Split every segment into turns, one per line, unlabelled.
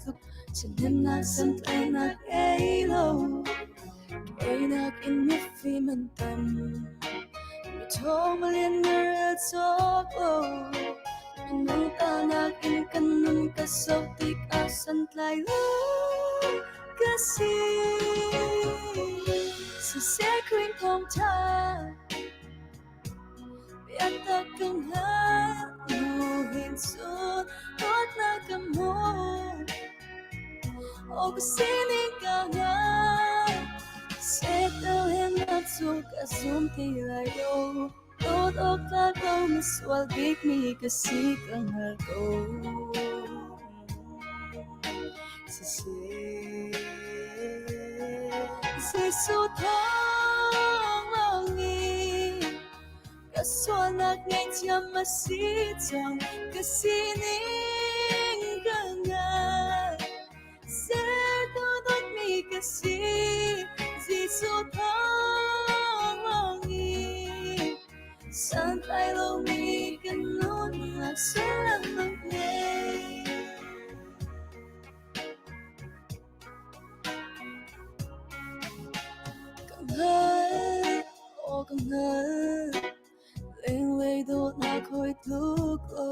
tluk Ṭhahnemnak santlaihnak ngei lo Keinak in mifim an tam Miṭhawng malian na rel cawk lo Minung ta nakin kan nun ka zoh tikah santlai lo ka si. Siseh Khrih thawngṭha Biatak ka hngalh hin cun dawtnak ka hmu. Aw ka sining ka ngai Setel he na cu ka zum ti lai lo. Dawt awk tlak lo misual bikmi ka si ka hngal ko. Siseh Jesuh thawng lawngin ka sualnak ngaihthiam a si cang ka sining ka ngai Sertu dawtmi ka si Jesuh thawng lawngin santlai lomi ka nunnak sullam a ngei. Ka hngal, aw ka hngal, lenglei dawtnak hawi tluk lo.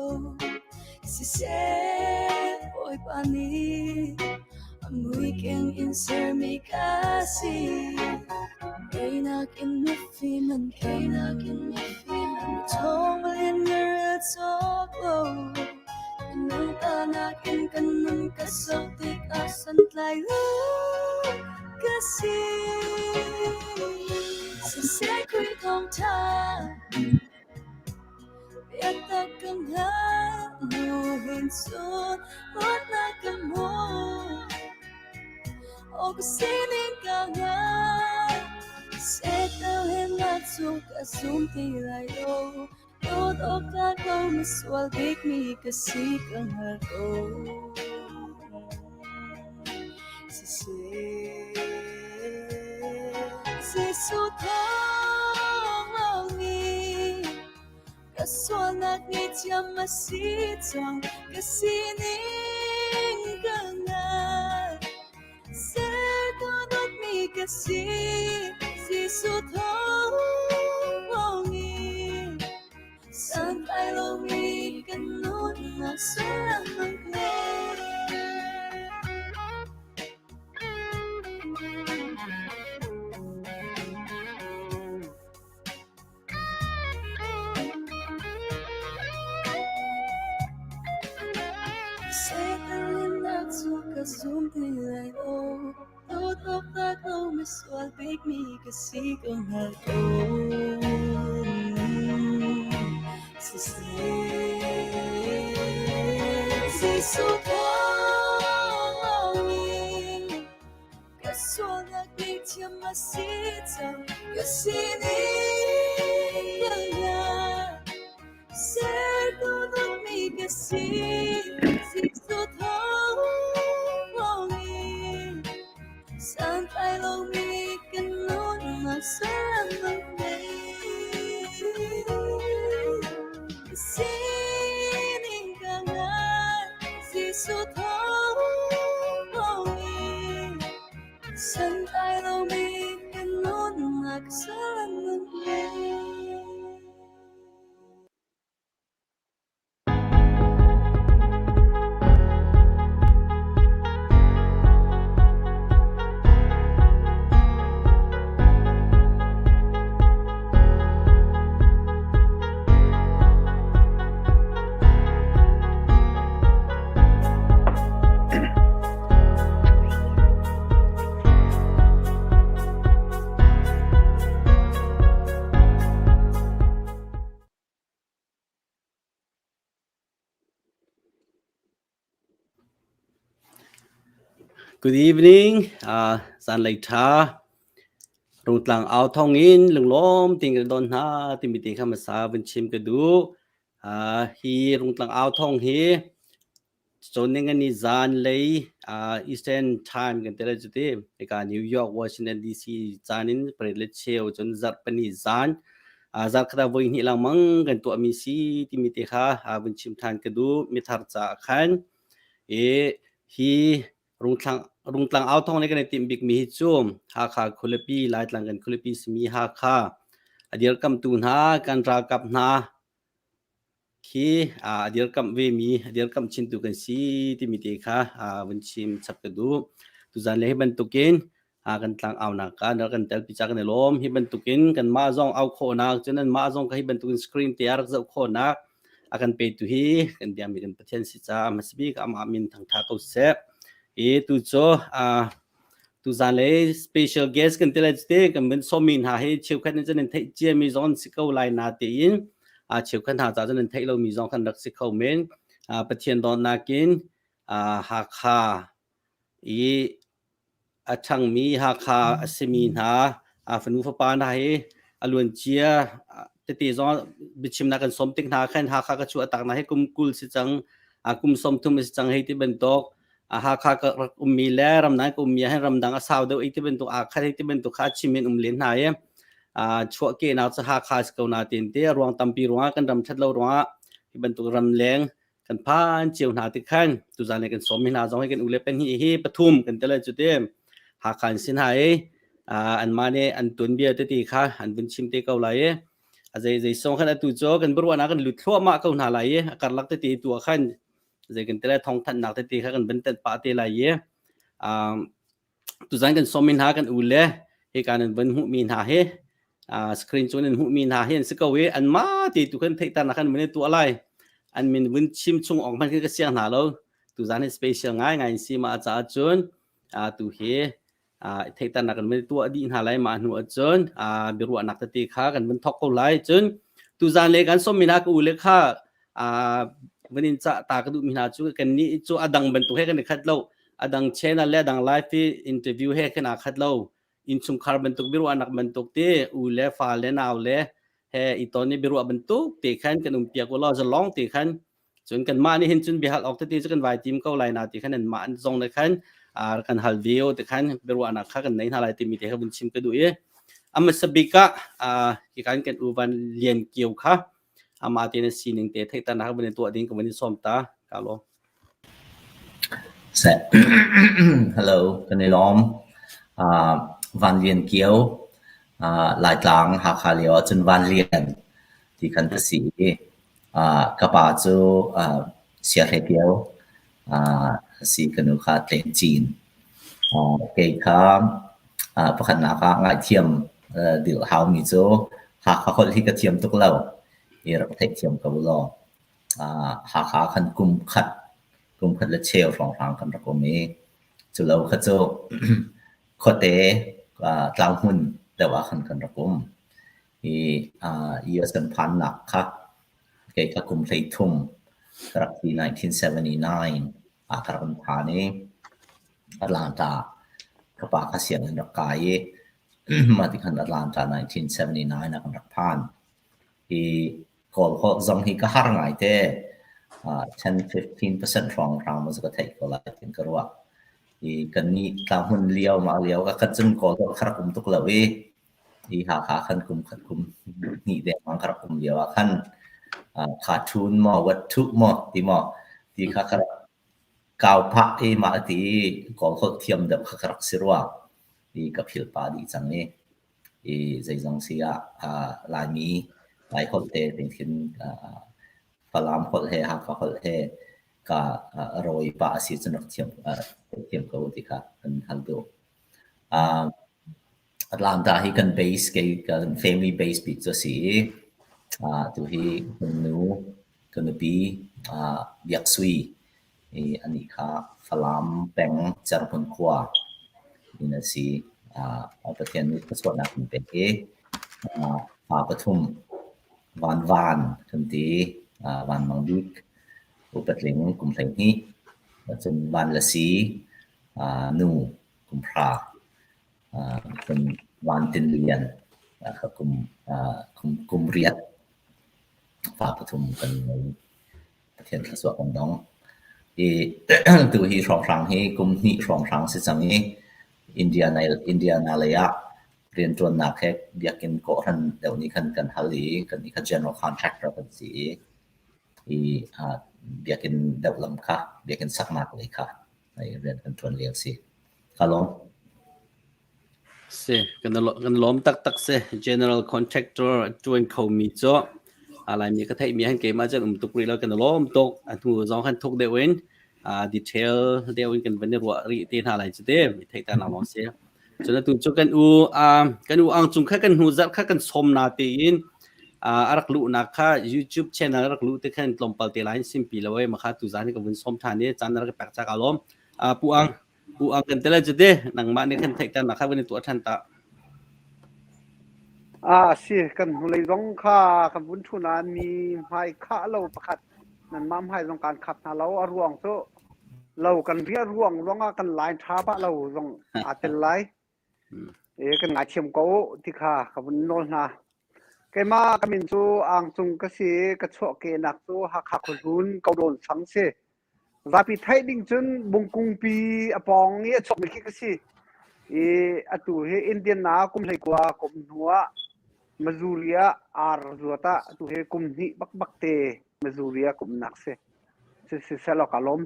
Siseh, Bawipa nih a mui keng in sermi ka si. Keinak in mifim an keinak in mifim an ṭhawng in na rel cawk lo. Minung ta nakin kan nun ka zoh tikah santlai lo ka si. Siseh Khrih thawngṭha biatak ka hngalh hnu hin cun luatnak ka hmu. Aw ka sining ka ngai Setel he na cu ka zum ti lai lo. Dawt awk tlak lo misual bikmi ka si ka hngal ko. Siseh Jesuh thawng lawngin ka sualnak ngaihthiam a si cang ka sining ka ngai. Sertu dawtmi ka si, Jesuh thawngin santlai lomi kan nunnak sullam a ngei. Satan cu ka zum ti lai lo. Dawt awk tlak lo misual bikmi ka si ko hngal ko. Siseh Jesuh thawngin Ka sualnak ngaihthiam a si cang, ka sining ka hngal. Sertu dawtmi ka si, Jesuh thawngin. Santlai lomi ka nunnak sullam a ngei. Ka sining ka ngai, Jesuh thawngin. Santlai lomi ka nunnak sullam a ngei.
Good evening. Zanlei ṭha. Rungtlang au thawng in lunglawm tein kan don hna timi te kha hmasa vun chim ka duh. Hi rungtlang au thawng hi Cawnninga zanlei Eastern Time kan ti lai cu ti. Hika New York, Washington DC caan in pariat le cheu cun zarhpini zan zarkhat ah voi hnih lengmang kan tuahmi si timi te kha vun chim than ka duh. Mithar caah khan i Hi Rungtlang Rungtlang au thawng nih kan i timh bikmi hi cu Hakha khualipi, Laitlang kan khualipi simi Hakha a dirkamtu hna, kan ralkap hna khi a dirkamh vemi, a dirkamh chintu kan si timi te kha vun chim chap ka duh. Tuzan le hi bantukin kan tlang aunak ah rak kan telpi ca kan i lawm. Hi bantukin kanmah zong au khawhnak, cun nanmah zong kha hi bantukin screen te ah rak zoh khawhnak a kan petu hi kan biakmi kan Pathian si caah hmasa bik amah min thangṭha ko seh. I tu cu tuzan le special guest kan ti lai te kan min sawmmi hna hi cheukhat nih cun nan theih ciami zong an si ko lai na tiin cheukhat hna ca cun nan theih lomi zong kan rak si kho men. Pathian dawtnak in Hakha i A ṭhangmi Hakha a simi hna fanu fapa hna hi a luancia tete zong biachimnak kan sawm tik hna khan Hakha ka chuah tak hna hi kum 20 si cang, kum 30 si cang hei ti bantuk Hakha ka rak ummi le ramdang ka ummi ahhin ramdang a sau deuh ti bantuk aa khat hei ti bantuk kha a chim in um len hna i chuahkehnak cu Hakha si ko na tin ti ruang tampi ruangah kan ram ṭhat lo ruangah hi bantuk ramleng kan phan cio hna ti khan tuzan le kan sawm mi hna zong hi kan ule pahnih hi pathum kan tel cu te Hakha an sin hai an mah nih an tuanbia tete kha an vun chim te ko lai i a zei zei song khan atu cu kan biaruahnak kan lut thluahmah ko hna lai i a karlak tete tu ah khan zei kan tele thong thanhnak tete kha kan van tet pah te lai i Tuzan kan sawmmi hna kan u le hika nan van hmuhmi hna hi screen cung nan hmuhmi hna hi an si ko i anmah te tu khan theihternak khan van i tuah lai. An min vun chim chung awk hmanh khin ka siang hna lo. Tuzan hi special ngaingai in si mah caah cun tu hi theihternak kan van i tuah dih hna lai mah hnu ahcun biaruahnak tete kha kan vun thawk ko lai. Cun tuzan le kan sawmmi hna ka u le kha van in cah ta ka duhmi hna cu kannih cu a dang bantuk he kan i khat lo. A dang channel le a dang live i interview he khin aa khat lo. Innchungkhar bantuk biaruahnak bantuk ti u le fa le nau le he i ton i biaruah bantuk te khan kan um piak u law zalong te khan cun kanmah nih hin cun biahal awk tete cu kan vai tim ko lai na ti khan anmah zong nih khan kan hal video te khan biaruahnak kha kan nei hna lai timi te kha vun chim ka duh i a hmasa bik ah hi kan kan u Van Lian Kio kha amah te na sining te theihternak van i tuah ding ka van i sawm ta ka lawm.
Seh. Hello, kan i lawm. Van Lian Kio, Laitlang Hakha lio ahcun Van Lian ti khan ka si i ka pa cu Siahle Kio a si. Ka nu kha Tleng Cin. Kei kha pakhatnak ah ngaihthiam dil haumi cu Hakha holh hi ka thiam tuk lo i rak theihthiam ko law. Hakha khan kum khat le cheu hrawnghrang kan rak um i culo kha cu khuate tlanghmun deuh ah khan kan rak um. I US kan phannak kha kei kha kum 13 ka rak ti 1979 ah ka rak um phan i Atlanta ka pa kha sianginn rak kai i mah ti khan Atlanta 1979 ah kan rak phan. Hi Kawl holh zong hi ka har ngaite. 10-15% hrawnghrang maw cu ka theih ko lai tiin ka ruah. I kannih tlahmun lio mah lio ka khat cun Kawl holh kha rak um tuk lo i hi Hakha khan kum khat kum hnih dengmang ka rak um lio ah khan cartoon maw what thuh maw ti maw ti kha ka rak kau phah i mah ti i Kawl holh thiam deuh kha ka rak si rua. I ka philh pah dih cang i i zeizong si ah Laimi Laiholh te khin Falam holh he Hakha holh he ka rawi pah a si cun rak thiam thiam ko ti kha kan hal duh. Atlanta hi kan base kei kan family base bik cu a si i tu hi kan nu ka nupi Biak Sui i anih kha Falam peng Cerhmun khua in a si. Pathian nih thluachuahnak in pek i fa pathum Van Van kan ti. Van Mang Bik, upatling kum 12, cun Van Lasi, nu kum 10, cun Van Tin Lian kha kum 8. Fa pathum kan ngei. Pathian thluachuah kan dong. I tu hi hrawnghrang hi kum hnih hrawnghrang si cang i Indiana lei ah rianṭuannak he biakinn kawhhran deuh nih khan kan hal i kan nih kha general contractor kan si i biakinn deuh lam kha biakinn saknak lei kha. Rian kan ṭuan lio si. Ka lawm.
Si, kan kan lawm taktak si. General contractor ṭuan khomi cu Laimi ka theihmi han keimah cun um tuk rih lo kan lawm tuk. A hnu zong khan thuk deuh in detail deuh in kan van i ruah rih te hna lai cu te. Mi theih ta nak lawng si. Cun atu cu kan u kan u ang cung kha kan hnu zarh kha kan sawm na tein a rak luhnak kha YouTube channel a rak luh te khan tlawmpal te lai in simpi lo e makha tu zan ka vun sawm than i caan rak pek chak alom pu ang pu ang kan tele cu te nangmah nih khan theihter nak kha vun i tuah than ta.
A si kan hnulei zong kha kan vun thu nain mi hmai khah lo pakhat nanmah hmai zong kan khap hna lo. A ruang cu lo kan riah ruang ruangah kan line ṭha pah lo zong aa tel lai. E kan ngaithiam ko ti kha ka vun nawl hna. Keimah ka min cu Ang Cung ka si i ka chuahkehnak cu Hakha Khuahlun Kodawn sang si. Zapi theih ding cun Bungkungpi a pawng i a chuakmi khi ka si. I atu hi Indian ah kum 19 kum hnu ah Missouri ah ar zuat ah atu hi kum hnih bakbak te Missouri ah kumnak si. Siseh ka lawm.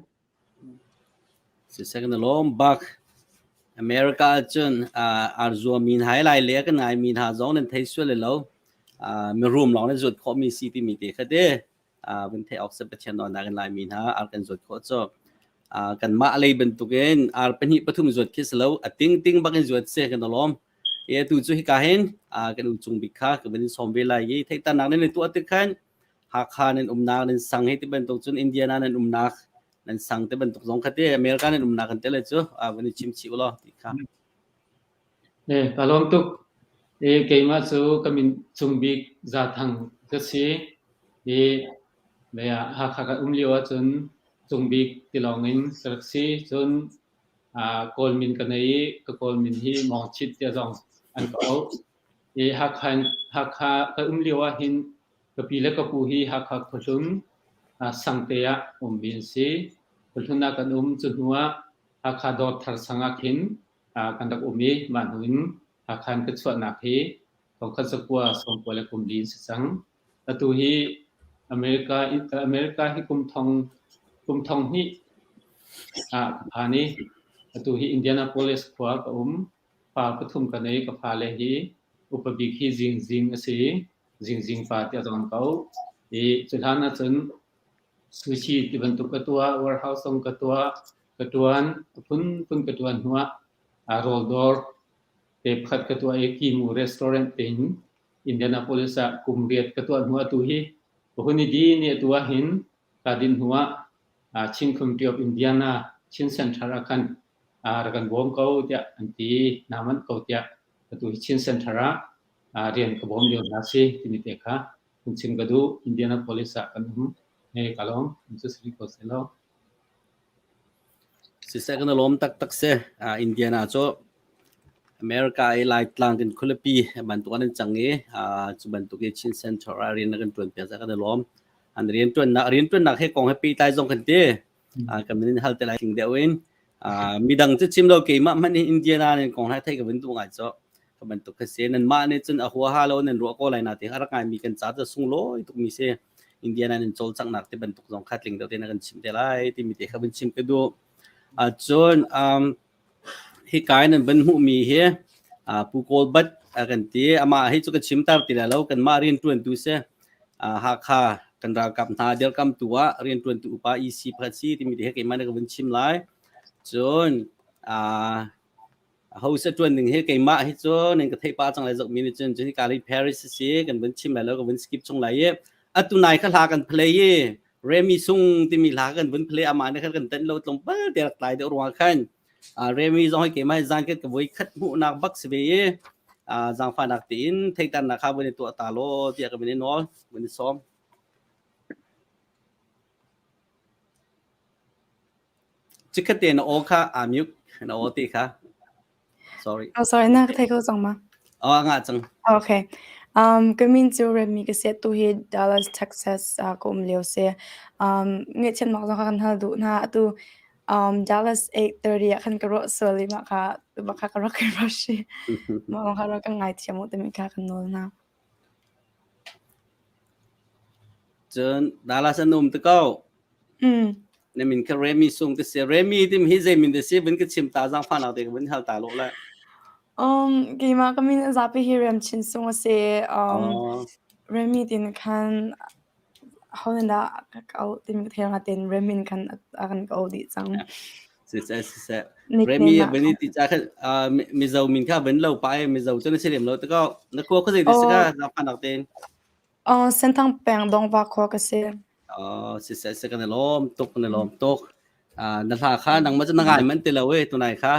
Siseh kan lawm bak. America ahcun ar zuami hna hi lai le kan ngaimi hna zong nan thei sual lo. Mirum lawng nan zuat khawhmi si timi te kha te. Vun theih awk si Pathian nawlnak in Laimi hna ar kan zuat khawh cu. Kanmah lei bantukin ar pahnih pathum zuat khi si lo. A tingting bak in zuat si kan lawm. E atu cu hika hin kan u cung bik kha ka van in sawm ve lai i theihternak nan i tuah tik khan Hakha nan umnak nan sang hi ti bantuk cun Indiana nan umnak nan sang te bantuk zong kha te America nan umnak kan te le cu van i chim chih ulaw ti kha.
Eh, ka lawm tuk. Eh, keimah cu ka min Cung Bik Za Thang ka si. Eh, Hakha kan um lio ahcun Cung Bik ti lawng in ka rak si. Cun Kawl min ka nei i ka Kawl min hi Mawng Chit tiah zong an ka auh. Eh, Hakha, Hakha ka um lio ahhin Ka pi le ka pu hi Hakha khuahlun Sangte ah ummi an si. Khuahlun ah kan um. Cu hnu ah Hakha Dawrthar sang ah khin kan rak um i mah hnu in Hakha in ka chuahnak hi thongkhat zakua sawmkua le kum li in si cang. Atu hi America, America hi kum thong kum thong hnih ah ka phan i atu hi Indianapolis khua ka um. Fa pathum ka nei. Ka fale hi upa bik hi Zing Zing a si. Zingzing pa tiah zong an ko. I cu hlan ahcun sushi ti bantuk ka tuah, warehouse zong ka tuah, ka tuan, a phunphun ka tuan hnuah rawl dawr te pakhat ka tuah i Kimu restaurant tein Indianapolis ah kum riat ka tuah hnu atu hi ka hun i din i atu ahhin kaa din hnuah Chin Committee of Indiana Chin Center ah khan rak kan bawm ko tiah an ti, naa manh ko tiah atu hi Chin Center ah rian ka bawm lio hna si timi te kha hun chim ka duh. Indianapolis ah kan um. Hei ka lawm. Cu si ko seh law.
Siseh kan lawm taktak si. Indiana cu America i Laitlang kan khualipi bantuk an cang i cu bantuk i Chin Center ah rian kan ṭuan piak kan lawm. An rian ṭuannak rian ṭuannak he kong he pehtlai zong kan ti. Kan min hal te lai tling deuh in. Midang cu chim lo keimah hmanh hi Indiana nin kong hai thei ka vun duh ngai cu. Ka bantuk kha si. Nanmah nih cun a huaha lo nan ruah ko lai na ti a rak ngaimi kan ca cu sunglawi tukmi si. Indiana nin cawlcanghnak ti bantuk zong kha tling deuh tein a kan chim te lai timi te kha vun chim ka duh. Cun hika in nan van hmuhmi hi Pu Kawl Bat a kan ti. Amah hi cu ka chim tar ti lai lo. Kanmah rianṭuantu si. Hakha kan ralkap hna dirkamtu ah rianṭuantu upa EC pakhat si timi te hi keimah nih ka vun chim lai. Cun Aho sa ṭuan ding hi keimah hi cu nan ka theih pah cang lai zohmi nih cun cun hika hi Paris a si kan vun chim lai lo ka vun skip chung lai i atu nai kha hla kan play i Remy Sung timi hla kan vun play amah nih khan kan tenh lo tlawmpal te rak tlai deuh ruangah khan Remy zong hi keimah hi zan khat ka voi khat hmuhnak bak si ve i zaangfahnak tein theihternak kha vun i tuah ta law tiah ka vun i nawl vun i sawm. Chikkhat te na aw kha aa mute. Na aw te kha. Sorry.
Oh, sorry, na ka thei kho cang ma?
Oh, a ngah cang.
Okay. Um, ka min cu Remy ka si. Tu hi Dallas, Texas ah ka um lio si. Um, ngaihchiatnak zong kha kan hal duh hna. Atu um, Dallas 8:30 ah khan ka ruah sual i mah kha mah kha ka rak i rush i mah kha rak ka ngaithiam u timi kha kan nawl hna.
Cun Dallas an um te ko.
Mm.
Na min kha Remy Sung te si. Remy tim hi zei min te si vun ka chim ta zang fa nak te ka vun hal ta lo la.
Keimah ka min zapi hi Rem Chin Sung a si.
Oh.
Remy tin khan ho nan dah ka auh timi ka thei nga ten Remy in khan a kan ka auh dih cang.
Si se si se. Remy vani ti cha kha Mizo min kha vun lo pa e Mizo chu na si lem lo te ko. Na khua kha zei te si ka zang fa nak ten.
Senthang peng Dongva khua ka si.
Siseh seh kan i lawm tuk kan i lawm tuk. Na hla kha nangmah cu na ngai manh ti lo ee tunai kha.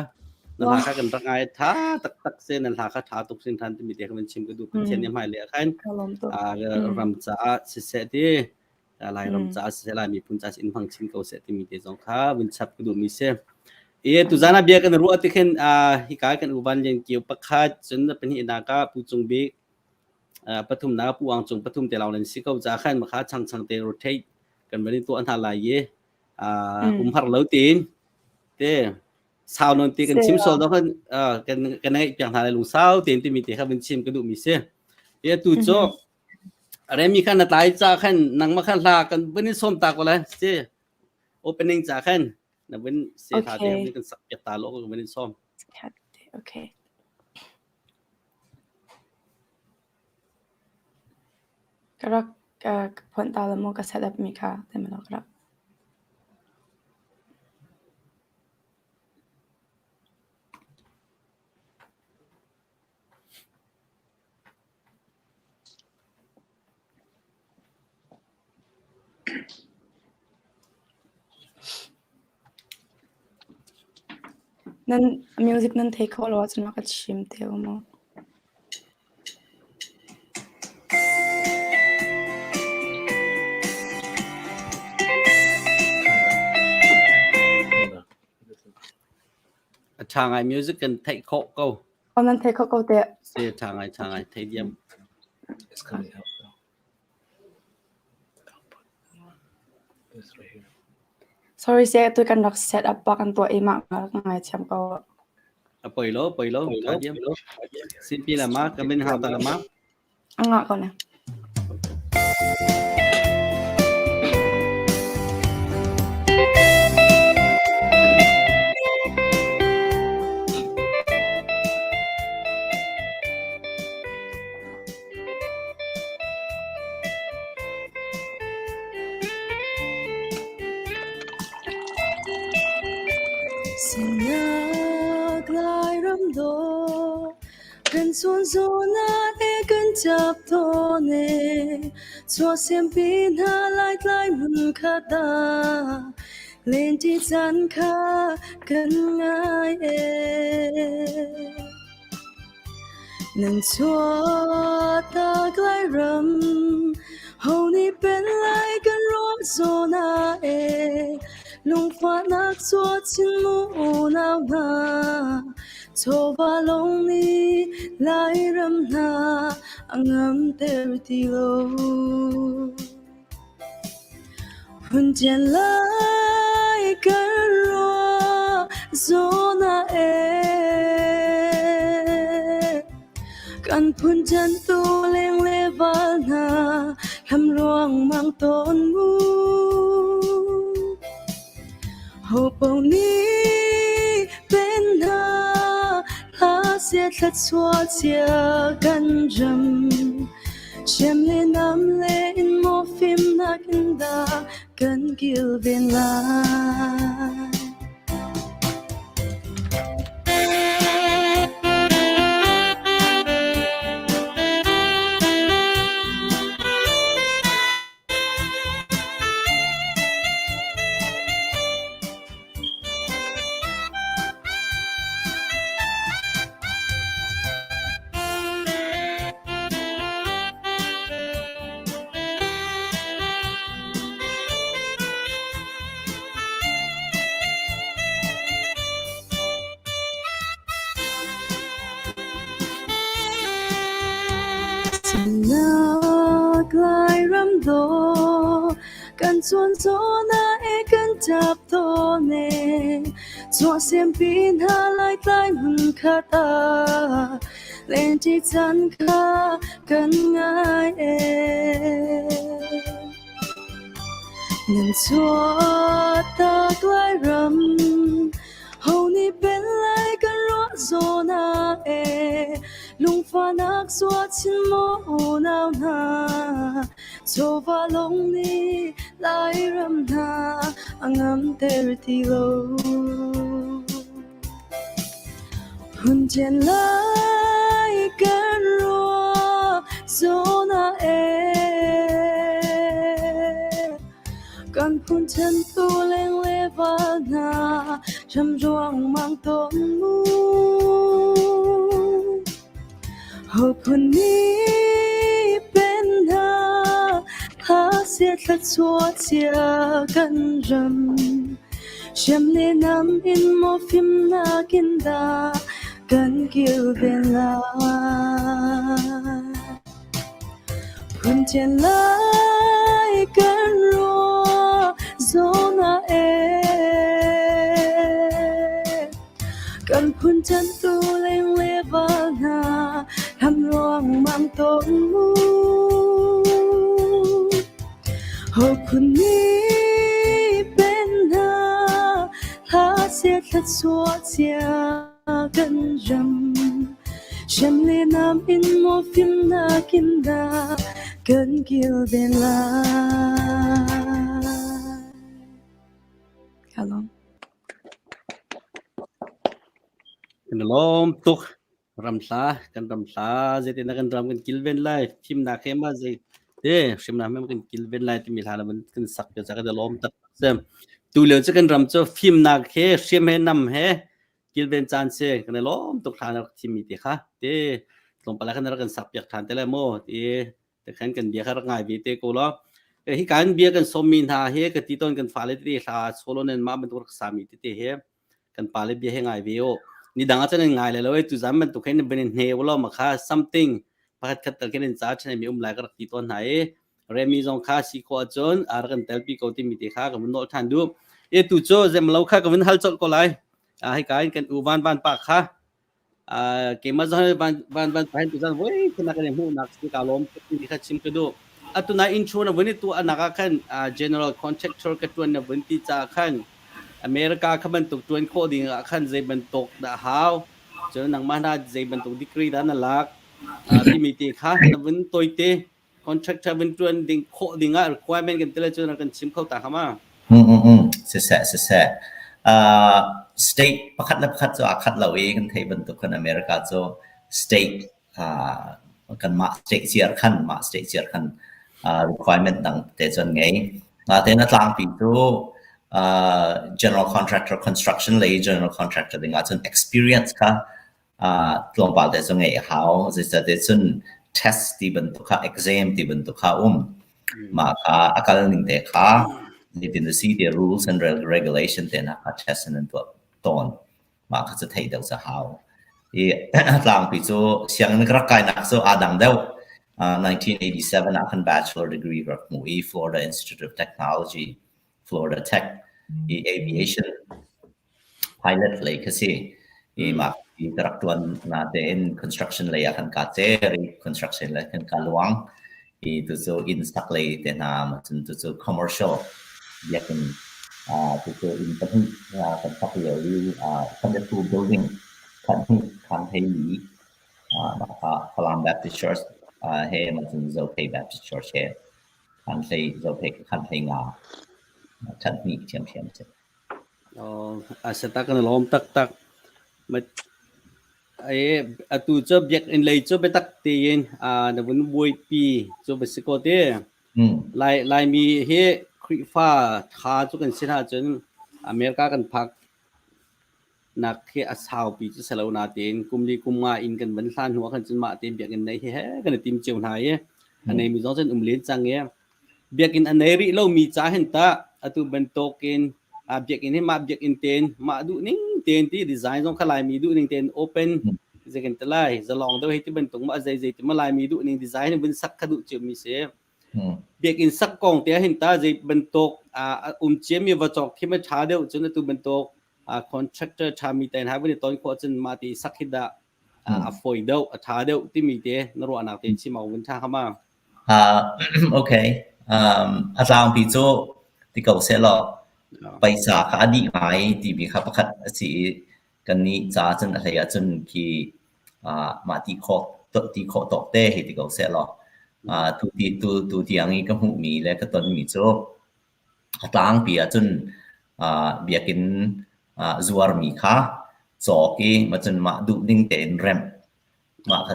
Na hla kha kan rak ngai tha taktak si nan hla kha tha tuk sin than timi te kha van chim ka duh Pathian nih hmailei ah khan ram caah siseh ti Lairam caah siseh Lai miphun caah in hmang chin ko seh timi te zong kha vun chap ka duhmi si. E tuzan ah bia kan ruah ti khin hika kan u Van Lian Kio pakhat cun pahnihnak ah Pu Cung Bik Pathumnak Pu Ang Cung pathum te lawng nan si ko ca khan makha chang chang te rotate kan van in tuah hna lai i umhar lo tiin te sau non ti kan chim sol do khan kan kan ngeih piak hna lai lungsau tein timi te kha van chim ka duh mi si. Ti tu cu remi khan na tlai ca khan nangmah kha hla kan van in som ta ko lai si opening ca khan na vun se hla te kan sak piak ta lo kan van in som.
Okay. Ka rak ka phuan ta la maw ka set up mi kha te ma ka rak. Nan music nan thei kho lo ahcun rak ka chim te u mu.
A ṭha ngai music kan theih khawh ko.
Aw nan thei kho ko teh.
Si ṭha ngai ṭha ngai thei diam.
It's coming out though. Output. This right here.
Sorry se tu kan rak set up bak an tuah i mah ngai thiam ko.
A poi lo poi lo ṭha diam. Sinpi la ma ka min hau ta la ma.
A ngah ko ne. Sinak Lairam dawh Kan cawn zawn ah e kan ṭap tawn e, chuahsempi hna laitlai hmun khat ah lenṭi caan kha kan ngai e. Nan chuahtak Lairam, ho nih pen lai kan ruah zawn ah e, lungfahnak chuah chin mu unau hna. Chawva lawng nih Lairam hna a ngamter ti lo. Phunṭian lai kan ruah zawn ah ee. Kan phunṭian tu leng le val hna hlam ruangmang tawn mu. Ho nih pen hna hla sia thluachuah cia kan ram. Hrem le nam le in maw fimnak in dah kan kilven lai. Sinak Lairam dawh kan cuan zawn ah e kan ṭap tawn e chuahsempi hna laitlai hmunkhat ah lenṭi caan kha kan ngai e. Nan chuah. Chuahtak Lairam Ho nih pen lai kan ruah zawn ah e Lungfahnak zuah chin maw unau hna Chawva lawng nih Lairam hna a ngamter ti lo. Hun ṭian lai kan ruah zawn ah e Kan phun ṭhentu leng le val hna ṭam ruangmang tawn mu. Ho phun nih pen hna hla sia thluachuah cia kan ram. Hriam le nam in maw fimnak in dah kan kilven lai. Phun ṭian lai kan ruah zawn ah e Kan phun ṭanhtu leng le val hna hlam ruangmang tawn mu. Ho phun nih pen hna hla sia thluachuah cia kan ram. Hrem le nam in maw fimnak in dah kan kilven lai. Ka lawm.
Kan i lawm tuk. Ramhla, kan ramhla zeitin dah kan ram kan kilven lai, thimnak he ma zei te hrimnak he ma kan kilven lai timi hla na kan sak te ca kan i lawm tak sem. Tu lio cu kan ram cu fimnak he hriam he nam he kilven caan si kan i lawm tuk hla na rak thimmi te kha te tlawmpal ah khan rak kan sak piak ṭhan te lai mu ti te khan kan bia kha rak ngai ve te ko law hi kan bia kan sawmmi hna hi ka ti tawn kan fale tete hla solo nan mah bantuk rak sami tete he kan pale bia he ngai ve o ni dang ah cun ngai le lo e tu zan bantuk hin ban in hne lo ma kha something pakhat khat tal khin in ca chen mi um lai ka rak ti tawn hna i Remi zong kha si khawh ahcun a rak kan telpi ko timi te kha ka vun nawl ṭhan duh. E tu cu zemlo kha ka vun hal colh ko lai. Hika in kan u van van pa kha keimah zong van van van pa hin tuzan voi khana kan i hmuhnak si ka lawm tuk timi kha chim ka duh. Atu na intro na vun i tuah nak ah khan general contractor ka ṭuan na vun ti caah khan America kha bantuk ṭuan khawh ding ah khan zei bantuk dah hau cun nangmah hna zei bantuk degree dah na lak timi te kha na vun toite contractor vun ṭuan ding khawh ding ah requirement kan tele cu kan chim kho ta kha ma?
Siseh, siseh. Uh, state pakhat le pakhat cu aa khat lo i kan theih bantuk khan America cu state uh, kan mah state ciar khan mah state ciar khan uh, requirement dang te cun ngei. Natein a tlangpi cu uh, general contractor construction lei general contractor ding ahcun experience kha tlawmpal te cu ngeih a hau. Zeicahtiah cun test ti bantuk kha exam ti bantuk kha um. Mah kha a kal ning te kha zeitin a si ti rules and regulation te hna kha test in an tuah tawn. Mah kha cu theih deuh cu a hau. I tlangpi cu sianginn ka rak kainak cu aa dang deuh. 1987 ah khan bachelor degree rak hmu i Florida Institute of Technology Florida Tech i aviation pilot lei kha si. I mah hi ka rak ṭuan natein construction lei ah khan kaa cer i construction lei khan kaa luang. I tucu inn sak lei te hna cun tucu commercial biakinn tucu inn pahnih kan sak lio i Sunday school building khat hnih khaan hleili mah kha Falam Baptist Church he cun Zophei Baptist Church he khaan hlei Zophei khaan hlei nga ṭhat hnih ṭhiamṭhiam a si.
A si tak kan i lawm taktak. Atu cu biakinn lei cu biatak tein na vun buaipi cu va si ko te. Lai Laimi hi Khrihfa ṭha cu kan si hna cun America kan phak nak hi a saupi cu si lo natein kum li kum nga inn kan van hlan hnu ah khan cun mah tein biakinn nei hi he kan i tim cio hna i a neimi zong cun um len cang i Biakinn a nei rih lomi ca hin tah atu bantukin biakinn hi mah biakinn tein mah duhning tein ti design zong kha Laimi duhning tein open zeikan ti lai zalong deuh hei ti bantuk ma zei zei ti ma Laimi duhning design in vun sak kha duh ciomi si. Biakinn sak kong te hin ta zei bantuk um ciami va cawk khi ma ṭha deuh cun atu bantuk contractor ṭhami te hna vun i ton khawh cun mah ti sak hi dah a fawi deuh a ṭha deuh timi te na ruahnak te chim awk vun ṭha hnga ma?
Okay. Um, a tlangpi cu ti ko seh law. Paisa kha a dih ngai timi kha pakhat a si i kannih ca cun a hlei ahcun khi mah ti khawh ti khawh tawk te hei ti ko seh law tu ti tu tu tiang i ka hmuhmi le ka tonmi cu a tlangpi ahcun biakinn zuarmi kha cawk i macun mah duh ning tein remh mah kha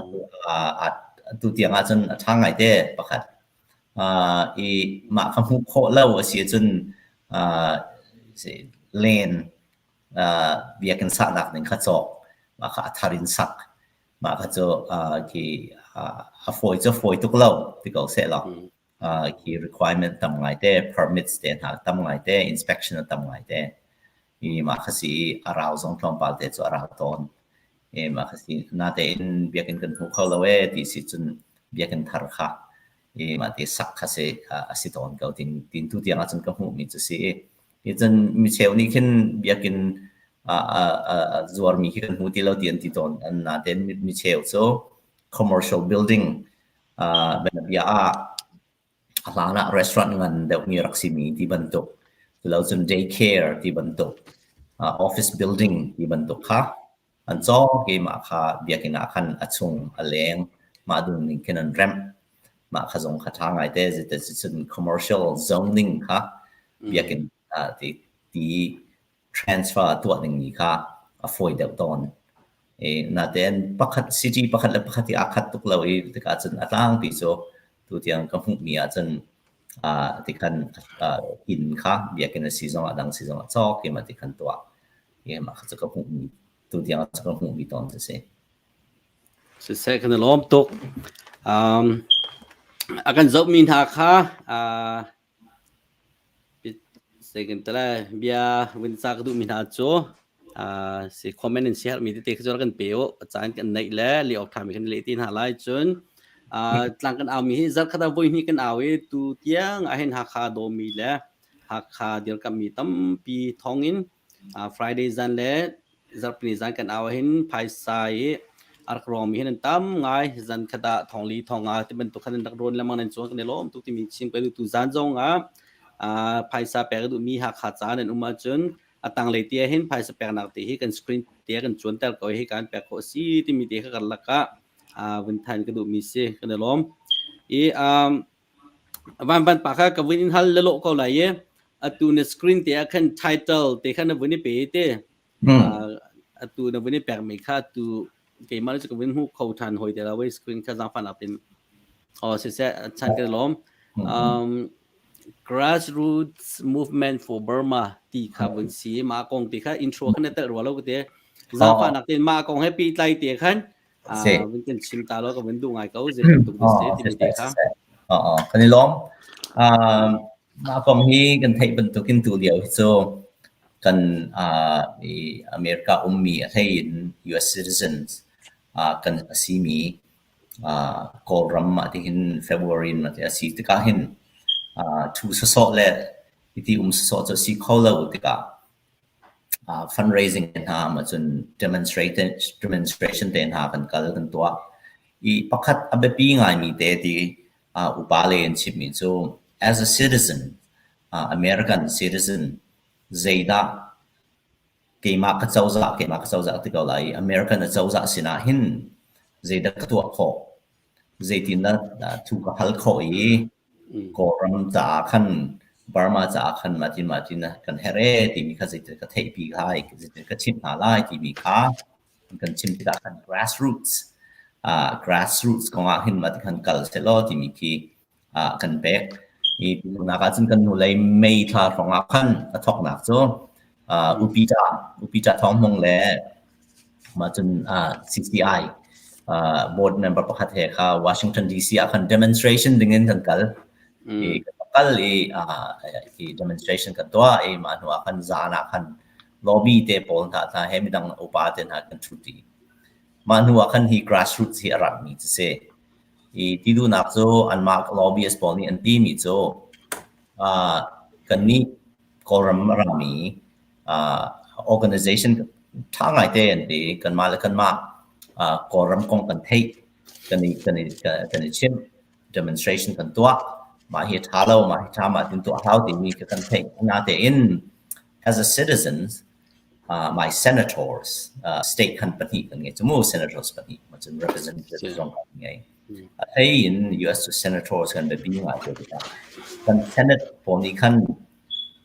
tu tiang ahcun a ṭha ngai te pakhat. I mah kha hmuh khawh lo a si ahcun len biakinn sahnak ding kha cawk, mah kha a thar in sak. Mah kha cu khi a fawi cu a fawi tuk lo ti ko seh law. Khi requirement tam ngai te, permits te hna tam ngai te, inspection a tam ngai te. I mah kha si i a rau zong tlawmpal te cu a rau tawn. I mah kha si natein biakinn kan hmu kho lo ee ti si cun biakinn thar kha i mah ti sak kha si a si tawn ko tin tin tu tiang ahcun ka hmuhmi cu si i hi cun micheu nih khin biakinn a a a zuarmi khi kan hmu ti lo ti an ti tawn. Natein micheu cu commercial building bianabia ah a hlan ah restaurant ngan deuhmi rak simi ti bantuk, culo cun daycare ti bantuk, office building ti bantuk kha an cawk i mah kha biakinn ah khan a chung a leng mah duh ning khin an remh. Mah kha zong kha ṭha ngaite zeticun commercial zoning kha biakinn ti ti transfer tuah dingmi kha a fawi deuh tawn. I natein pakhat city pakhat le pakhat hi aa khat tuk lo i tikah cun a tlangpi cu tutiang ka hmuhmi ahcun tikhan inn kha biakinn a si zongah dang si zongah cawk i mah tikhan tuah. I mah kha cu ka hmuhmi tutiang cu ka hmuhmi tawn cu si.
Siseh kan i lawm tuk. Um, a kan zohmi hna kha uh, Bia vun ca ka duhmi hna cu si comment in siaherhmi tete kha cu rak kan pe u. A caan kan neih le leh awk ṭhami kan leh ti hna lai. Cun tlang kan aumi hi zarkhat ah voihnih kan au i tu tiang ahhin Hakha dawmi le Hakha dirkamhmi tampi thawngin Friday zan le zarhpini zan kan au ahhin phaisa i a rak ruangmi hin an tam ngai. Zan khat ah thongli thonga ti bantuk khan an rak rawn lengmang nan cuang kan i lawm tuk timi chim ka duh. Tu zan zong ah phaisa pek a duhmi Hakha ca nan um ahcun a tanglei te ahhin phaisa peknak te hi kan screen te kan cuanter ko hi kan pek khawh a si timi te kha karlak ah vun than ka duhmi si kan i lawm. I van van pa kha ka vun in hal lelawh ko lai i atu na screen te ah khan title te kha na vun i pe te atu na vun i pek mi kha tu keimah cu ka vun hmu kho than hoi te la wei screen kha zaangfah nak tin oh siseh chan ka lawm um grassroots movement for Burma ti kha vun si ma kong ti kha intro kha na tel rua lo te zaangfah nak tin ma kong he pi tlai te khan vun kan chim ta lo ka vun duh ngai ko zei bantuk si ti te kha.
Kan i lawm. Mah kong hi kan theih bantukin tu lio hi cu kan America ummi a hlei in US citizens kan a simi Kawlram ah tihin February in a si tikah hin thu sawsawh le hiti um sawsawh cu a si kho lo tikah fundraising hna ahcun demonstration te hna kan kal kan tuah. I pakhat a biapi ngaimi te ti upa lei an chimmi cu as a citizen, American citizen, zeidah keimah ka cozah, keimah ka cozah ti ko lai i American a cozah sinah hin zeidah ka tuah khawh, zeitindah thu ka hal khawh i Kawlram caah khan Burma caah khan mah tin mah tin kan herh ee timi kha zeitin ka theihpi lai, zeitin ka chimh hna lai timi kha kan chim tikah khan grassroots grassroots kongah hin mah ti khan kal sehlaw timi khi kan pek. I nak ahcun kan hnulei May thla hrawng ah khan a thawknak cu Upita Upita Thawng Hmung le mah cun CCI board member pakhat he kha Washington DC ah khan demonstration ding in kan kal. I kan kal i i demonstration kan tuah i mah hnu ah khan zan ah khan lobby te pawl hna hna he midang upa te hna kan ṭhu ṭi. Mah hnu ah khan hi grassroots hi a ratmi cu si. I ti duhnak cu anmah lobbyist pawl nih an timi cu kannih Kawlram a rami organization ṭha ngaite an ti. Kanmah le kanmah Kawlram kong kan theih, kan i, kan i, kan i chimh, demonstration kan tuah. Mah hi ṭha lo, mah hi ṭha, mah tin tuah hau timi kha kan theih. Natein. As a citizens, my senators, state khan pahnih kan ngei cu mu, senators pahnih, cun representatives zong kan ngei. A hlei in US cu senators kan biapi ngai te tikah kan senate pawl nih khan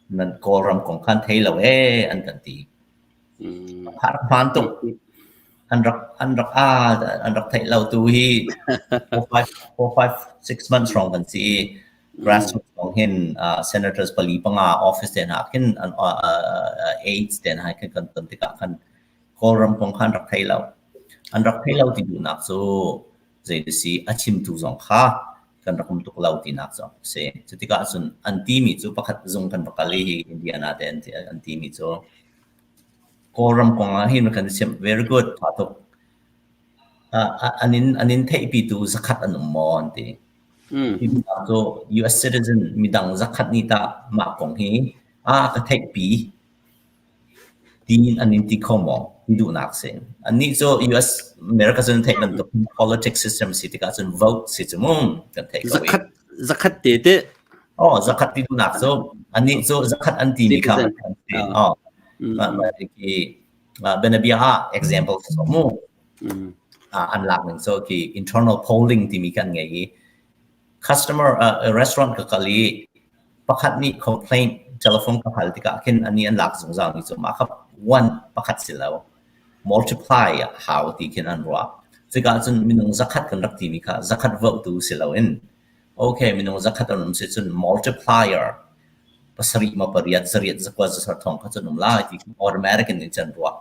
nan Kawlram kong khan thei lo ee an kan ti. Har hmaan tuk. An rak an rak a an rak theih lo tu hi 4 5 4 5 6 months rong kan si i grassroots kong hin senators pali panga office te hna khin an aides te hna khin kan ton tikah khan Kawlram kong khan rak thei lo. An rak thei lo ti duhnak cu zei si a chimtu zong kha kan rak um tuk lo tinak zong a si. Cu tikah cun an timi cu pakhat zung kan va kal i hi Indiana te an, an timi cu Kawlram kong ah hin kan chim very good tha tuk. An in an in theihpitu zakhat an um maw an ti. Hi cu US citizen midang zakhat nih tah mah kong hi a ka theihpi Tiin an in ti kho maw? Ti duhnak si. Annih cu US America cun theih bantuk politics system si tikah cun vote si cu mu kan theih ko i.
Zakhat zakhat te te.
Oh, zakhat ti duhnak cu annih cu zakhat an timi kha an ti. Oh. Mah ki bianabia ah example so mu. An lak ning so ki internal polling timi kan ngei i customer restaurant ka kal i pakhat nih complaint telephone ka hal tikah khin ani an lak zungzal mi cu mah kha one pakhat si lo multiply hau ti khin an ruah. Cuka cun minung zakhat kan rak timi kha zakhat vote tu si loin okay minung zakhat an um si cun multiplier pasarih ma pariat zariat zakua zasar thong kha cun um lai ti automatic in in can ruah.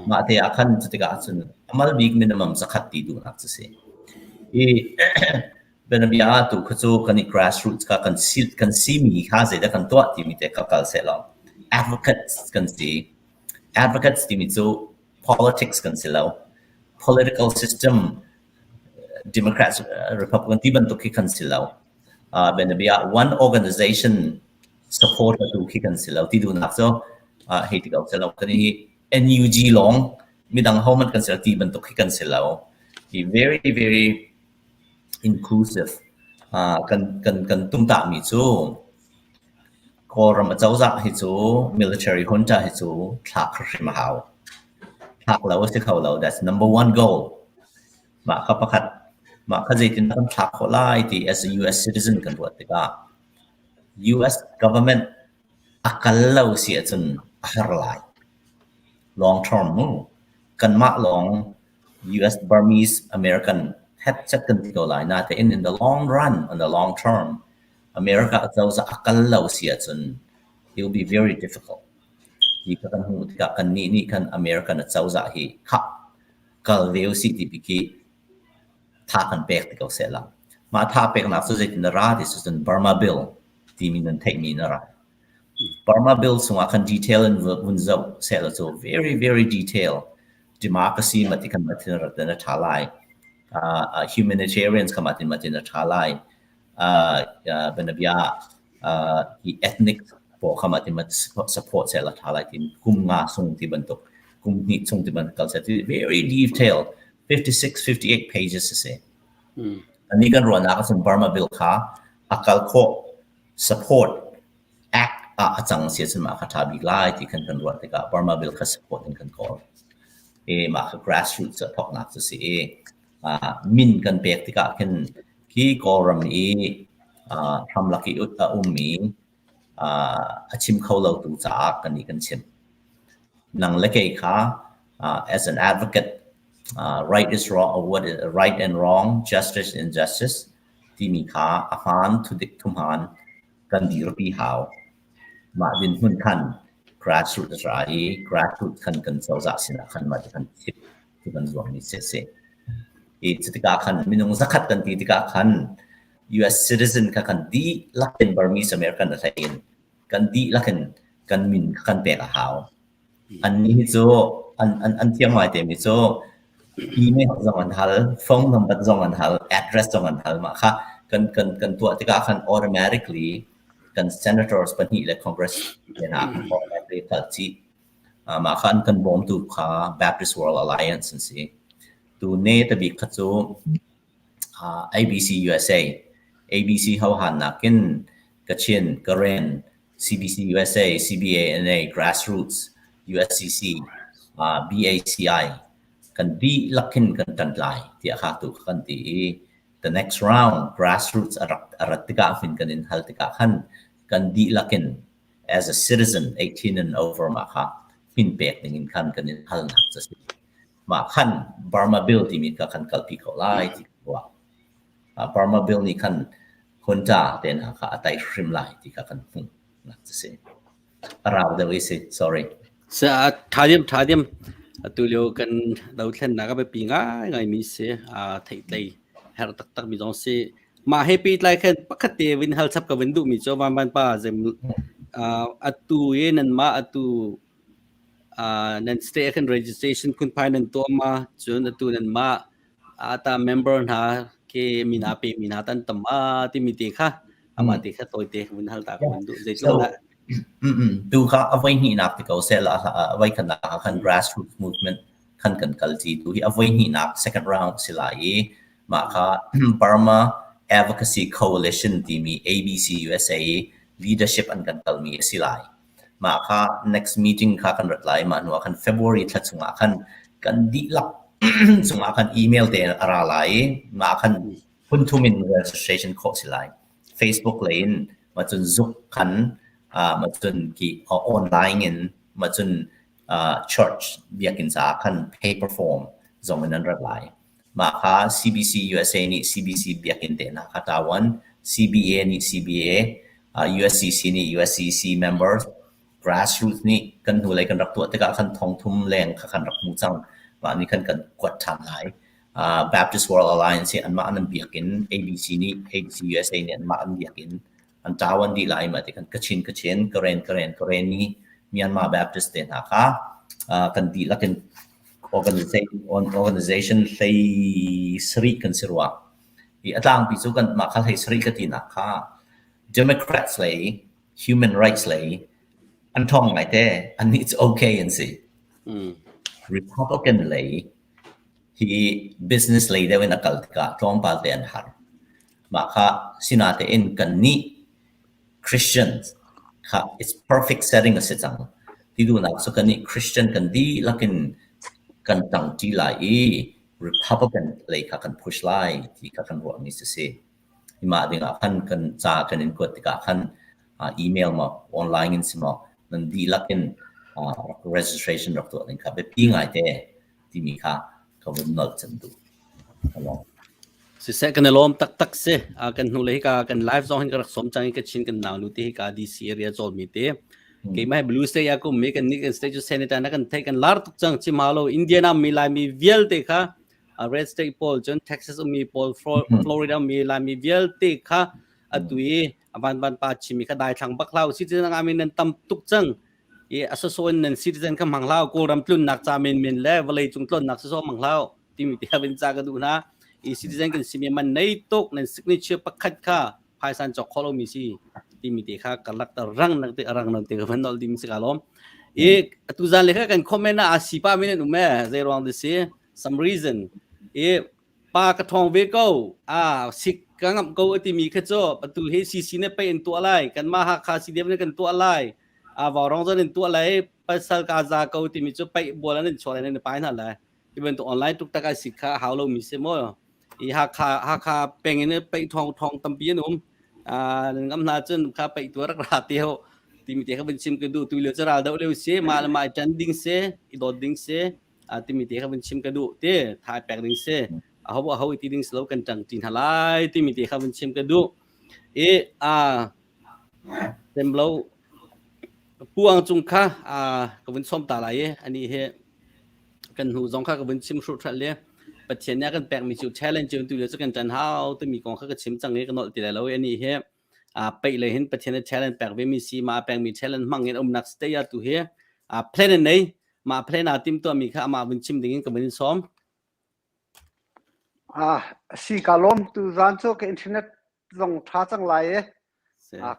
Mah te ah khan cutikah cun amal bik minimum zakhat ti duhnak cu si. I bianabia ah tu kha cu kan i grassroots kha kan si kan simi kha zeidah kan tuah timi te kha kal seh law advocates kan si. Advocates timi cu politics kan si lo. Political system Democrats, Republican ti bantuk khi kan si lo. Bianabia one organization supporter tu khi kan si lo ti duhnak cu hei ti ko si lo. Kan hi NUG lawng midang hohmanh kan si lo ti bantuk khi kan si lo. Hi very very inclusive kan kan kan tumtahmi cu Kawlram acozah hi cu military junta hi cu thlak hrim a hau. Thlak lo a si kho lo. That's number one goal. Mah kha pakhat mah kha zeitin kan thlak khawh lai ti as a US citizen kan ruat tikah US government a kal lo si ahcun a har lai. Long term mu. Kanmah lawng US Burmese American hetchet kan ti ko lai natein in the long run, in the long term, America acozah a kal lo si ahcun it will be very difficult. Hi kha kan hmuh tikah kannih nih khan American acozah hi khah kal ve usih ti khi tha kan pek ti ko seh la. Mah tha peknak cu zeitin na ra ti cun Burma Bill timi nan theihmi na ra. Burma Bill chungah khan detail in vun zoh seh la cu very very detail democracy mati khan matin rat na tha lai. Humanitarians kha matin matin na tha lai. Bianabia hi ethnic pawl kha mah ti support seh la tha lai ti kum nga sung ti bantuk kum hnih chung ti bantuk kal seh ti very detailed 56 58 pages a si. Ani kan ruahnak ahcun Burma bill kha a kal khawh support act ah a cang si ahcun mah kha tha bik lai ti khan kan ruah tikah Burma bill kha support in kan kawl. E mah kha grassroots a thawknak cu si i min kan pek tikah khin khi Kawlram i hramlak i a ummi a chim kho lotu caah kan nih kan chim. Nang le kei kha as an advocate right is wrong what is right and wrong justice injustice timi kha a hmaan thudik thuhmaan kan dirpi hau. Mah dinhmun khan grassroots ra i grassroots khan kan cozah sinah khan mah ti khan thip cu kan zuammi si a si. I cu tikah khan minung zakhat kan ti tikah khan US citizen kha kan dihlak in Burmese American a hlei in kan dihlak in kan min kha kan pek a hau. Annih hi cu an, an, an thiam ngai temi cu email zong an hal, phone number zong an hal, address zong an hal. Mah kha kan, kan, kan tuah tikah khan automatically kan senators pahnih le congress te hna khan automatically kal chih. Mah kha an kan bawmtu kha Baptist World Alliance an si. Tu ne tabik kha cu ABC USA, ABC hohan nakin Kachin, Karen, CBC USA, CBANA, Grassroots, USCC, BACI kan dihlak hin kan ṭan lai tiah kha tu kan ti i the next round grassroots a rak a rat tikah hin kan in hal tikah khan kan dihlak in as a citizen 18 and over mah kha min pek ding in khan kan in halnak cu a si. Mah khan Burma Bill timi kha kan kalpi ko lai ti ka ruah. Burma Bill nih khan junta te hna kha a tai hrim lai ti kha kan hmuh nak cu si. A rau deuh i si, sorry.
Sa tha diam tha diam atu lio kan dothlennak a biapi ngaingai mi si a theihtlei herh taktak mi zong si mah he pehtlai khan pakhat te vin hal chap ka vin duh mi cu van van pa zem atu i nan mah atu nan state khan registration phunphai nan tuah ma cun atu nan mah ata member hna ke mina pe mina tan tam ma timi te kha ama te kha toite vun hal ta ka vun duh zeitluk dah
Tu kha a voi hnihnak ti ko seh la a voi khatnak ah khan grassroots movement khan kan kal ti tu hi a voi hnihnak second round si lai i mah kha Burma Advocacy Coalition timi ABC USA leadership an kan kalmi a si lai. Mah kha next meeting kha kan rat lai. Mah hnu ah khan February thla chungah khan kan dihlak chungah khan email te a ra lai i mah khan phun thum in registration khawh si lai. Facebook lei in ma cun zuk khan ma cun ki online in ma cun church biakinn caah khan paper form zong in an rat lai. Mah kha CBC USA nih CBC biakinn te hna kha ṭavuan, CBA nih CBA, USCC nih USCC members, grassroots nih kan hnulei kan rak tuah tikah khan thongthum leng kha kan rak hmu cang. Mah nih khan kan kuat ṭhan lai. Baptist World Alliance hi anmah an biakinn, ABC nih ABC USA nih anmah an biakinn an ṭavuan dih lai mah ti khan Kachin Kachin, Karen Karen, Karenni, Myanmar Baptist te hna kha kan dihlak in organization hlei sarih kan si rua. I a tlangpi cu kan mah kha hlei sarih ka tinak kha Democrats lei human rights lei an ṭhawng ngai te annih cu okay an si. Republican lei hi business lei deuh in a kal tikah tlawmpal te an har. Mah kha sinatein kannih Christians kha it's perfect setting a si cang. Ti duhnak cu kannih Christian kan dihlak in kan ṭangṭi lai i Republican lei kha kan push lai ti kha kan ruahmi cu si. Mah dingah khan kan ca kan in kuat tikah khan email maw online in si maw nan dihlak in registration rak tuah ding kha biapi ngaite timi kha ka vun nolh cem duh.
Siseh kan i lawm taktak si. Kan hnu le hika kan live zong hin ka rak som cang i ka chin kan nau nu te hika DC area cawl mi te. Keimah hi Blue State ah kum mi kan nih kan state cu senator na kan theih kan lar tuk cang chim hau lo Indiana mi Laimi vialte kha Red State pawl cun Texas ummi pawl Florida ummi Laimi vialte kha atu i van van pa chimi kha daithlang bak hlau citizen nga min nan tam tuk cang i a soso in nan citizen kha hmang hlau Kawlram tlunnak ca menmen le vawlei cung tlonnak soso hmang hlau timi te in ca ka duh hna i citizen kan simi man nei tuk nan signature pakhat kha phaisan cawk kho lomi si timi te kha ka lak ta rang nak te rang nan te ka van nol ding si ka lom i atu zan le kha kan comment ah si pa min an um e zei ruang de si some reason i pa ka thong ve ko a sik ka ngam ko timi kha chu atu hi CC ne pe in tuah lai kan ma ha kha CDF ne kan tuah lai a vau rong zon in tuah lai pasal ka za ko timi chu pai bual an in chuah lai ne pai hna lai ti bantuk online tuk tak ai si kha hau lo mi si mo i Hakha Hakha peng in pei thong thong tampi an um nan ngam hna cun kha pei tu rak ra te ho timi te kha van chim ka duh tu lio cu ral do lio si ma le ma ṭan ding si i dawt ding si timi te kha van chim ka duh te thai pek ding si a ho a ho ti ding si lo kan ṭang ṭi hna lai timi te kha van chim ka duh i a Semlo puang cung kha ka vun som ta lai i ani hi kan hnu zong kha ka vun chim hruh le Pathian nih a kan pekmi cu challenge cu tu le cu kan ṭan hau timi kong kha ka chim cang i ka nolh ti lai lo i ani hi peih le hin Pathian nih challenge pek ve mi si ma pekmi challenge hmang in umnak state ah tu hi plan in nei mah plan aa tim tuahmi kha amah vun chim ding in ka vun in sawm.
Ah, si ka lawm tu zan cu ka internet zong ṭha cang lai i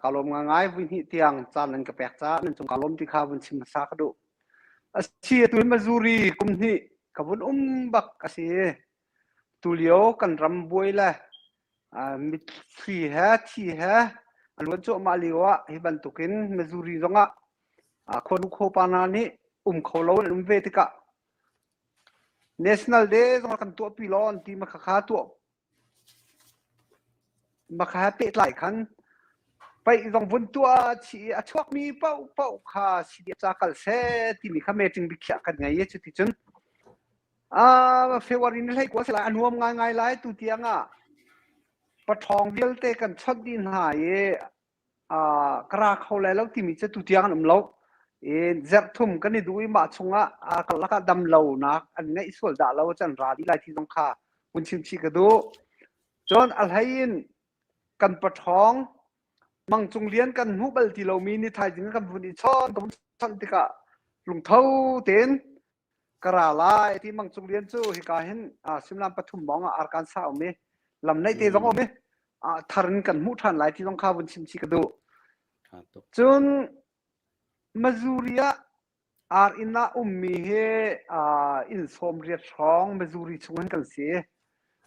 ka lawm ngai vui hnih tiang caan nan ka pek caah nan cung ka lawm ti kha vun chim hmasa ka duh. Asi atu hi Missouri kum hnih ka vun um bak a si. Tulio kan ram buai le mitthli he thi he. A luan cuahmah lio ah hi bantukin Missouri zongah khuanu khuapa hna nih um kho lo in an um ve tikah National Day zong kan tuahpi law an ti ma khakha tuah ma kha pehtlai khan paih zong vun tuah chih i a chuakmi paohpaoh kha CDF ca kal seh timi kha meeting biakhiah kan ngei i cuticun February ni 19 si lai a nuam ngaingai lai tu tiang ah paṭhawng vialte kan chawnh dih hna i ka ra kho lai lo timi cu tutiang an um lo. I zerhthum kan i duh i mah chungah karlak ah dam lonak an ngeih sual dah lo cun ra dih lai ti zong kha hun chim chih ka duh. Cun a hlei in kan paṭhawng Mang Cung Lian kan hmuh bal ti lomi ni thaizing kan vun i chawn ka vun chawnh tikah lungtho tein ka ra lai ti Mang Cung Lian cu hika hin suimilam pathum mawng ah Arkansas um i lam naih te zong um i thar in kan hmuh ṭhan lai ti zong kha vun chim chih ka duh. Cun Missouri ah ar inn ah ummi hi inn 80 hrawng Missouri chung hin kan si.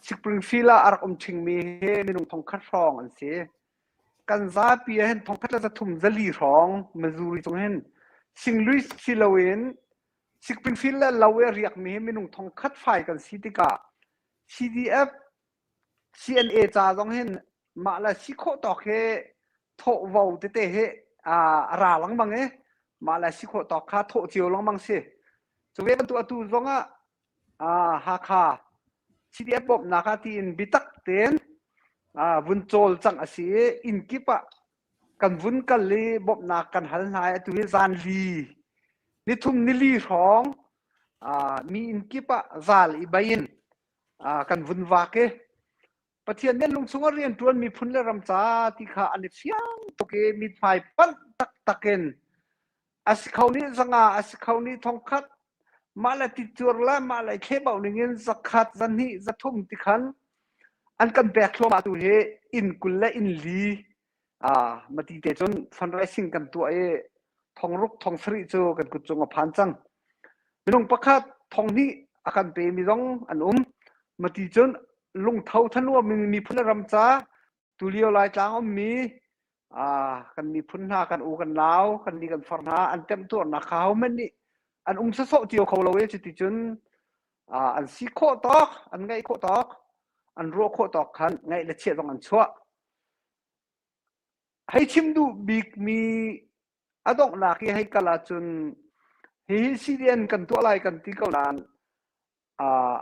Springfield ah a rak um ṭhingmi hi minung 1000 hrawng an si. Kan zapi ah hin 1304 hrawng Missouri chung hin St. Louis si loin Springfield le lo i a riakmi hi minung 1000 fai kan si tikah CDF CNA ca zong hin mah le si khawh tawk hi thawhvo tete hi a ra lengmang i mah le si khawh tawk kha thawh cio lengmang si. Cu ve bantuk atu zong ah Hakha CDF bawmhnak ah tiin biatak tein vun cawlcangh a si i inn kip ah kan vun kal i bawmhnak kan hal hna i atu hi zan li nithum nili hrawng mi inn kip ah zal i bei in kan vun vak i Pathian nih lungchung a rianṭuan miphun le ram ca ti kha an i fiang tuk i mithmai panh taktak in a si kho nih zanga a si kho nih thongkhat mah le ticuar le mah le thlebauh ning in zakhat zahnih zathum ti khan an kan pek thluahmah tu hi inn 20 le inn li mati te cun fundraising kan tuah i 6000 7000 cu kan kut cung a phan cang. Minung pakhat 2000 a kan pe mi zong an um. Mati cun lungtho thanuam in miphun le ram ca tulio Laitlang ummi kan miphun hna kan u kan nau kan ni kan far hna an temtuarnak kha hohmanh nih an um sawsawh cio kho lo i cuti cun an si khawh tawk an ngaih khawh tawk an ruah khawh tawk khan ngaih le chiah zong an chuah. Hei chim duh bikmi a donghnak i hei kal ahcun hihi CDN kan tuah lai kan ti ko nain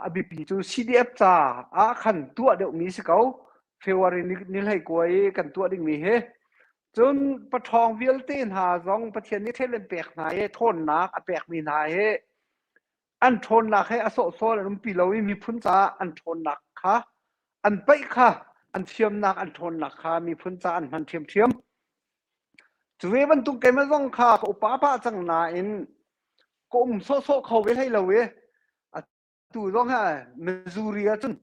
a biapi cu CDF ca ah khan tuah deuhmi si ko. February ni 21 i kan tuah dingmi hi. Cun paṭhawng vialte hna zong Pathian nih ṭhelen pek hna i ṭhawnnak a pekmi hna hi an ṭhawnnak he a sawhsawh an umpi lo i miphun caah an ṭhawnnak kha an paih kha an thiamnak an ṭhawnnak kha miphun caah an hman ṭhiamṭhiam. Cu ve bantuk keimah zong kha ka upa pah cang nain ka um sawhsawh kho ve hlei lo i atu zong hi Missouri ah cun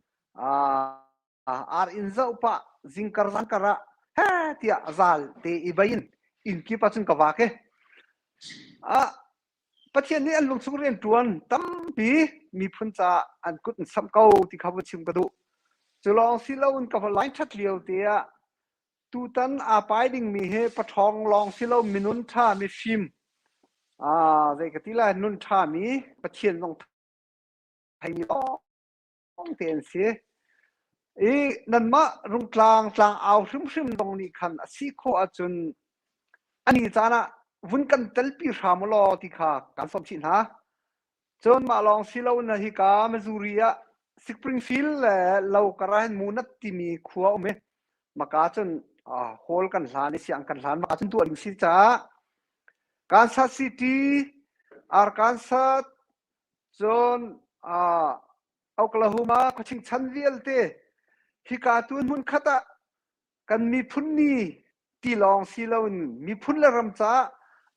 ar inn zoh pah zingkar zangkar ah he tiah zal te i bei in inn kip ah cun ka vak i Pathian nih an lungchung rianṭuan tampi miphun caah an kut in samh ko ti kha vun chim ka duh. Cu lawng si loin ka va line ṭhat lio te ah tutan aa pai dingmi hi paṭhawng lawng si lo minun ṭha mifim zei ka ti lai nun ṭha mi Pathian zong theimi lawng te an si. I nanmah Rungtlang tlangau hrimhrim zong nih khan a si khawh ahcun ani caan ah vun kan telpi hram u law ti kha kan sawm chih hna. Cun mah lawng si lo na hika Missouri ah Springfield le lo kar ah hin Munat timi khua um i maka cun hall kan hlan i siang kan hlan maka cun tuah ding si caah Kansas City, Arkansas, cun Oklahoma khuaching chan vialte hika tu hmun khat ah kan miphun ni ti lawng si loin miphun le ram caah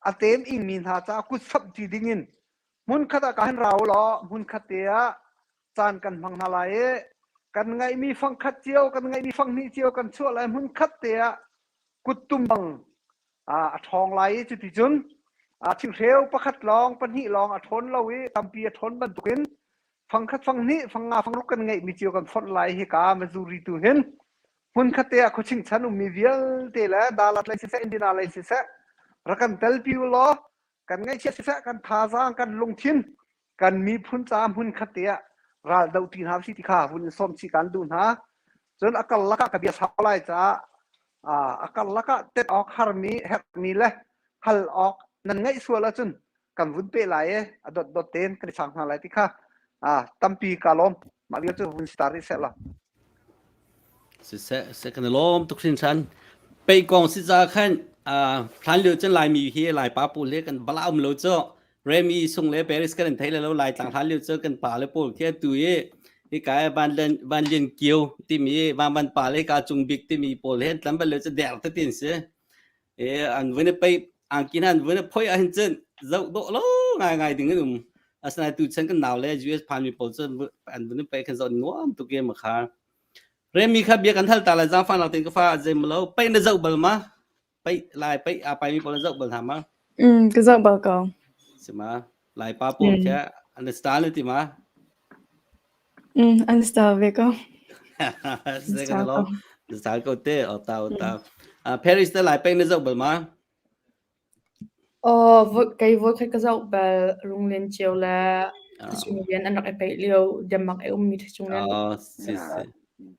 a tem ingmi hna caah kut samh ti dingin hmunkhat ah ka han ra u law hmunkhat te ah caan kan hmang hna lai i kan ngeihmi fangkhat cio kan ngeihmi fanghnih cio kan chuah lai hmunkhat te ah kuttum bang a ṭhawng lai i cuticun thinghreu pakhat lawng pahnih lawng a ṭhawn lo i tampi a ṭhawn bantukin fangkhat fanghnih fangnga fangruk kan ngeihmi cio kan fonh lai hika Missouri tu hin. Hmunkhat te ah khuaching chan ummi vialte le Dalat lei siseh, Indiana lei siseh, rak kan telpi u law kan ngaihchiat siseh, kan thazaang, kan lungthin, kan miphun caah hmunkhat te ah ral do ṭi hna usih ti kha vun in sawm chih kaan duh hna. Cun a karlak ah ka bia sau lai caah a karlak ah tet awk harmi, herhmi le hal awk nan ngaih sual ahcun kan vun peh lai i a dotdot tein kan i chang hna lai ti kha tampi ka lawm. Mah vial cu vun si ta rih seh law.
Siseh, seh kan i lawm tuk hringhran. Pei kong si ca khan hlan lio cun Laimi hi Laipa pawl he kan bala um lo cu. Remi sung le Paris kan in thei le lo Lai tlang hlan lio cu kan pa le pawl khi tu i hi kai van len van lian kio timi van van pa le ka cung bik timi pawl he tlam bal lo cu der te tin si. E an vun i pei angki hna an vun i phoi ahhin cun zoh dawh lo ngaingai ding an um. Asinain tu chan kan nau le US phanmi pawl cu an vun i pei khan zoh nuam tuk i makha. Remi kha bia kan hal ta lai zaangfah nak tein ka fa zei lo pei na zoh bal ma? Pei lai pei aa paimi pawl na zoh bal hna ma?
Mm, ka zoh bal ko.
Si ma? Lai pa pawl
Mm.
kha an style na ti ma?
Mm, an style ve ko. An
Se kan
style
lo.
ko.
Style ko te o ta o
Mm.
ta. Paris te lai peng na zoh bal ma?
Aw, kei voikhat ka zoh bal Runglen cio le
Ah.
Thachung Lian an rak i peih lio Denmark i ummi Thachung Lian.
Oh, si si.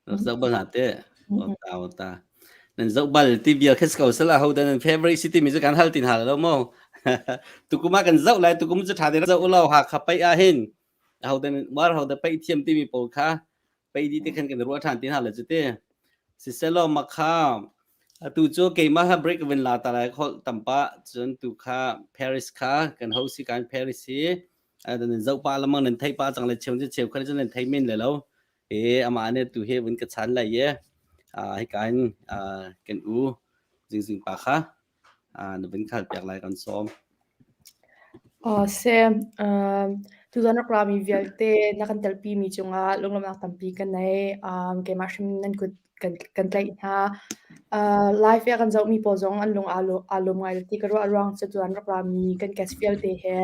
Rak zoh bal hna te.
Mm.
O ta o ta. Nan zoh bal ti bia khes ko sala ho dan nan favorite city mi cu kan hal tin hal lo mo. Tukum ah kan zoh lai tukum cu tha te zoh lo ha kha pai ah hin. Ho dan war ho da pai thiam ti mi pawl kha pai di te khan kan ruah than tin hal la chu te. Siselaw makha atu cu keimah ha break vin la ta lai khol tampa cun tu kha Paris kha kan ho si kan Paris hi nan zoh pa lamang nan thei pa cang le cheu cu cheu kha cu nan thei men le lo e ama ne tu he vun ka chan lai ye hi ka in kan u jing jing pa kha na vun khal piak lai kan sawm.
Aw se, tuzan rak rami vialte na kan telpi mi cungah lunglawmhnak tampi ka nei. Um, keimah hrim nan kut kan, kan tlaih hna. Uh, live ah kan zohmi pawl zong an lung aa lawm ngai ti ka ruah ruang cu tuzan rak rami kan guest vialte he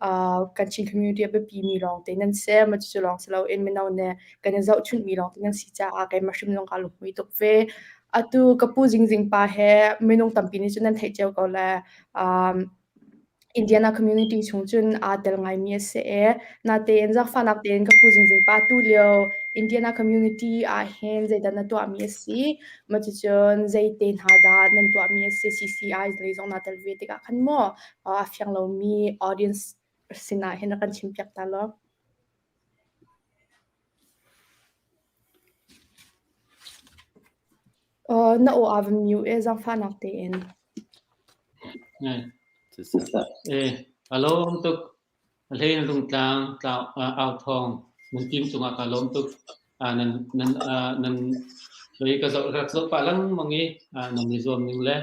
uh, kan Chin community a biapi mi lawng te nan si. Ma cucu lawng si loin mino ne kan i zohchunh mi lawng te nan si caah keimah hrim zong kaa lunghmui tuk ve. Atu ka pu Zingzing pa he minung tampi nih cun nan theih cio ko le um, Indiana community chung cun aa tel ngaimi a si i natein zaangfahnak tein ka pu Zingzing pa tu lio Indiana community ah hin zeidah na tuahmi a si? Mah cucun zei te hna dah nan tuahmi a si? CCI lei zong naa tel ve tikah khan maw a fiang lomi audience sinah hin rak kan chimpiak ta law. Uh, na aw aa van mute e zaangfahnak tein.
Eh, ka lawm tuk. A hlei in Rungtlang tlau au thawng nan team cungah ka lawm tuk. Nan nan nan lei ka zoh rak zoh pah lengmang i nan i zuam ning le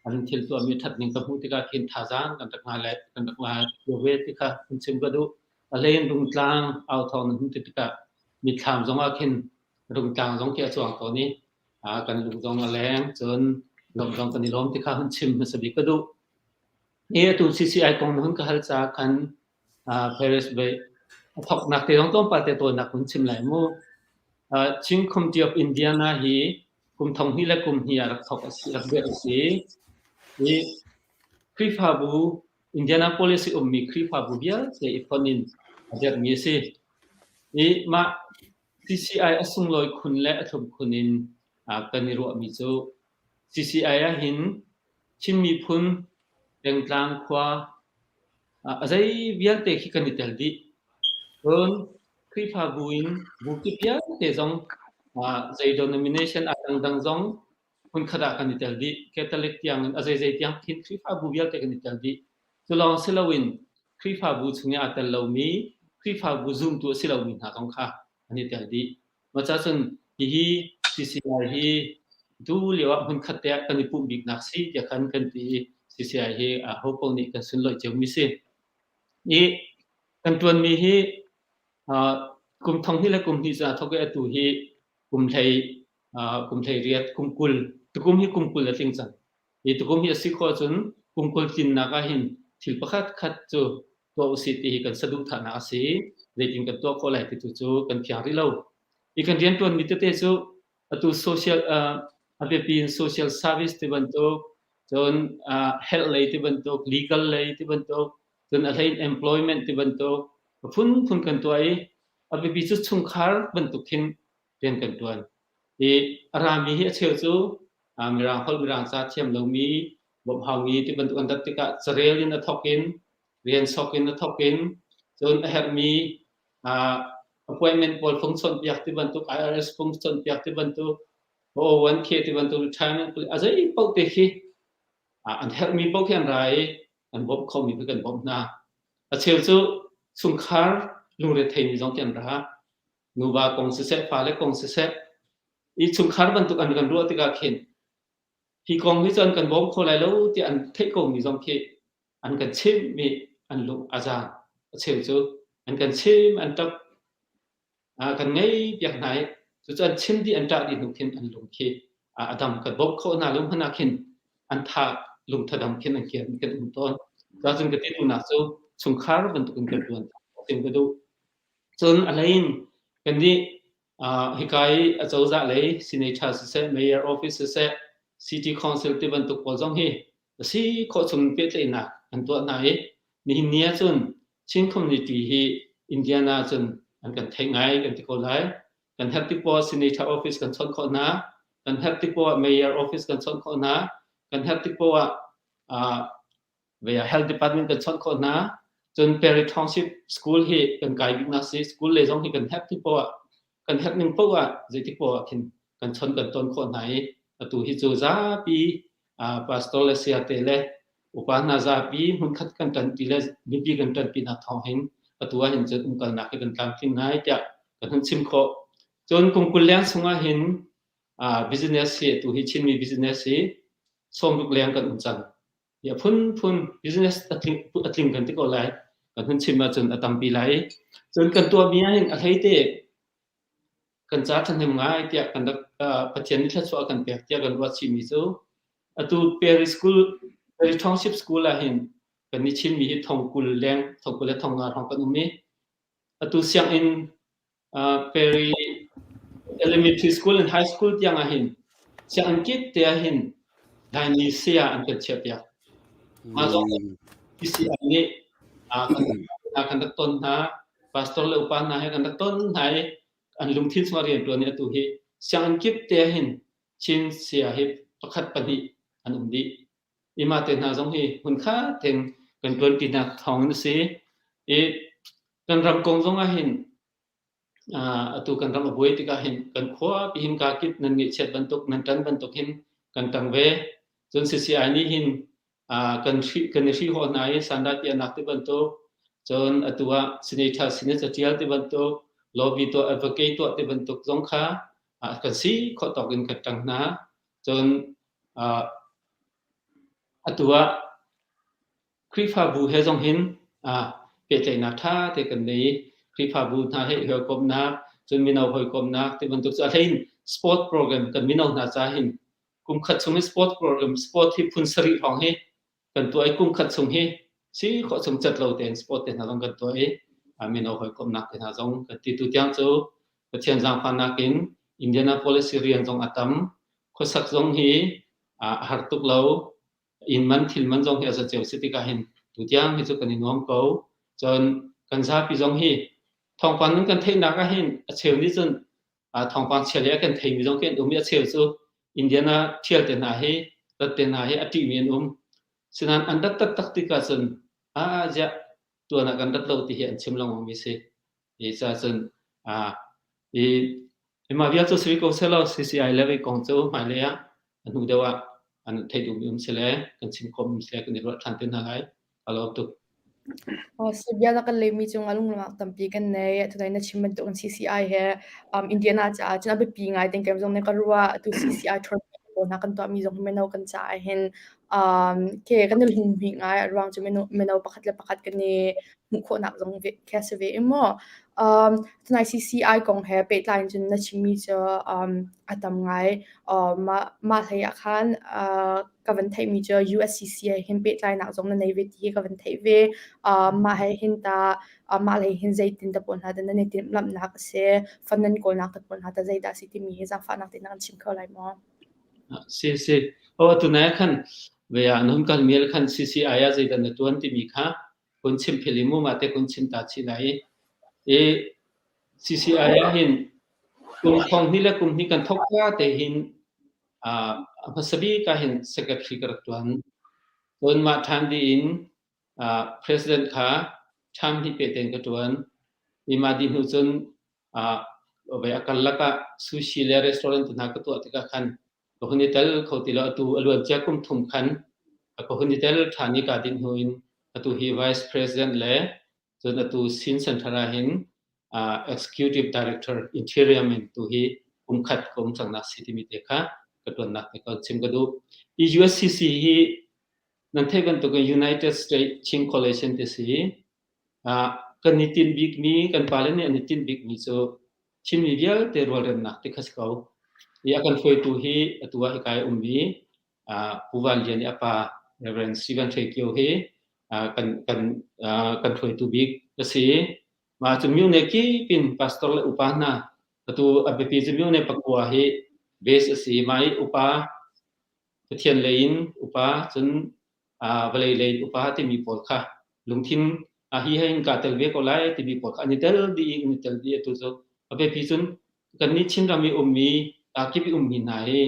an thil tuahmi ṭhat ning ka hmuh tikah khin thazaang kan rak nga le kan rak nga ve ti kha hun chim ka duh. A hlei in Rungtlang au thawng nan hun ti tikah mitthlam zongah khin Rungtlang zong khi a cuang tawn i kan lung zong a leng cun lawmh zong kan i lawm ti kha hun chim hmasa bik ka duh. Hi atu CCI kong na hun ka hal caah khan Paris Bay a thawknak te zong tlawmpal te tawinak hun chim lai mu. Chin Committee of Indiana hi kum thong hnih le kum hnih ah rak thawk a si, rak dirh a si. Hi Khrihfabu Indianapolis i ummi Khrihfabu vialte i fonh in a dirhmi a si. Hi mah CCI a sunglawi khun le a thlum khun in kan i ruahmi cu CCI ah hin Chin miphun pengtlang khua a zei vialte khi kan i tel dih. Cun Khrihfabu in bu kip vialte zong zei denomination a dangdang zong hmunkhat ah kan i tel dih. Catholic tiang in a zeizei tiang khin Khrihfabu vialte kan i tel dih. Cu lawng si loin Khrihfabu chung i aa tel lomi, Khrihfabu zumtu a si lomi hna zong kha an i tel dih. Mah cun hihi CCI hi tu lio ah hmunkhat te ah kan i pumh biknak si tiah khan kan ti i CCI hi aho paoh nih kan sunlawih ciomi si. I kan ṭuanmi hi kum thong hnih le kum hnih ca thawk i atu hi kum hlei kum hlei riat kum 20 tukum hi kum 20 a tling cang. Hi tukum hi a si khawh ahcun kum 20 tlinnak ah hin thil pakhat khat cu tuah usih ti hi kan saduhthahnak a si. Zeitin kan tuah khawh lai ti tu cu kan fiang rih lo. Hi kan rianṭuanmi tete cu Atu social a biapi in social service ti bantuk, cun health lei ti bantuk, legal lei ti bantuk, cun a hlei in employment ti bantuk, a phunphun kan tuah i a biapi cu chungkhar bantuk khin rian kan ṭuan. I a rami hi a cheu cu Mirang holh Mirang ca thiam lomi, bawmh haumi ti bantuk an rat tikah carel in a thawk in, rian sok in a thawk in, cun a herhmi appointment pawl fung chawnhpiak ti bantuk, IRS fung chawnhpiak ti bantuk, 401k ti bantuk, retirement a zei paoh te khi an herhmi paoh khi an ra i an bawmh khomi khi kan bawmh hna. A cheu cu chungkhar lungretheimi zong khi an ra. Nuva kong siseh, fale kong siseh, i chungkhar bantuk an kan ruah tikah khin hi kong hi cu an kan bawm kho lai lo tiah an theih komi zong khi an kan chimh i an lung a zaang. A cheu cu an kan chim, an ṭap, kan ngei piak hna i cucu an chim dih, an ṭah dih hnu khin an lung khi a dam. Kan bawmh khawh hna lo hmanh ah khin an tha lung thadam khin an kir kan um tawn. Cuahcun ka ti duhnak cu chungkhar bantukin kan ṭuan chim ka duh. Cun a hlei in kannih hika i acozah lei senator siseh, mayor office siseh, city council ti bantuk pawl zong hi a si khawh chung pehtlaihnak an tuah hna i nihin ni ahcun Chin community hi Indiana cun an kan theih ngai kan ti ko lai. Kan herh tik poah senator office kan chawnh khawh hna, kan herh tik poah mayor office kan chawnh khawh hna, kan herh tik poah health department kan chawnh khawh hna. Cun Perry Township School hi kan kai biknak si. School le zong hi kan herh tik poah kan herh ning poah ah zeitik poah ah khin kan chawnh kan ton khawh hna i atu hi cu zapi pastor le sayate le upa hna zapi hmunkhat kan ṭanpi le mipi kan ṭanpi nak thawng hin atu ah hin cun umkalnak hi kan tlamtling ngai tiah kan hun chim khawh. Cun kum 20 leng chungah hin business hi atu hi Chinmi business hi 60 leng kan um cang. A phunphun business a tling, a tling kan ti ko lai. Kan hun chim ahcun a tampi lai. Cun kan tuahmi ah hin a hleite kan ca ṭhahnem ngai tiah kan rak Pathian nih thluachuah a kan pek tiah kan ruah chihmi cu atu Perry School Perry Township School ah hin kan i Chinmi hi thong 20 leng thong 20 le thong nga hrawng kan um i atu sianginn Perry Elementary School and High School tiang ah hin sianginn kip te ah hin Laimi saya an kan chiahpiak. Mah zong PCI nih kan rak ton hna, pastor le upa hna he kan rak ton hna i an lungthin chungah rian ṭuan i atu hi sianginn kip te ah hin Chin saya hi pakhat pahnih an um dih. Ima te hna zong hi hmunkhat tein kan ṭuanṭinak thawng in a si. I kan ram kong zong ah hin atu kan ram a buai tikah hin kan khua pihin kaa kip nan ngeihchiat bantuk nan ṭan bantuk hin kan ṭang ve. Cun CCI nih hin kan hri kan i hrihhawh hna i sandah piahnak ti bantuk cun atu ah senator sin i caṭial ti bantuk lobby tuah advocate tuah ti bantuk zong kha kan si khawh tawk in kan ṭang hna. Cun atu ah Khrihfabu he zong hin pehtlaihnak ṭha te kan nei i Khrihfabu hna he i hawikomhnak, cun mino hawikomhnak ti bantuk cu a hlei in sport program kan mino hna ca hin kum khat chung i sport program sport hi phun sarih hrawng hi kan tuah i kum khat chung hi si khawh chung cat lo tein sport te hna zong kan tuah i mino hawikomhnak te hna zong kan ti tu tiang cu Pathian zaangfahnak in Indianapolis rian zong a tam khuasak zong hi a har tuk lo inn man thil man zong hi a zaceo si tikah hin tutiang hi cu kan i nuam ko. Cun kan zapi zong hi thawngpang nan kan theihnak ah hin a cheu nih cun thawngpang chia le a kan theimi zong khi an um i a cheu cu Indiana thial te hna hi rat te hna hi a ṭihmi an um. Sinain an rat taktak tikah cun a ziah tuan ah kan rat lo ti hi an chim lengmang mi si. Hi ca cun i mah vial cu si ko selaw CCI le kong cu hmailei ah a hnu deuh ah an theih duhmi um si le kan chim khawh um si le kan i ruah ṭhan te hna lai. Ka lawm tuk.
Bia na kan lehmi cungah lunglawmhnak tampi kan nei. Tunai na chim bantuk in CCI he um, Indiana caah cun a biapi ngai ting kem zong nih ka ruah. Atu CCI tournament pawl hna kan tuahmi zong hi mino kan caah hin um, ke kan i hlung hmih ngai. A ruang cu mino, mino pakhat le pakhat kan i hmuh khawhnak zong ve, khi a si ve i maw. Um, tunai CCI kong he pehtlai in cun na chimmi cu um, a tam ngai. Uh, mah, mah hlei ah khan uh, ka van theihmi cu USCC he hin pehtlainak zong na nei ve ti hi ka van theih ve. Mah he hin ta mah lei hin zeitin te pawl hna dah nan i timhlamhnak a si, fund nan kawlnak te pawl hna ta zeidah a si timi hi zaangfahnak tein na kan chim kho lai maw?
Si si. O atu nai khan ve ah na hun kal mi khan CCI ah zeidah na tuan timi kha kun chim phil i mu ma te kun chim ta chi lai i CCI ah hin kum thong hnih le kum hnih kan thok ka te hin a hmasa bik ah hin secretary ka rak tuan. Cun mah ṭhan dih in president kha ṭham hnih pe tein ka ṭuan. I mah dih hnu cun ve a karlak ah sushi le restaurant hna ka tuah tikah khan ka hun i tel kho ti lo. Atu a luancia kum thum khan ka hun i tel ṭhan i kaa dinh hnu in atu hi vice president le cun atu Sin Center ah hin executive director interior in tu hi kum khat ka um cangnak si timi te kha ka ṭuannak te ka chim ka duh. Hi USCC hi nan theih bantukin United States Chin Coalition ti si. Kan i tinh bikmi, kan pale nih an i tinh bikmi cu Chinmi vialte rualremnak ti kha si ko. Hi a kan hruaitu hi atu ah hika i ummi Pu Van Lian i a pa Reverend Stephen Hre Kio hi kan kan kan hruaitu bik a si. Mah cu myone kip in pastor le upa hna atu a biapi cu myone pakua hi base a si. Mah i upa Pathian lei in upa cun vawlei lei in upa timi pawl kha lungthin hi he hin kaa tel ve ko lai timi pawl kha an i tel dih i an i tel dih atu cu a biapi cun kannih Chinram i ummi kip i ummi hna hi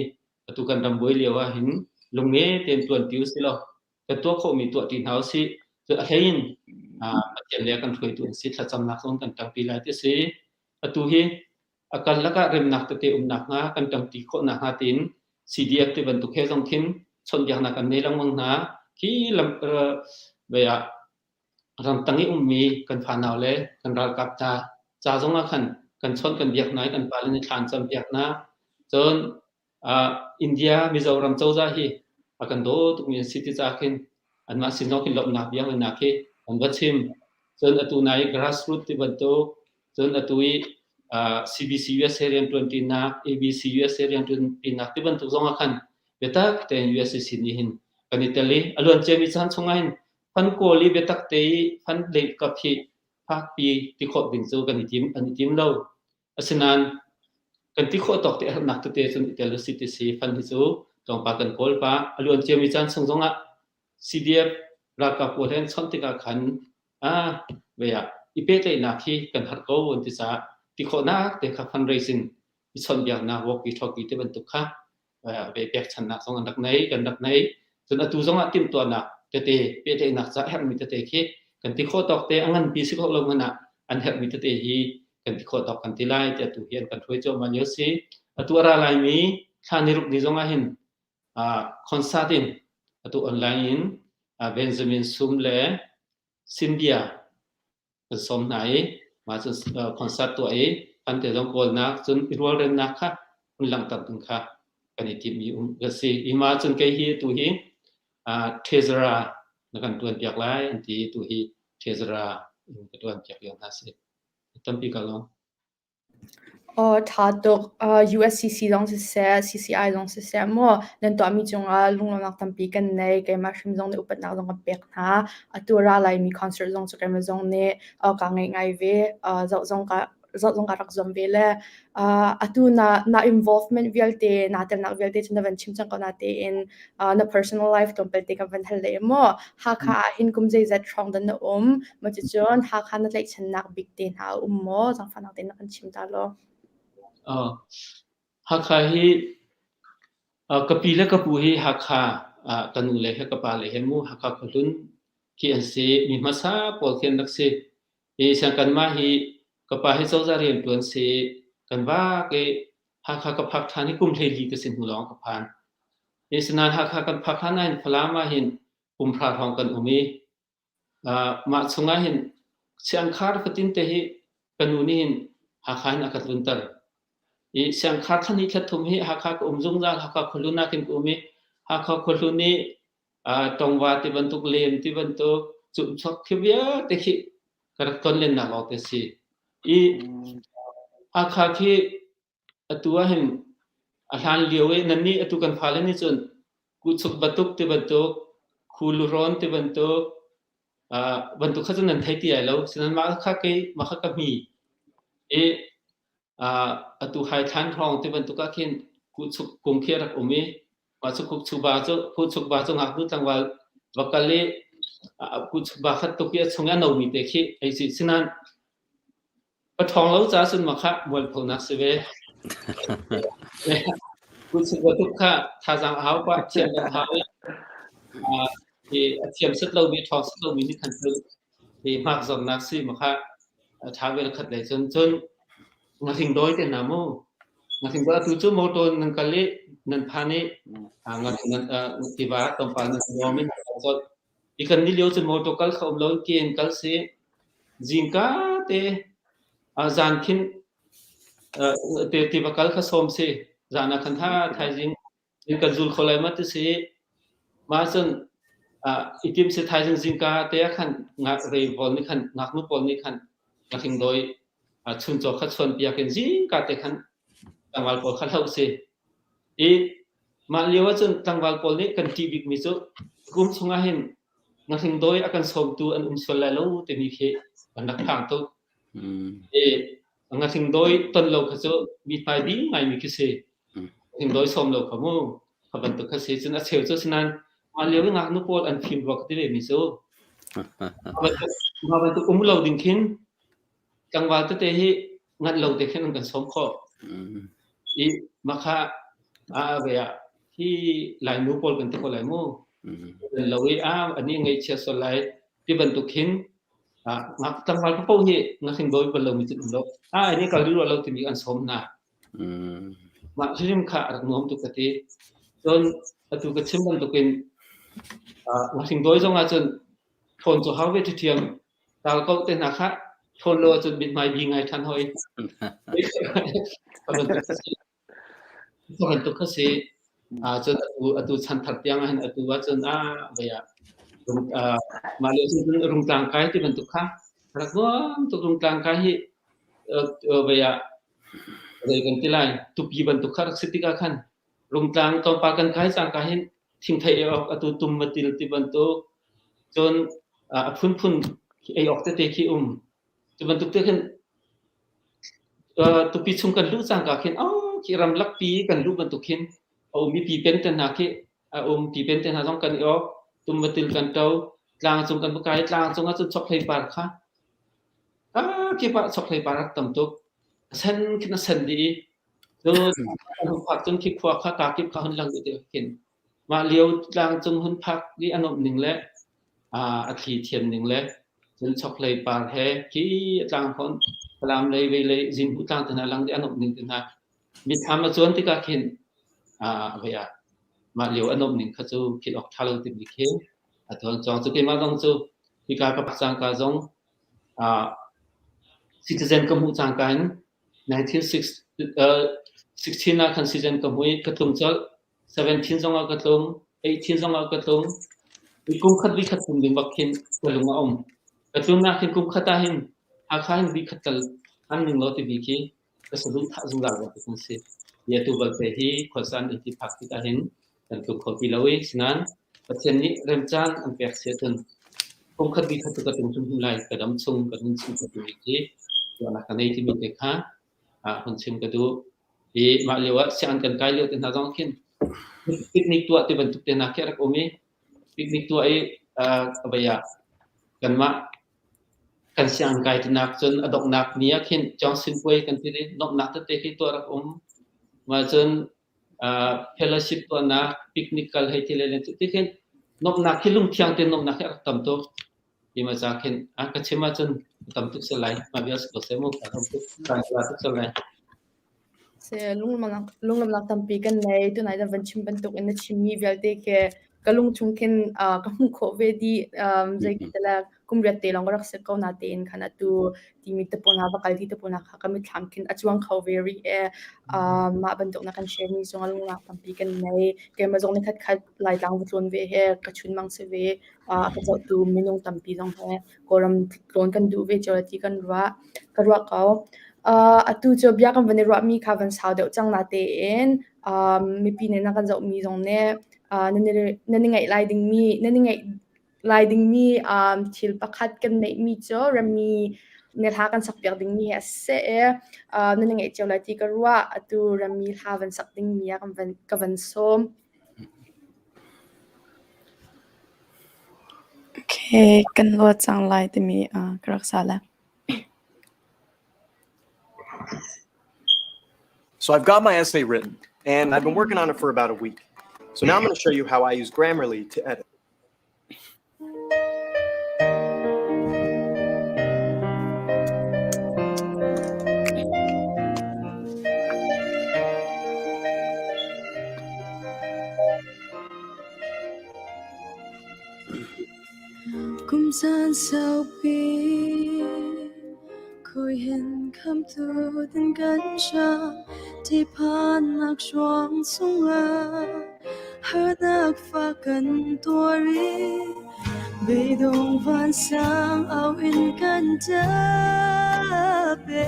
atu kan ram buai lio ah hin lungnge tein ṭuanṭi usih law kan tuah khawhmi tuahṭi hna usih. Cun a hlei in Pathian le kan hruaitu an si thlacamnak zong kan ṭangpi lai ti a si. Atu hi a karlak ah remnak tete umnak hnga kan ṭangṭi khawh nakhnga tiin CDF ti bantuk he zong khin chawnhbiaknak kan nei lengmang hna. Khi lam ah ramtang i ummi kan fanau le kan ralkap hna ca zong ah khan kan chawnh kan biak hna i kan pale nih thla an campiak hna. Cun India Mizoram cozah hi a kan daw tukmi an si ti caah khin anmah sin zong khin lawmhnak bia ngeihnak hi an va chim. Cun atu nai i grassroot ti bantuk cun atu i CBC USA rianṭuanṭinak, ABC USA rianṭuanṭinak ti bantuk zong ah khan biatak tein USCC nih hin kan i tel i a luan ciami caan chungah hin fund kawl i biatak te i fund lei kap hi fakpi ti khawh ding cu kan i tim an i tim lo. Asinain kan ti khawh tawk te herhnak tete cun i tel usih ti si fund hi cu tlawmpal kan kawl pah. A luan ciami caan chung zongah CDF ralkap pawl he an chawnh tikah khan ah vei ah i pehtlaihnak hi kan harh ko an ti caah ti khawhnak te kha fundraising i chawnhbiaknak walkie talkie ti bantuk kha ve pekchannak zong an rak nei kan rak nei. Cun atu zong ah timhtuahnak tete pehtlaihnak ca herhmi tete khi kan ti khawh tawk te a nganpi si khawh lo hmanh ah an herhmi tete hi kan ti khawh tawk kan ti lai ti atu hi an kan hruai cuahmah lio si. Atu a ra laimi thla ni ruk ni zong ah hin concert in atu online in Benjamin Sum le Cynthia kan sawm hna i mah cun concert tuah i fante zong kawlnak cun i rualremnak kha hun langhter ding kha kan i timhmi um ka si. I mah cun kei hi atu hi treasurer na kan tuan piak lai an ti tu hi treasurer in ka tuan piak lio hna si. Tampi ka lawm.
Aw, ṭha tuk. USCC zong siseh, CCI zong siseh maw nan tuahmi cungah lunglawmhnak tampi kan nei. Keimah hrim zong nih upatnak zong kan pek hna. Atu a ra laimi concert zong cu keimah zong nih kaa ngaih ngai ve. Zoh zong ka zoh zong ka rak zuam ve le atu na na involvement vialte naa telnak vialte cu na van chim cang ko natein na personal life tlawmpal te kan van hal le maw Hakha ah hin kum zeizat hrawng dah na um? Maw cucun Hakha na tlaihchannak bik te hna a um maw? Zaangfahnak tein na kan chim ta law.
Uh, Hakha hi uh, ka pi le ka pu hi Hakha uh, ka nu le he ka pa le he mu Hakha khuahlun khi an si mi hmasa pawl khi an rak si. Hi siang kanmah hi ka pa hi cozah rian ṭuan si kan vak i Hakha ka phak ṭhan i kum 14 ka si hnu lawng ka phan. Hi sinain Hakha kan phak hlan ahhin Falam ah hin kum hra hrawng kan um i mah chungah hin siangkhar fatin te hi ka nu nih hin Hakha hin a ka tlunter. I siangkhar thla hnih thla thum hi Hakha ka um zungzal Hakha khuahlun ah khin ka um i Hakha khuahlun i tongva ti bantuk lem ti bantuk cumchuak khi vialte khi ka rak ton lennak lawng te si. I Hakha khi atu ah hin a hlan lio i nannih atu kan fale nih cun. Kuhchuk batuk ti bantuk, khulurawn ti bantuk, bantuk kha cu nan thei ti lai lo. Sinain mah kha kei mah kha ka hmi. I atu haithlan hrawng ti bantuk ah khin kuhchuk kung khi a rak um i mah cu kukchuba cu kuhchukba cu ngaknu tlangval va kal i kuhchukba khat tuk i a chung i a nomi te khi ei si. Sinain Ka ṭhawng lo caah cun mah kha mualphonak si ve. Kutchuk kha thazaang a hau pah, thiam a hau i i a thiam set lomi, a ṭhawng set lomi nih khan cun hi hmak zawtnak si mah kha a ṭha ve khat lei cun cun ngahring dawi te hna mu. Ngahring dawi atu cu motor nan kal i nan phan i ngahring nan tiva tlawmpal nan nuam i nan kal colh. I kan ni lio cu motor kal kha um lo in ke in kal si. Zingka te zan khin te tiva kal kha sawm si. Zan ah khan ha thaizing in kan zul kho lai ma ti si. Mah cun i tim si thaizing zingka te ah khan ngak rei pawl nih khan ngaknu pawl nih khan ngahring dawi chuncaw kha chuan piak in zingka te khan tlangval pawl kha hloh si. I mah lio ahcun tlangval pawl nih kan ṭih bikmi cu kum chungah hin ngahring dawi a kan sawmtu an um sual lai lo timi khi kan rak phang tuk. I ngahring dawi ton lo kha cu mi hmai bi ngaimi khi si. Ngahring dawi sawm lo kha mu kha bantuk kha si. Cun a cheu cu sinain mah lio i ngaknu pawl an fim rua ka ti vemi cu mah bantuk um lo ding khin tlangval tete hi nganh lo te khin an kan sawm khawh. I makha a ve ah hi Lainu pawl kan ti ko lai mu. Lo i a ani ngaihchia sual lai ti bantuk khin ngak tlangval paoh hi ngahring dawi bal lomi cu um lo. A ani kal rih lo timi an sawm hna. Mah hrim kha a rak nuam tuk ka ti. Cun atu ka chim bantukin ngahring dawi zong ahcun thawn cu hau ve ṭhiṭhiam. Tal ko te hna kha thawn lo ahcun mithmai bi ngai ṭhan hoi. Bantuk kha si. Cun atu atu chanthar tiang ahhin atu ahcun a vei ah mah lio cun rungtlang kai ti bantuk kha rak nuam tuk rungtlang kai hi vei ah zei kan ti lai tupi bantuk kha rak si tikah khan rungtlang tlawmpal kan kai cangka hin thingthei ei awk atu tum matil ti bantuk cun a phunphun ei awk tete khi um cu bantuk te khin tupi chung kan luh cangka khin oh khi ramlak pi kan luh bantuk khin a um mi pipen te hna khi a um pipen te hna zong kan i awk tum matil kan to tlang cung kan va kai tlang cung ah cun chokhlei par kha ka kip ah chokhlei par rak tam tuk a sen khin a sen dih i Cun hun phak cun khi khua kha kakip kha hun lang dih khin mah lio tlangcung hun phak i a nuamh ning le a thli thiam ning le cun chokhlei par he khi a tlang hon Falam lei vei lei Zinhu tlang te hna lang dih a nuamh ning te hna mithlam a cuan tikah khin vei ah mah lio a nuamh ning kha cu philh awk ṭha lo timi khi a tuan cawng cu keimah zong cu hika ka pak cangka zong citizen ka hmuh cangka in 1916 ah khan season ka hmu i ka tlung colh. 17 zongah ka tlung, 18 zongah ka tlung. I kum khat vi khat tlung ding bak khin ka lung a um. Ka tlunnak hin kum khat ah hin Hakha hin vi khat tal an ning law timi khi ka saduhthah zungzal bantuk an si. Hi atu balte hi khuasan in ti phak tik ahhin kan tlung kho ti lo i sinain Pathian nih remcaan an pek si ahcun kum khat vi khat cu ka tlung hrimhrim lai, ka dam chung, ka nun chung ka timi khi ruahnak ka nei timi te kha hun chim ka duh. I mah lio ah sianginn kan kai lio te hna zong khin picnic tuah ti bantuk te hna khi a rak um i picnic tuah i vei ah kanmah kan sianginn kai tinak cun a donghnak ni ah khin Johnson puai kan ti i donghnak tete khi tuah rak um. Mah cun fellowship tuahnak, picnic kal hei ti le len cu ti khin nuamhnak khi lungthiang tein nuamhnak hi a rak tam tuk. Ti ma ca khin a ka chim ahcun tam tuk sel lai. Mah vial si ko seh mu. Ka tam tuk. Ka tuk sel lai.
Se lunglawmhnak lunglawmhnak tampi kan nei. Tunai na van chim bantuk in na chimmi vialte khi ka lung chung khin uh, ka hmuh khawh ve dih. Um, zei ti le kum riat te lawng ka rak si ko na tein khan atu timi te pawl hna va kal ti te pawl hna kha ka mitthlam khin a cuang kho ve rih e. Uh, mah bantuk na kan share mi zong lungnak tampi kan nei. Keimah zong ni khat khat Laitlang va tlawn ve he ka chun mang si ve. Uh, a ka zohtu minung tampi zong he Kawlram tlawn kan duh ve cio ti kan ruah. Ka ruah ko. Uh, atu cu bia kan van i ruahmi kha van sau deuh cang na tein um, mipi nih na kan zohmi zong nih Nan i ngaih lai dingmi nan i ngaih lai dingmi thil pakhat kan neihmi cu rammi ne hla kan sakpiak dingmi hi a si i nan i ngaih cio lai ti ka ruah. Atu rammi hla van sak dingmi ah ka van sawm.
Okay, kan luat cang lai timi ka rak sa lai.
So I've got my essay written, and I've been working on it for about a week. So now I'm going to show you how I use Grammarly to edit.
Kum caan saupi Khui hin khamtu din kan hram Ṭihphannak hruang chungah Harnak fak kan tuar i Beidong vansang au in kan ṭap e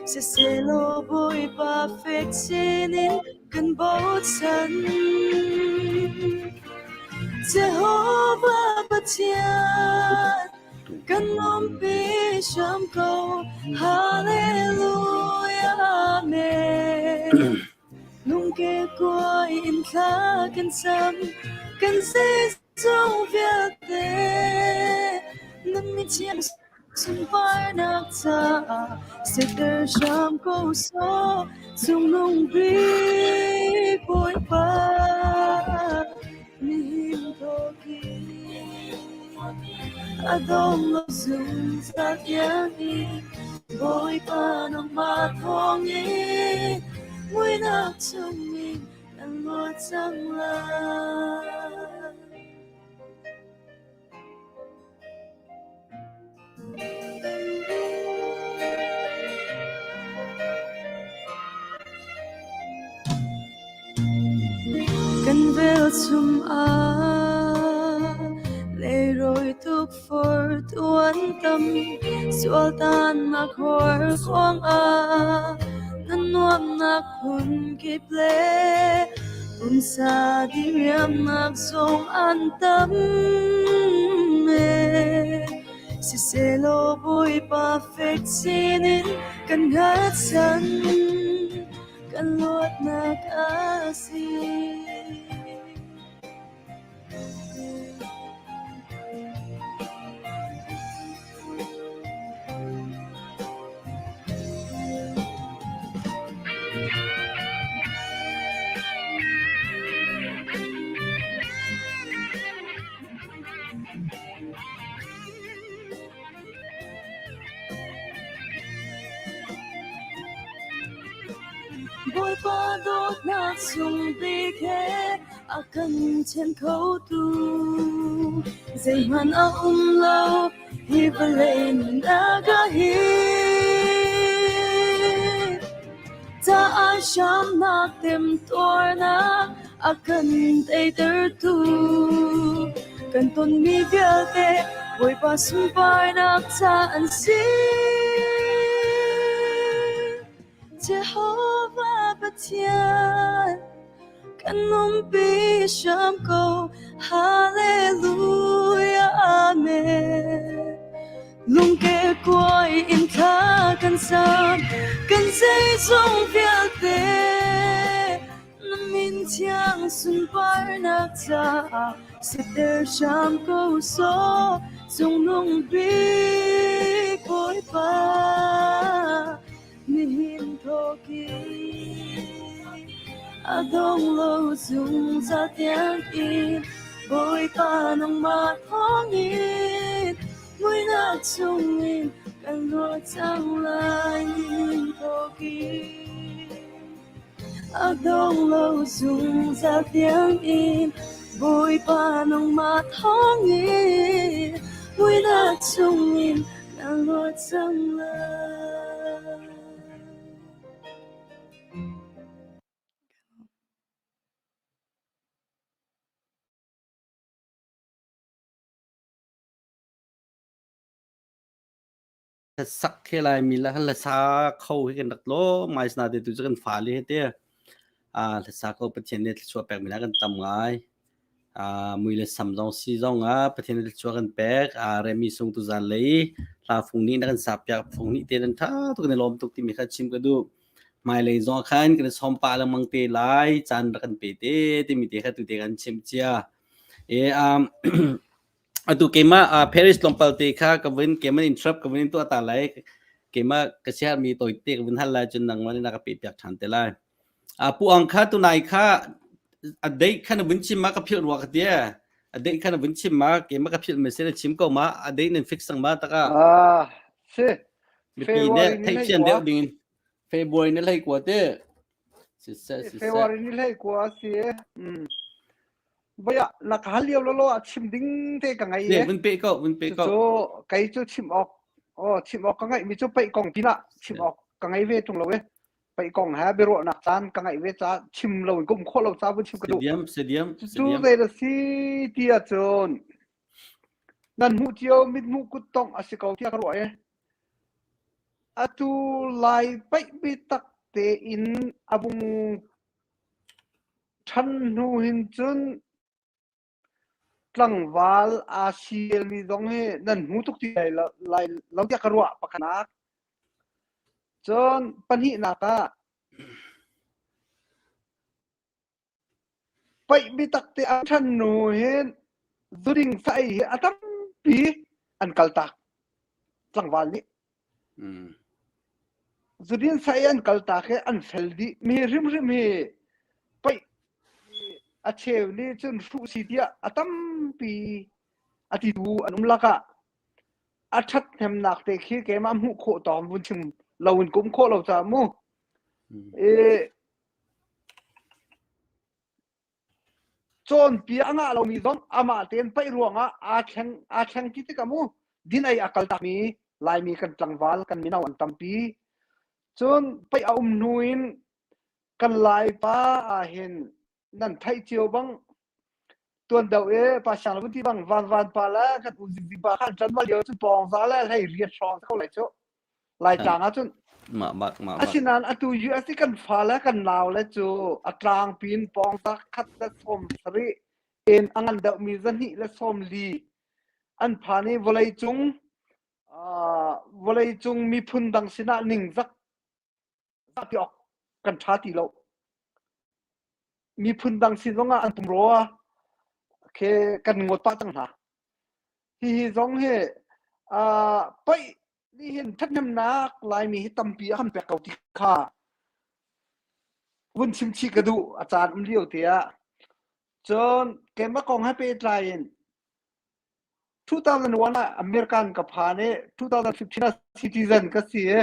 Siselaw Bawipa fek sin in kan bochan. Jehovah Pathian kan umpi hram ko. Hallelujah Amen. Lungke kuai in thla kan cam kan zeizong vialte nan mi thiang Sunparnak caah siter hram ko sawh, cungnung bik Bawipa nihin thawkin a dong lo zungzal tiangin Bawipa nangmah thawngin muihnak chungin kan luat cang lai. Kan velchum ah leirawi tukforh tuan tam sualtannak horkuang ah na nuamhnak phun kip le pumsa diriamnak zong an tam e. Siselaw Bawipa fek sinin kan hngatchan kan luatnak a si. Bawipa dawtnak sung bik he a kan ṭhen khotu zeihmanh a um lo hi vawlei nunnak ah hin. Caah hramnak temtuarnak a kan teitertu kan tonmi vialte Bawipa sunparnak ca an si. Jehovah Pathian kan umpi hram ko. Hallelujah Amen. Lungke kuai in thla kan sam kan zeizong vialte na min thiang sunparnak caah siter hram ko sawh cungnung bik Bawipa Nihin thawkin a dong lo zungzal tiangin Bawipa nangmah thawngin muihnak chungin kan luat cang lai. Nihin thawkin a dong lo zungzal tiangin Bawipa nangmah thawngin muihnak chungin kan luat cang lai.
Sak he lai mi la la sa kho hi kan rak lo mai sna te tu chu kan fa le he te. Hlasa ko Pathian nih thluachuah pekmi hna kan tam ngai. Mui le sam zong si zong ah Pathian nih thluachuah kan pek. Remi sung tuzan lei hla fung nih na kan sap piak fung nih te nan tha tuk kan i lawm tuk timi kha chim ka duh. Hmailei zong ah khan kan i sawm pah lengmang te lai. Caan rak kan pe te timi te kha tu te kan chim cia. E, um, atu keimah Paris tlawmpal te kha ka vun keimah interrupt ka vun tuah ta lai. Keimah ka siarmi tawite ka vun hal lai cun nangmah nih na ka pe piak ṭhan te lai. Pu Ang kha tunai kha a date kha na vun chim ma ka philh rua ka tia. A date kha na vun chim ma keimah ka philh me se na chim ko ma a date nan fix sang ma taka.
Ah, si.
Mipi ne
February ni
theih
hlei
fian
kua.
deuh ding in February ni hlei kua te. Siseh siseh.
February ni hlei kua si. Mm. Voia na ka hal lio lolo ah chim ding te ka ngei
Ne
e.
vun pe ko vun pe ko.
Cucu kei cu chim awk oh chim awk ka ngeih mi cu peih kong pinah chim awk ka ngei ve tung lo e. Peih kong he biaruahnak caan ka ngeih ve ca chim lo in ka um khawh lo ca vun chim ka duh.
Sidiam sidiam
Cucu
sidiam.
zei da si ti ahcun nan hmuh cio mithmuh kuttongh a si ko tiah ka ruah e. Atu lai paih bitak tein a vung ṭhan hnu hin cun tlangval aa sialmi zong hi nan hmu tuk ti lai lo, lai lo tiah ka ruah pakhatnak. Cun pahnihnak ah Paih biatak te a ṭhan hnu hin zuding sa-ei hi a tampi an kaltak tlangval nih. Zudin sa-ei an kaltak hi an fel dih. Mi hrimhrim hi paih a cheu nih cun hruh si tiah a tampi a titu an um lakah a ṭhathnemnak te khi keimah hmuh khawh tawk vun chim lo in ka um khawh lo caah mu. I Cawnpiak a ngah lomi zong amah tein paih ruangah aa thleng aa thleng ti tikah mu din ei a kal takmi Laimi kan tlangval kan mino an tampi. Cun paih a um hnu in kan Laipa ah hin nan theih cio bang tuan deuh i pa siang le ti bang van van pa le kan u zingzing pa khan ṭan lio cun pawng za le hlei riat hrawng ko lai cu Laitlang ah cun
Mah bak mah bak.
Asinain atu US i kan fale kan naule cu a tlangpi in pawng za khat le 70 in a ngan deuhmi zahnih le 40 an phan i vawleicung uh, vawleicung miphun dang sinah ningzak zahpi awk kan ṭha ti lo. Miphun dang sin zongah an pumrua khi kan ngawt pah cang hna. Hihi zong hi uh, paih nih hin ṭhathnemnak Laimi hi tampi a kan pek ko ti kha vun chim chih ka duh a caan um lio te ah. Cun keimah kong he pehtlai in 2001 ah American ka phan i 2015 ah citizen ka si i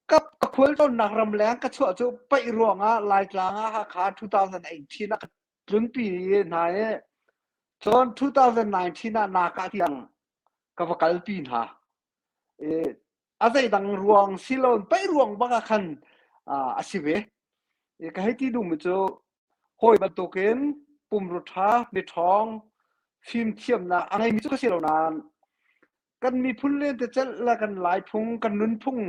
ka ka khualtlawnnak ramleng ka chuah cu paih ruangah Laitlang ah Hakha 2018 ah ka tlunpi hna i cun 2019 ah Naka tiang ka va kalpi hna. I a zeidang ruang siloin paih ruang bak ah khan a si ve. I ka hei ti duhmi cu hawi bantukin pumrua ṭha, miṭhawng, fimthiamnak a ngeimi cu ka si lo nain kan miphun lentecelh le kan Laiphung, kan nunphung,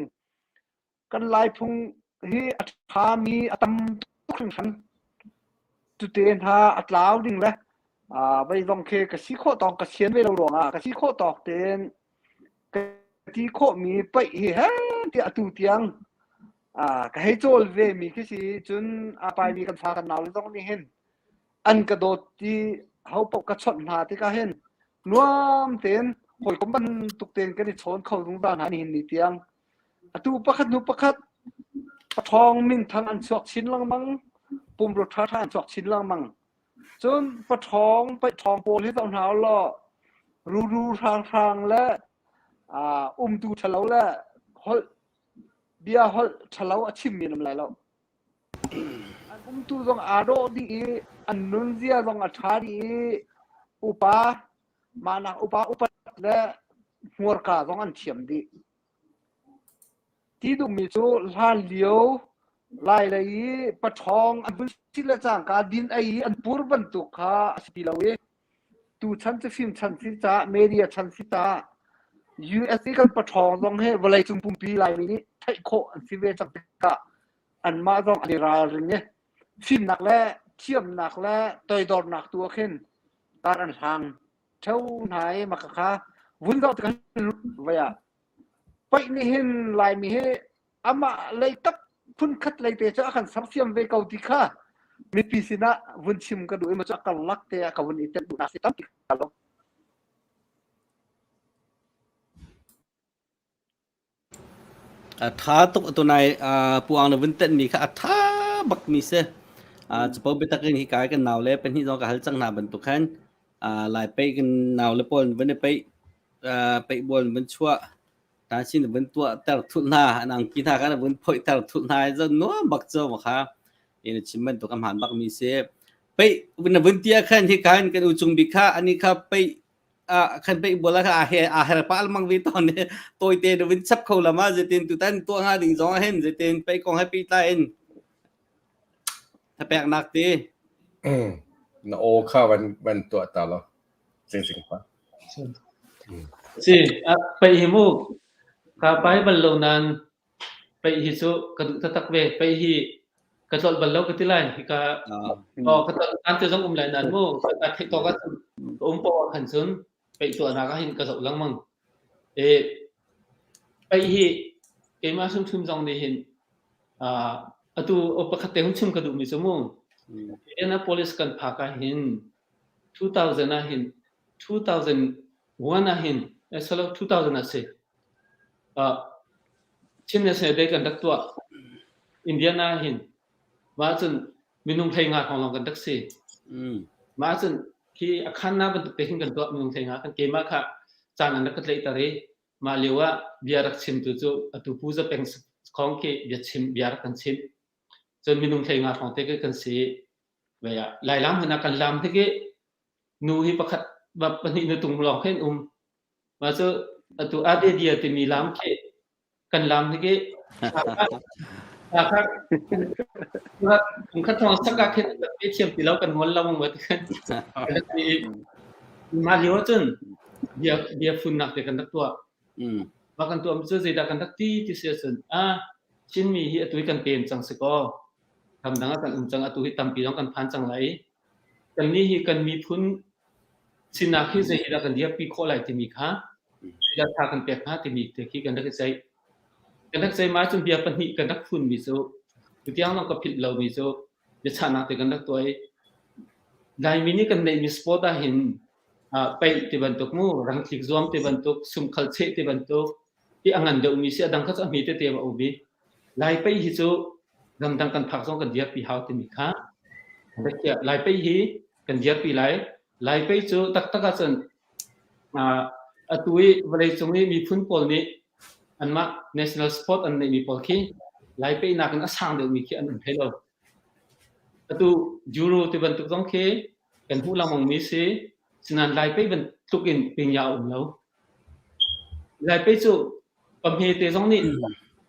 kan Laiphung hi a ṭhami a tam tuk hringhran. Cute hna a tlau ding le vei zong khi ka si khawh tawk ka sian ve lo ruangah ka si khawh tawk tein ka ti khawhmi paih hi he tiah atu tiang ka hei cawl ve mi khi si cun a paimi kan fa kan nau le zong nih hin an ka dawt ti ho paoh ka chawnh hna tikah hin nuam tein hawikom bantuk tein kan i chawn kho zungzal hna nihin ni tiang atu pakhat hnu pakhat paṭhawng minthang an chuak chin lengmang pumrua ṭhaṭha an chuak chin lengmang cun paṭhawng paihṭhawng pawl hi zoh hna ulaw ruru hranghrang le umtu ṭhalo le holh bia holh ṭhalo a chimmi an um lai lo An umtu zong aa dawh dih i an nunzia zong a ṭha dih i upa mahnak upa upat le hmurka zong an thiam dih. Ti duhmi cu hlanlio Lailei i paṭhawng an vun si le cangka din ei i an pur bantuk kha a si ti lo i tuchan cu fim chan si caah media chan si caah US i kan paṭhawng zong hi vawleicung pumpi Laimi nih theih khawh an si ve cang tikah. Anmah zong an i ralring i fimnak le thiamnak le toidornak tu ah khin kar an hlang ṭheo hna i mah kha vun zoh tikah vei ah paih nih hin Laimi hi amah lei tak phunkhat lei te cu a kan sersiam ve ko ti kha mipi sinah vun chim ka duh i maw cu a karlak te ah ka vun i telh duhnak si tampi ka lo.
A ṭha tuk tunai puang na vun tenhmi kha a ṭha bakmi si. Capo biatak in hika kan nau le pahnih zong ka hal cang hna bantuk khan Lai peih kan nau le pawl vun i peih peih bual vun chuah ta sin vun tuah ter thulh hna an angki hna kha vun phoih ter thulh hna i zon nuam bak cu ma kha in chim bantuk a hmaan bakmi si. Peih na vun tia khan hika hin kan u cung bik kha ani kha peih khan peih bual kha a he a her pa almang vi ton tawite na vun chap kho lama zetin tutan tuah nga ding zong hin zetin pei kong he pi ta in thapek nak ti
na o kha van van tuah ta lo sing sing pa
Si, pei hi mu ka pai bal lo nan Peih hi cu ka duh taktak ve. Peih hi ka tlolh bal lo ka ti lai. Hika oh, ka tlolh caan te zong um lai nain mu ka theih tawk ahcun ka um poah ah khan cun peih tuahnak ah hin ka zoh lengmang. E, peih hi keimah hrimhrim zong nih hin uh, atu pakhat te hun chim ka duhmi cu mu Indianapolis kan phak ah hin 2000 ah hin 2001 ah hin eh, salo 2000 ah si Chin National Day kan rak tuah. Indiana hin mah cun minung hlei nga hrawng lawng kan rak si. Mah cun khi a khanna bantuk te hin kan tuah minung hlei nga kan keimah kha caan an rak ka tlaihter i mah lio ah bia rak chimtu cu atu Pu Za Peng Khawng khi bia chim bia rak kan chimh. Cun minung hlei nga hrawng te kan si. Vei ah Lailam hmanh ah kan lam tik i nu hi pakhat pahnih nu tung lawng khin um. Mah cu atu Adedia timi lam khi kan lam hi khi kha khat thong sak ah khin kan pe thiam ti lo kan ngol lo ma ti khan mah lio cun bia bia funnak te kan rak tuah mah kan tuah cu zeidah kan rak ti ti si ahcun a Chinmi hi atu hi kan pem cang si kaw ramdang ah kan um cang atu hi tampi zong kan phan cang lai Kannih hi kan miphun sinak hi zei hi dah kan dirpi khawh lai timi kha zeidah tha kan pek hnga timi te khi kan rak i ceih. Kan rak ceih ma cun bia pahnih kan rak phunmi cu tutiang zong ka philh lomi cu biachahnak te kan rak tuah i Laimi nih kan neihmi sport ah hin paih ti bantuk mu, rangtlik zuam ti bantuk, sumkhal cheh ti bantuk, hi a ngan deuhmi si a dang kha cu a hme tete a um i Lai paih hi cu ramdang kan phak zong kan dirpi hau timi kha Lai paih hi kan dirpi lai. Lai paih cu taktak ahcun atu i vawleicung i miphun pawl nih anmah national sport an neihmi pawl khi Lai paih nakin a sang deuhmi khi an um hlei lo. Atu Euro ti bantuk zong khi kan hmuh lengmangmi si. Sinain Lai paih bantuk in pinya a um lo. Lai paih cu pahmete zong nih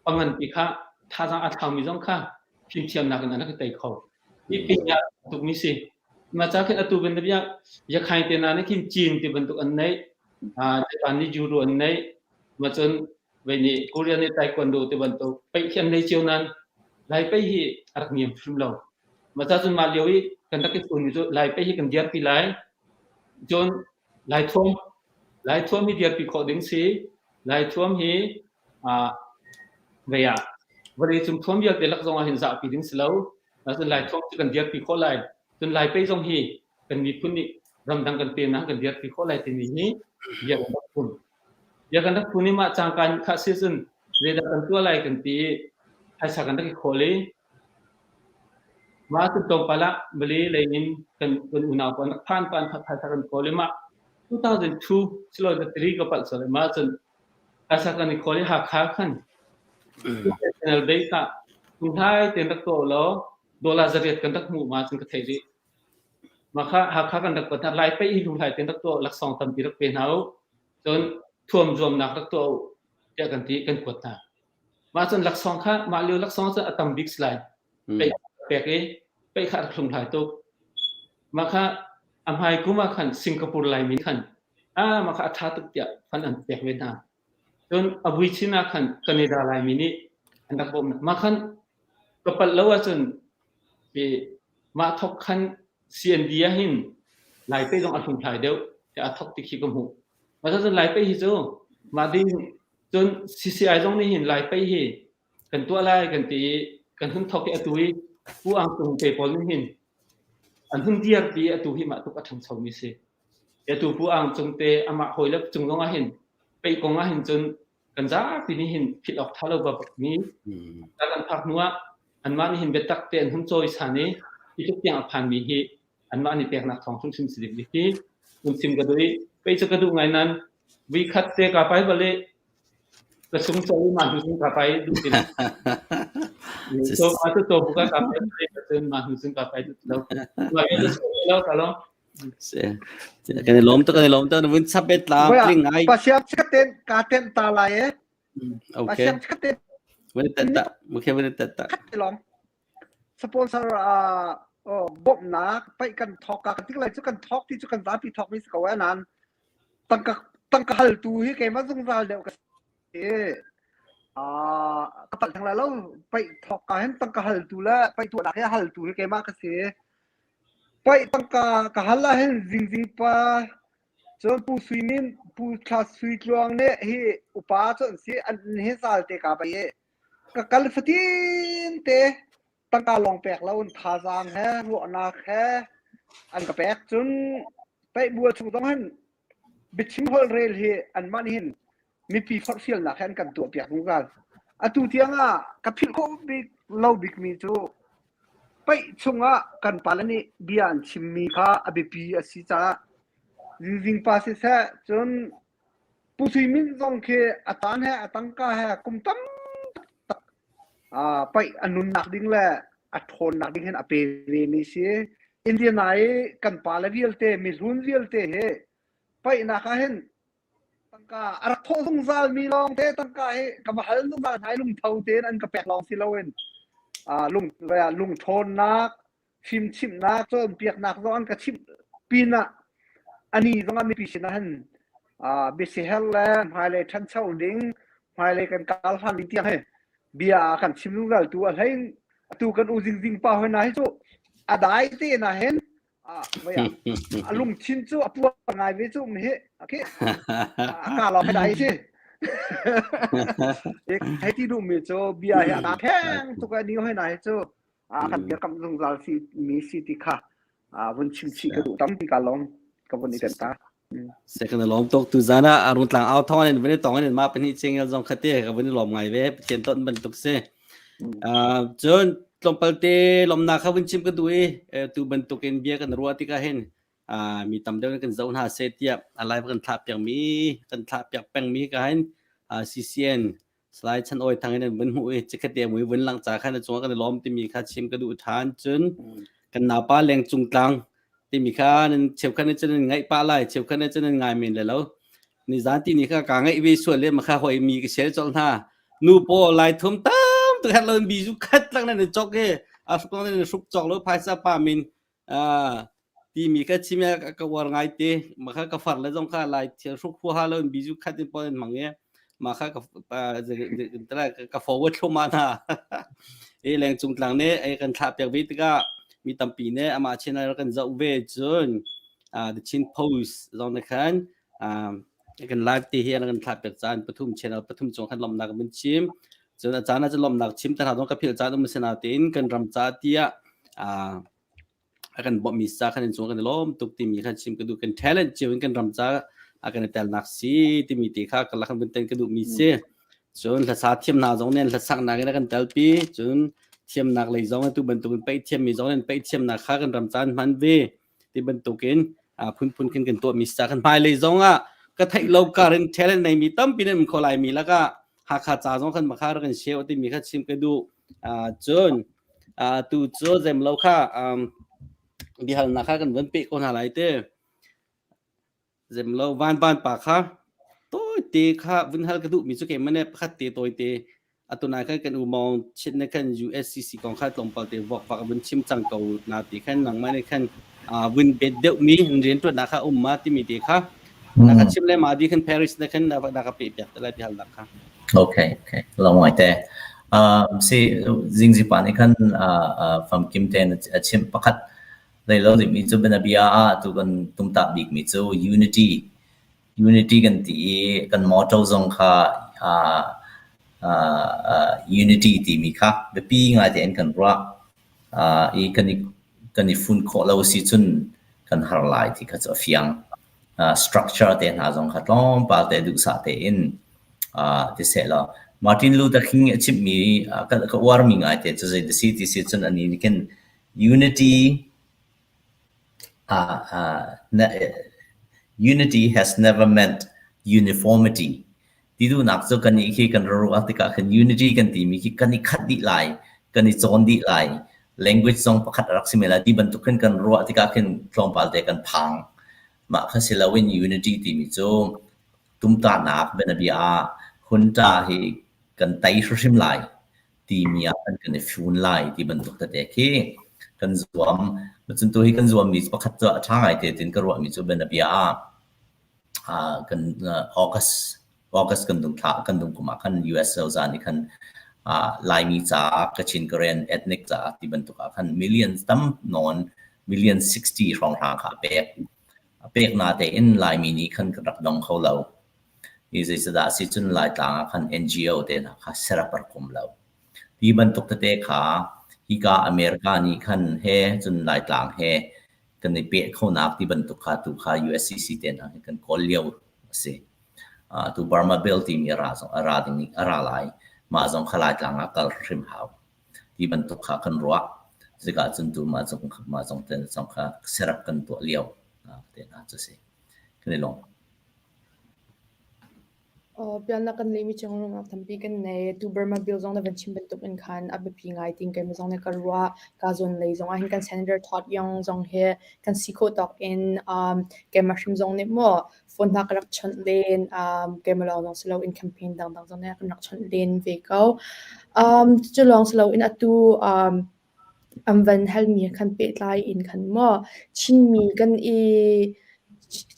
panganpi kha thazaang a thlaumi zong kha fimthiamnak in an rak i tei kho. Hi pinya tukmi si. Mah ca khin atu ban bia Yakhai te na nih khin Chin ti bantuk an neih. Japan nih Judo an neih. Ma cun vei nih Korea nih Taekwondo ti bantuk paih khi an nei cio nain Lai paih hi a rak niam hrim lo. Mah ca cun mah lio i kan rak i fun cu Lai paih hi kan dirpi lai. Cun Lai thuam Lai thuam hi dirpi khawh ding si. Lai thuam hi vei ah vawleicung thuam vialte lak zong ah hin zahpi ding si lo. Cun Lai thuam cu kan dirpi khawh lai. Cun Lai pei zong hi kan miphun nih ramdang kan pe na kan dirpi khawh lai timi hi bia kan rak phun. Bia kan rak phun i mah cangka kha si cun zeidah kan tuah lai kan ti i phaisa kan rak i khawl i mah cu tlawmpal ah Malay lei in kan kan unau pawl rak phan pan phaisa kan khawl i mah 2002 silo 3 ka palh sual mah cun phaisa kan i khawl i Hakha khan National Day ka hlai ten rak tuah law dollar zariat kan rak hmuh ma cun ka theih rih. Mah kha Hakha kan rak kuat hna. Lai paih hi hlunghlai tein rak tuah laksawng tampi rak pe hna u. Cun thuam zuamnak rak tuah u tiah kan ti kan kuat hna. Mah cun laksawng kha mah lio laksawng cu a tam bik si lai. Paih pek i paih kha rak hlunghlai tuk. Mah kha a hmai kum ah khan Singapore Laimi khan ah mah kha a ṭha tuk tiah fan an pek ve hna. Cun a vui chin ah khan Canada Laimi nih an rak bawmh. Mah khan. Ka palh lo ahcun i mah thok khan CND ah hin Laipei zong a hlunghlai deuh tiah a thok ti khi ka hmuh. Mah cun Laipei hi cu mah ding cun CCI zong nih hin Laipei hi kan tuah lai kan ti i kan hun thok i atu i Pu Ang Tung te pawl nih hin an hun dir ti atu hi mah tuk a ṭhangchomi si. Atu Pu Ang Cung te amah hawile cung zong ah hin peih kong ah hin cun kan zapi nih hin philh awk ṭha lo bakmi kan phak hnu ah anmah nih hin biatak te an hun cawi san i hi tluk tiang a phanmi hi anmah nih peknak thawng hrimhrim si ding hi hun chim ka duh i pei cu ka duh ngai nan vi khat te ka pai bal i ka sung cho i ma hnu cun ka pai duh ti lo so ma tu to bu ka ka pai cun ma hnu cun ka pai duh ti lo ma lo ka lo
Kan i lawm tuk, kan i lawm tuk. Na vun chap et la tling ngai.
Pasiam chikat ka ten ta lai e.
Okay.
Pasiam chikat te.
Vun tet ta. Okay, vun tet ta.
Khat te long. Sponsor a bawmhnak paih kan thawk ka tik lai cu kan thawk ti cu kan zapi thawk mi si ko e nan tangka tangka hal tu hi keimah zungzal deuh ka si. Ka palh thang lai lo paih thawk ka hin tangka hal tu le paih tuahnak hi hal tu hi keimah ka si. Paih tangka ka hal ahhin Zingzing pa cun Pu Sui Min, Pu Thla Sui Tluang nih hi upa cu an si. An inn hi zal te ka pai i ka kal fatin te tangka lawng pek lo in thazaang he ruahnak he an ka pek. Cun paih bual chung zong hin biachim holhrel hi anmah nih hin mipi forhfialnak he an kan tuahpiak zungzal. Atu tiang ah ka philh khawh bik lo bikmi cu paih chungah kan pale nih bia an chimmi kha a biapi a si caah zingzing pa siseh cun Pu Sui Min zong khi a caan he a tangka he kum tam tak paih a nunnak ding le a ṭhawnnak ding hin a pe ve mi si. Indiana i kan pale vialte mihlun vialte hi paihnak ah hin Tangka a rak thawh zungzal mi lawng te tangka hi ka va hal zungzal hna i lungtho tein an ka pek lawng si loin lung lungṭhawnnak fimchimhnak cawnpiaknak zong an ka chimh pinah ani zong ah mipi sinah hin biasiher le hmailei ṭhancho ding hmailei kan kal hlan ding tiang hi bia a kan chim zungzal tu a hlei atu kan u zingzing pa hoi na hi cu a dai te na hin a lungthin cu a puar ngai ve cu um hi okay a ka lawng dai si hei ti duh mi cu bia hi a ka pheng tuk a ni hoi na hi cu a kan dirkamh zungzal si mi si ti kha vun chim chih ka duh tampi ka lawm ka vun i tenh ta
Second lawm tuk tu zan ah arun tlang au thong in vun tong in ma pahnih chingel zong khate ka vun lawm ngai ve pathian ton bantuk si cun tlawmpal te lawmnak kha vun chim ka duh i tu bantukin bia kan ruah tikah hin mi tam deuh in kan zoh hna seh tiah a live kan thlah piak mi kan thlah piak peng mi ka hin CCN Salai Chan Awi Thang in an vun hmuh i chikkhat te mui vun lang ca khan a cungah kan i lawm timi kha chim ka duh ṭhan. Cun kan naupa leng cung tlang timi kha nan cheukhat nih cun nan ngaih pah lai, cheukhat nih cun nan ngai men le lo. Nizan ti ni kha ka ngaih ve sual le makha hoi mi ka share colh hna. Nu paw lai thum tam tuk herh lo in bi zu khat lang nan i chok i a hruk lang nan i hruk cawk lo phaisa pa min timi ka chim ka uar ngai te ma kha ka far le zong kha lai thil hruk huaha lo in bizu khat in pon in hmang e ma kha ka ka forward thluma na e leng cung tlang ne e kan thla piak ve tikah mi tampi ne ama channel kan zoh ve cun the Chin Post zong ne khan kan live te hi an kan thla piak caan pathum channel pathum chung khan lomnak mun chim cun a caan ah cun lomnak chim ta hna zong ka philh caan um sina tein kan ram ca tiah a kan bawmhmi ca khan in cung kan i lawm tuk timi kha chim ka duh kan talent cio in kan ram ca a kan i telnak si timi te kha ka lakhan vun ten ka duhmi si cun hlasa thiam hna zong nih hlasak nak in a kan telpi cun thiamnak lei zong tu bantukin paih thiammi zong in paih thiamnak kha kan ram caan hman ve ti bantukin phunphun khin kan tuahmi sa kan hmailei zong ah ka theih lo kar in talent neimi tampi nan um kho lai mi lakah Hakha ca zong khan makha kan share timi kha chim ka duh cun tu cu zem lo kha biahalnak kha kan van peh ko hna lai te Zemlo van van pa kha tawite kha vun hal ka duhmi cu keimah nih pakhat te tawite atu nai khan kan u mawng chin ne khan USCC kong kha tlawmpal te vokvak vun chim cang ko na ti khan nangmah nih khan vun bet deuhmi rianṭuannak kha um ma timi te kha na ka chim le ma di khan Paris na khan na ka pe piak te lai ti halnak kha.
Okay, okay. Lawm ngai te. Um, si zingzipa nih khan uh, uh, famkim tein a chimh pakhat leilo dingmi cu bianabia ah tu kan tumtah bikmi cu unity unity kan ti i kan motto zong kha uh, uh, uh, unity timi kha biapi ngai tein kan ruah uh, i kan i kan i fun khawh lo si cun kan har lai ti kha cu a fiang. Uh, structure te hna zong kha tlawmpal te duhsah tein uh, ti seh law Martin Luther King a chimmi uh, ka, ka uarmi ngai te cu zei si ti si cun ani nih khin unity uh, uh, unity has never meant uniformity ti duhnak cu kan i khi kan ruah tikah khan unity kan timi khi kan i khat dih lai kan i cawn dih lai language zong pakhat a rak si men lai ti bantuk khin kan ruah tikah khin tlawmpal te kan phang mah kha si loin unity timi cu tumtahnak bianabia ah hunta hi kan tei hrimhrim lai timi ah kan kan i fun lai ti bantuk tete khi kan zuam cun tu hi kan zuammi pakhat cu a ṭha ngai te tin ka ruahmi cu bianabia ah kan August August kan dung thla kan dung kum ah khan US cozah nih khan Laimi caah Kachin Karen ethnic caah ti bantuk ah khan millions tam nawn million 60 hrawnghrang kha a pek. A pek na tein Laimi nih khan kan rak dong kho lo. Hi zeicadah si cun Laitlang ah khan NGO te hna kha serap a rak um lo. Hi bantuk tete kha hika America nih khan he cun Laitlang he kan i peh khonak ti bantuk kha tu kha USCC te hna hi kan kawl lio a si. Uh, tu Burma Bill timi a ra zong a ra ding a ra lai. Mah zong kha Laitlang ah kal hrim hau. Ti bantuk kha kan ruah. Zika cun tu mah zong mah zong te zong kha serap kan tuah lio te hna cu si. Kan i lawm.
Aw, pialnak kan neihmi cung ruangah tampi kan nei. Tu Burma bill zong na van chim bantuk in khan a biapi ngai tiin keimah zong nih ka ruah. Ka zawn lei zong ah hin kan Senator Todd Young zong hi kan si khawh tawk in um, keimah hrim zong nih maw phone hna ka rak chawnh len, um, keimah lawng zong si loin campaign dangdang zong nih kan rak chawnh len ve ko. Um, cu lawng si loin atu um, An van halmi khan pehtlai in khan maw Chinmi kan i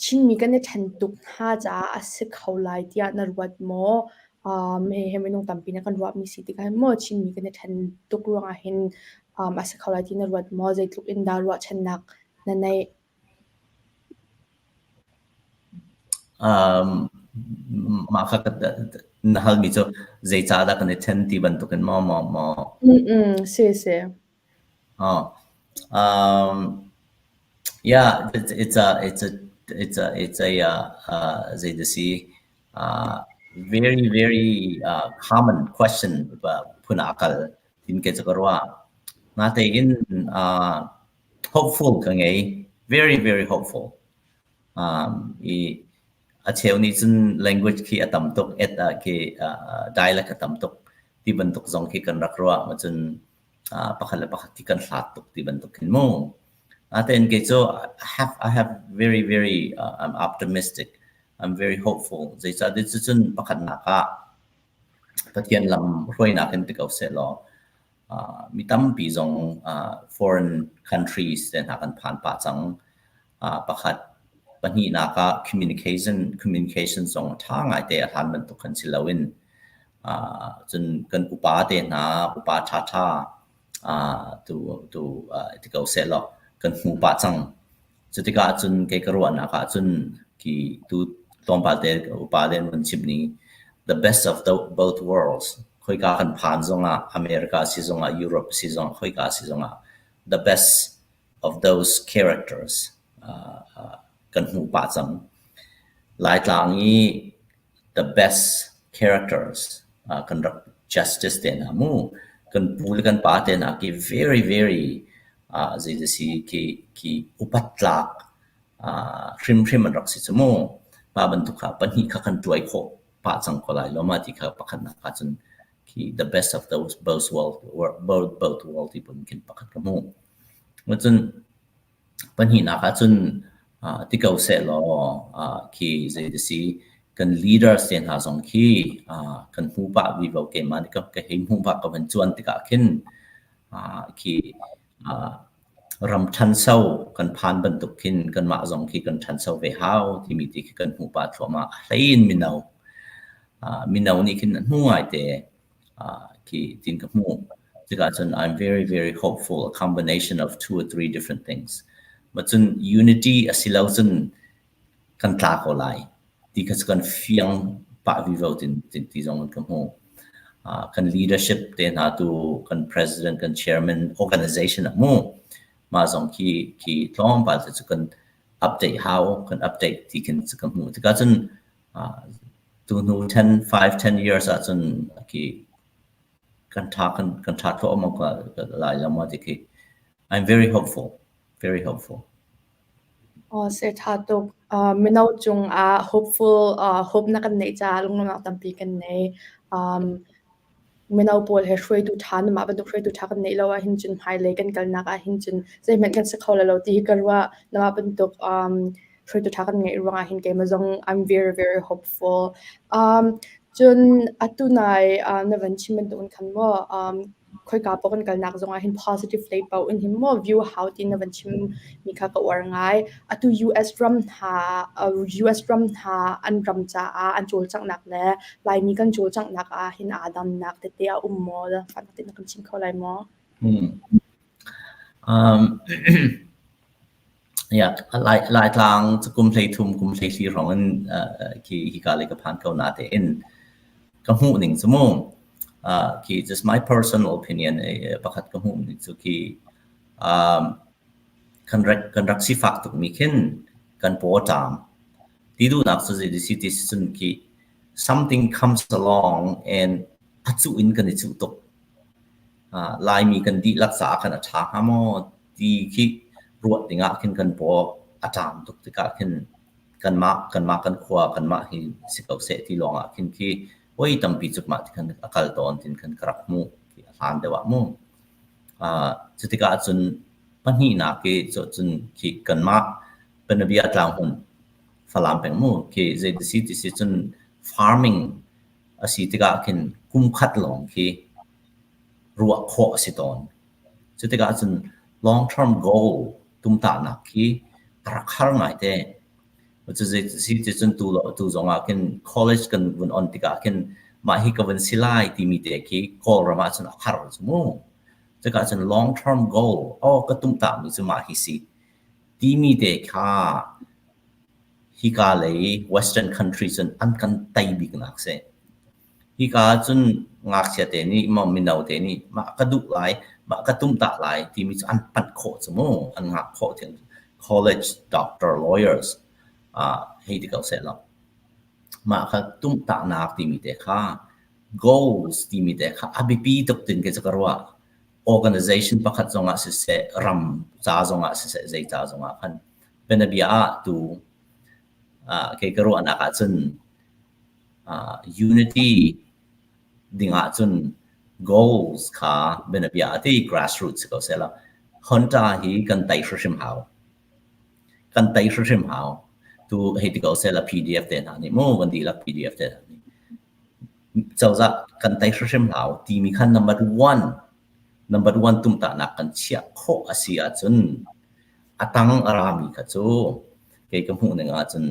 Chinmi kan i ṭhen tuk hna caah a si kho lai tiah na ruat maw? Um, hihi minung tampi nih kan ruahmi si tikah hin maw Chinmi kan i ṭhen tuk ruangah hin um, a si kho lai ti na ruat maw? Zeitluk in dah ruahchannak na neih?
Um, mah kha na halmi cu zeicahdah kan i ṭhen ti bantukin maw maw maw?
Mm si si.
Oh. Um, yeah, it's, it's a it's a it's a it's a uh, uh, zei si uh, very very uh, common question phun akal tin ke chu ka ruah. Natein uh, hopeful ka ngei. Very, very hopeful. Um, i a cheu nih cun language khi a tam tuk, et ah khi uh, dialect a tam tuk ti bantuk zong khi kan rak ruah ma cun uh, pakhat le pakhat khi kan hlat tuk ti bantuk khin mu. Natein kei cu I have I have very very uh, I'm optimistic. I'm very hopeful. Zeicah cun pakhatnak ah Pathian lam hruainak in ti ko seh law mi tampi zong foreign countries te hna kan phan pah cang. Pakhat pahnihnak ah communication communication zong a ṭha ngaite a hlan bantuk khan si loin cun kan upa te hna upa ṭhaṭha tu tu ti ko sehlaw kan hmu pah cang. Cutikah cun kei ka ruahnak ah cun khi tu tlawmpal te upa le an vun chimh ning the best of the both worlds khoika kan phan zongah America si zongah Europe si zongah khoika si zongah the best of those characters uh, uh, kan hmuh pah cang. Laitlang i the best characters uh, kan rak justice te hna mu kan pu le kan pa te hna ki very very uh, zei si ki ki upat tlak uh, hrimhrim an rak si cu mu pa bantuk kha pahnih kha kan tuai khawh pah cang ko lai lo ma ti kha pakhat nak ah cun khi the best of those both world both both world ti pun khin pakhat ka hmu cun Pahnihnak ah cun ti ko sehlaw khi zei si kan leaders te hna zong khi kan hmu pah vivo keimah nih ka hei hmuh pah ka van cuan tikah khin khi ram ṭhanso kan phan bantuk khin kanmah zong khi kan ṭhanso ve hau timi ti khi kan hmuh pah thluahmah. A hlei in mino. Mino nih khin a hnu ngaite. Khi tin ka hmuh. Tikah cun I'm very very hopeful a combination of two or three different things. Ma cun unity a si lo cun kan tla ko lai ti kha cu kan fiang pah vivo tin tin ti zong in ka hmuh. Uh, kan leadership te hna tu kan president kan chairman organization ah mu mah zong khi khi tlawmpal te cu kan update hau kan update ti khin cu ka hmuh. Tikah cun uh, tu hnu 10 5 10 years ahcun khi kan tha kan kan tha thluahmah ko lai lo ma ti khi I'm very hopeful very hopeful.
Aw se tha tuk. Uh, mino cungah hopeful uh, hope na kan neih caah lunglawmhnak tampi kan nei. Um, mino pawl he hruaitu ṭha namah bantuk hruaitu ṭha kan neih lo ahhin cun hmailei kan kalnak ahhin cun zeihmanh kan si kho lai lo ti hi ka ruah. Namah bantuk um, hruaitu ṭha kan ngeih ruangah hin keimah zong I'm very very hopeful. Um, cun atu nai uh, na van chim bantukin khan maw um, khoika paoh kan kalnak zongah hin positive lei paoh in hin maw view hau ti na van chim mi kha ka uar ngai. Atu US ram hna US ram hna an ram caah an cawlcanghnak le Laimi kan cawlcanghnak ah hin aa dannak tete a um maw? Fakte na kan chim kho lai maw?
Hmm. Um, yeah, Lai Laitlang cu kum 13 kum 14 hrawng in uh, khi hika lei ka phan ko na te in ka hmuh ning cu mu uh, khi just my personal opinion eh, pakhat ka hmuh ning cu khi um, kan rak kan rak sifak tuk mi khin kan paw a ṭam ti duhnak cu zei si ti si cun khi something comes along and a cuh in kan i cuh tuk uh, Laimi kan dihlak caah khan a ṭha hnga maw ti khi ruah dingah khin kan paw a ṭam tuk tikah khin kanmah kanmah kan khua kanmah hi si ko seh ti lawngah khin khi voi tampi cu mah ti khan a kal tawn tin khan ka rak hmuh khi a hlan deuh ah mu. Uh, cu tikah cun pahnihnak i cun khi kanmah Panabia tlanghmun Falam peng mu khi zei ti si ti si cun farming a si tikah khin kum khat lawng khi ruah khawh a si tawn. Cu tikah cun long term goal tumtahnak khi a rak har ngaite. Cu zei si ti cun tu lo tu zong ah khin college kan vun on tikah khin mah hi ka vun si lai timi te khi Kawlram ah cun a har cu mu. Cuka cun long term goal, oh ka tumtahmi cu mah hi si timi te kha hika lei western country cun an kan tei biknak si. Hika cun ngakchia te nih maw mino te nih mah ka duh lai, mah ka tumtah lai timi cu an panh khawh cu mu, an ngah khawh thiam. College, doctor, lawyers uh, hei ti ko seh law. Mah kha tumtahnak timi te kha goals timi te kha a biapi tuk tin ke cu ka ruah. Organization pakhat zongah siseh, ram ca zongah siseh, zei ca zongah khan bianabia ah tu uh, kei ka ruahnak ahcun uh, unity ding ahcun goals kha bianabia ah ti grassroots si ko seh law Honda hi kan tei hrimhrim hau. Kan tei hrimhrim hau. Tu hei ti ko seh la PDF te hna nih mu kan dihlak PDF te hna nih cozah kan tei hrimhrim hau timi kha number one number one tumtahnak kan chiah khawh a si ahcun a tang a rami kha cu kei ka hmuh ning ahcun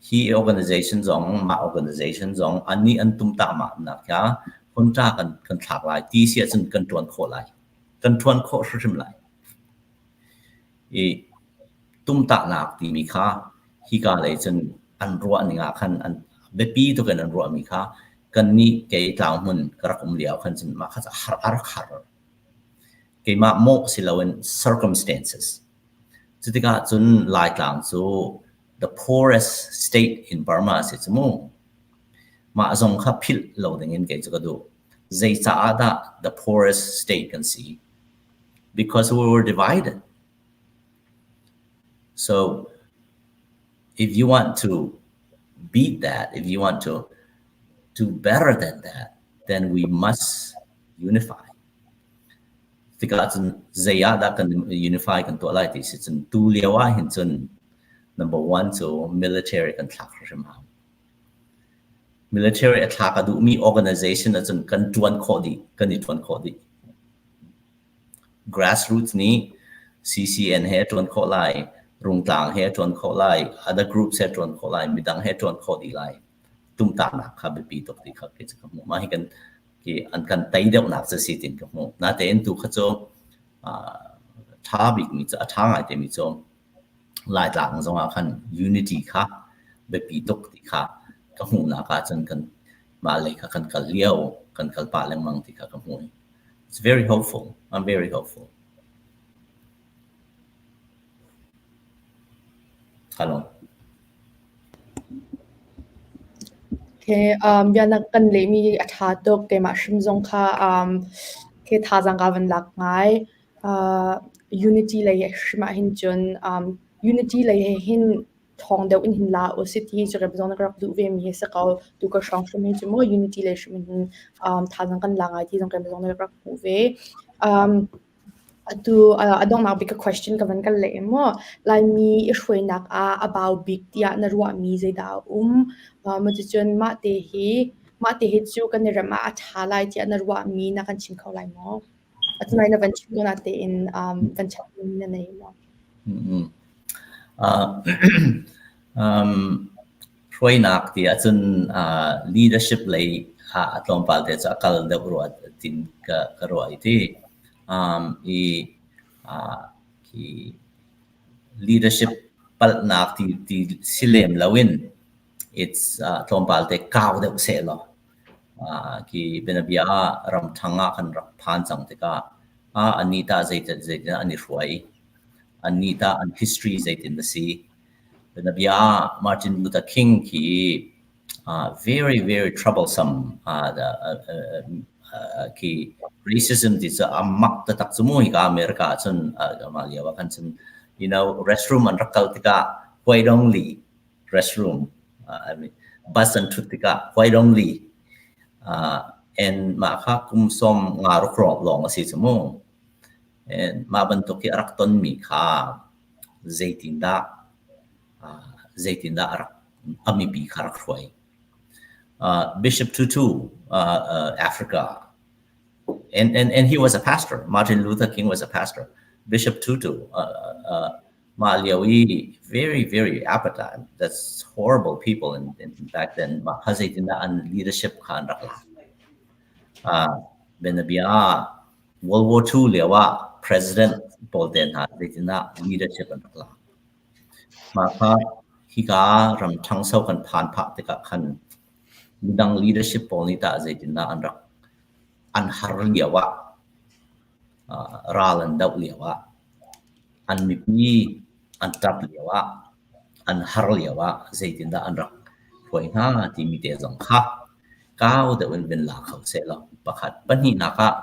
hi organization zong mah organization zong annih an tumtah mah nak kha hunṭa kan kan thlak lai ti si ahcun kan ṭuan khawh lai kan ṭuan khawh hrimhrim lai i tumtahnak timi kha hika lei cun an ruah ning ah khan an biapi tuk in an ruahmi kha kannih kei tlanghmun ka rak um lio khan cun mah kha har a rak har keimah mawh si loin circumstances cutikah cun Laitlang cu the poorest state in Burma a si cu mu. Mah zong kha philh lo ding in kei cu ka duh. Zeicaah dah the poorest state kan si? Because we were divided. So if you want to beat that, if you want to do better than that, then we must unify. Tikah cun zei ah dah kan unify kan tuah lai ti si cun tu lio ah hin cun number one cu military kan thlak hrimhrim hau. Military a thlak a duhmi organization ahcun kan ṭuan khawh dih, kan i ṭuan khawh dih. Grassroots nih CCN he a ṭuan khawh lai, Rungtlang he a ṭuan khawh lai, other groups he a ṭuan khawh lai, midang he a ṭuan khawh dih lai. Tumtahnak kha biapi tuk ti kha kei cu ka hmuh. Mah hi kan Khi an kan tei deuhnak cu si tin ka hmuh. Natein tu kha cu ṭha bikmi cu a ṭha ngai timi cu Laitlang zongah khan unity kha biapi tuk ti kha ka hmuhnak ahcun kan mah lei kha kan kal lio, kan kal pah lengmang ti kha ka hmuh. It's very hopeful. I'm very hopeful. Hello.
Okay, um, bia na kan lehmi a ṭha tuk. Keimah hrim zong kha um, ke thazaang ka van lak ngai. Uh, unity lei hrim ah hin cun um, unity lei he hin ṭhawng deuh in hin la usih ti cu rem zong na ka rak duh ve mi hi si ko. Tu ka hrawng hrim hi cu mu unity lei hrim in hin um, thazaang kan la ngai ti zong rem zong na rak hmuh ve. Um, Atu a donghnak bik ka question ka van kan leh maw? Laimi i hruainak ah a bau bik tiah na ruahmi zeidah a um? Cuticun mah te hi mah te hi cu kan i rem ah a ṭha lai tiah na ruahmi na kan chim kho lai maw? Atu na van chim ko natein van chapmi na nei maw?
Hruainak ti ahcun leadership lei ah a tlawmpal te cu a kal deuh rua tin ka ka ruah i ti. I khi leadership palhnak ti ti si lem loin it's tlawmpal te kau deuh sehlaw khi bianabia ah ramṭhang ah kan rak phan cang tikah annih tah zeitin zeitin an i hruai, annih tah an history zeitin a si. Bianabia ah Martin Luther King khi very very troublesome khi racism ti cu a mak taktak cu mu hika America ahcun mah lio ah khan cun restroom an rak kal tikah white only restroom I mean bus an ṭhut tikah white only and mah kha kum 50 ruk lawng a si cu mu. And mah bantuk hi a rak tonmi kha zeitindah zeitindah a rak a mipi kha rak hruai. Bishop Tutu, Africa, and, and, and he was a pastor. Martin Luther King was a pastor. Bishop Tutu, mah lio i very, very appetite. That's horrible people in, in back then. Mah kha zeitindah an leadership kha an rak lak. Bianabia World War II lio ah President pawl te hna zeitindah leadership an rak lak. Mah kha hika ram ṭhangso kan phan phah tikah khan midang leadership pawl nih tah zeitindah an rak an har lio ah ral an doh lio ah an mipi an ṭap lio ah an har lio ah zeitindah an rak hruai hna timi te zong kha kau deuh in vun la kho sehlaw pakhat. Pahnihnak ah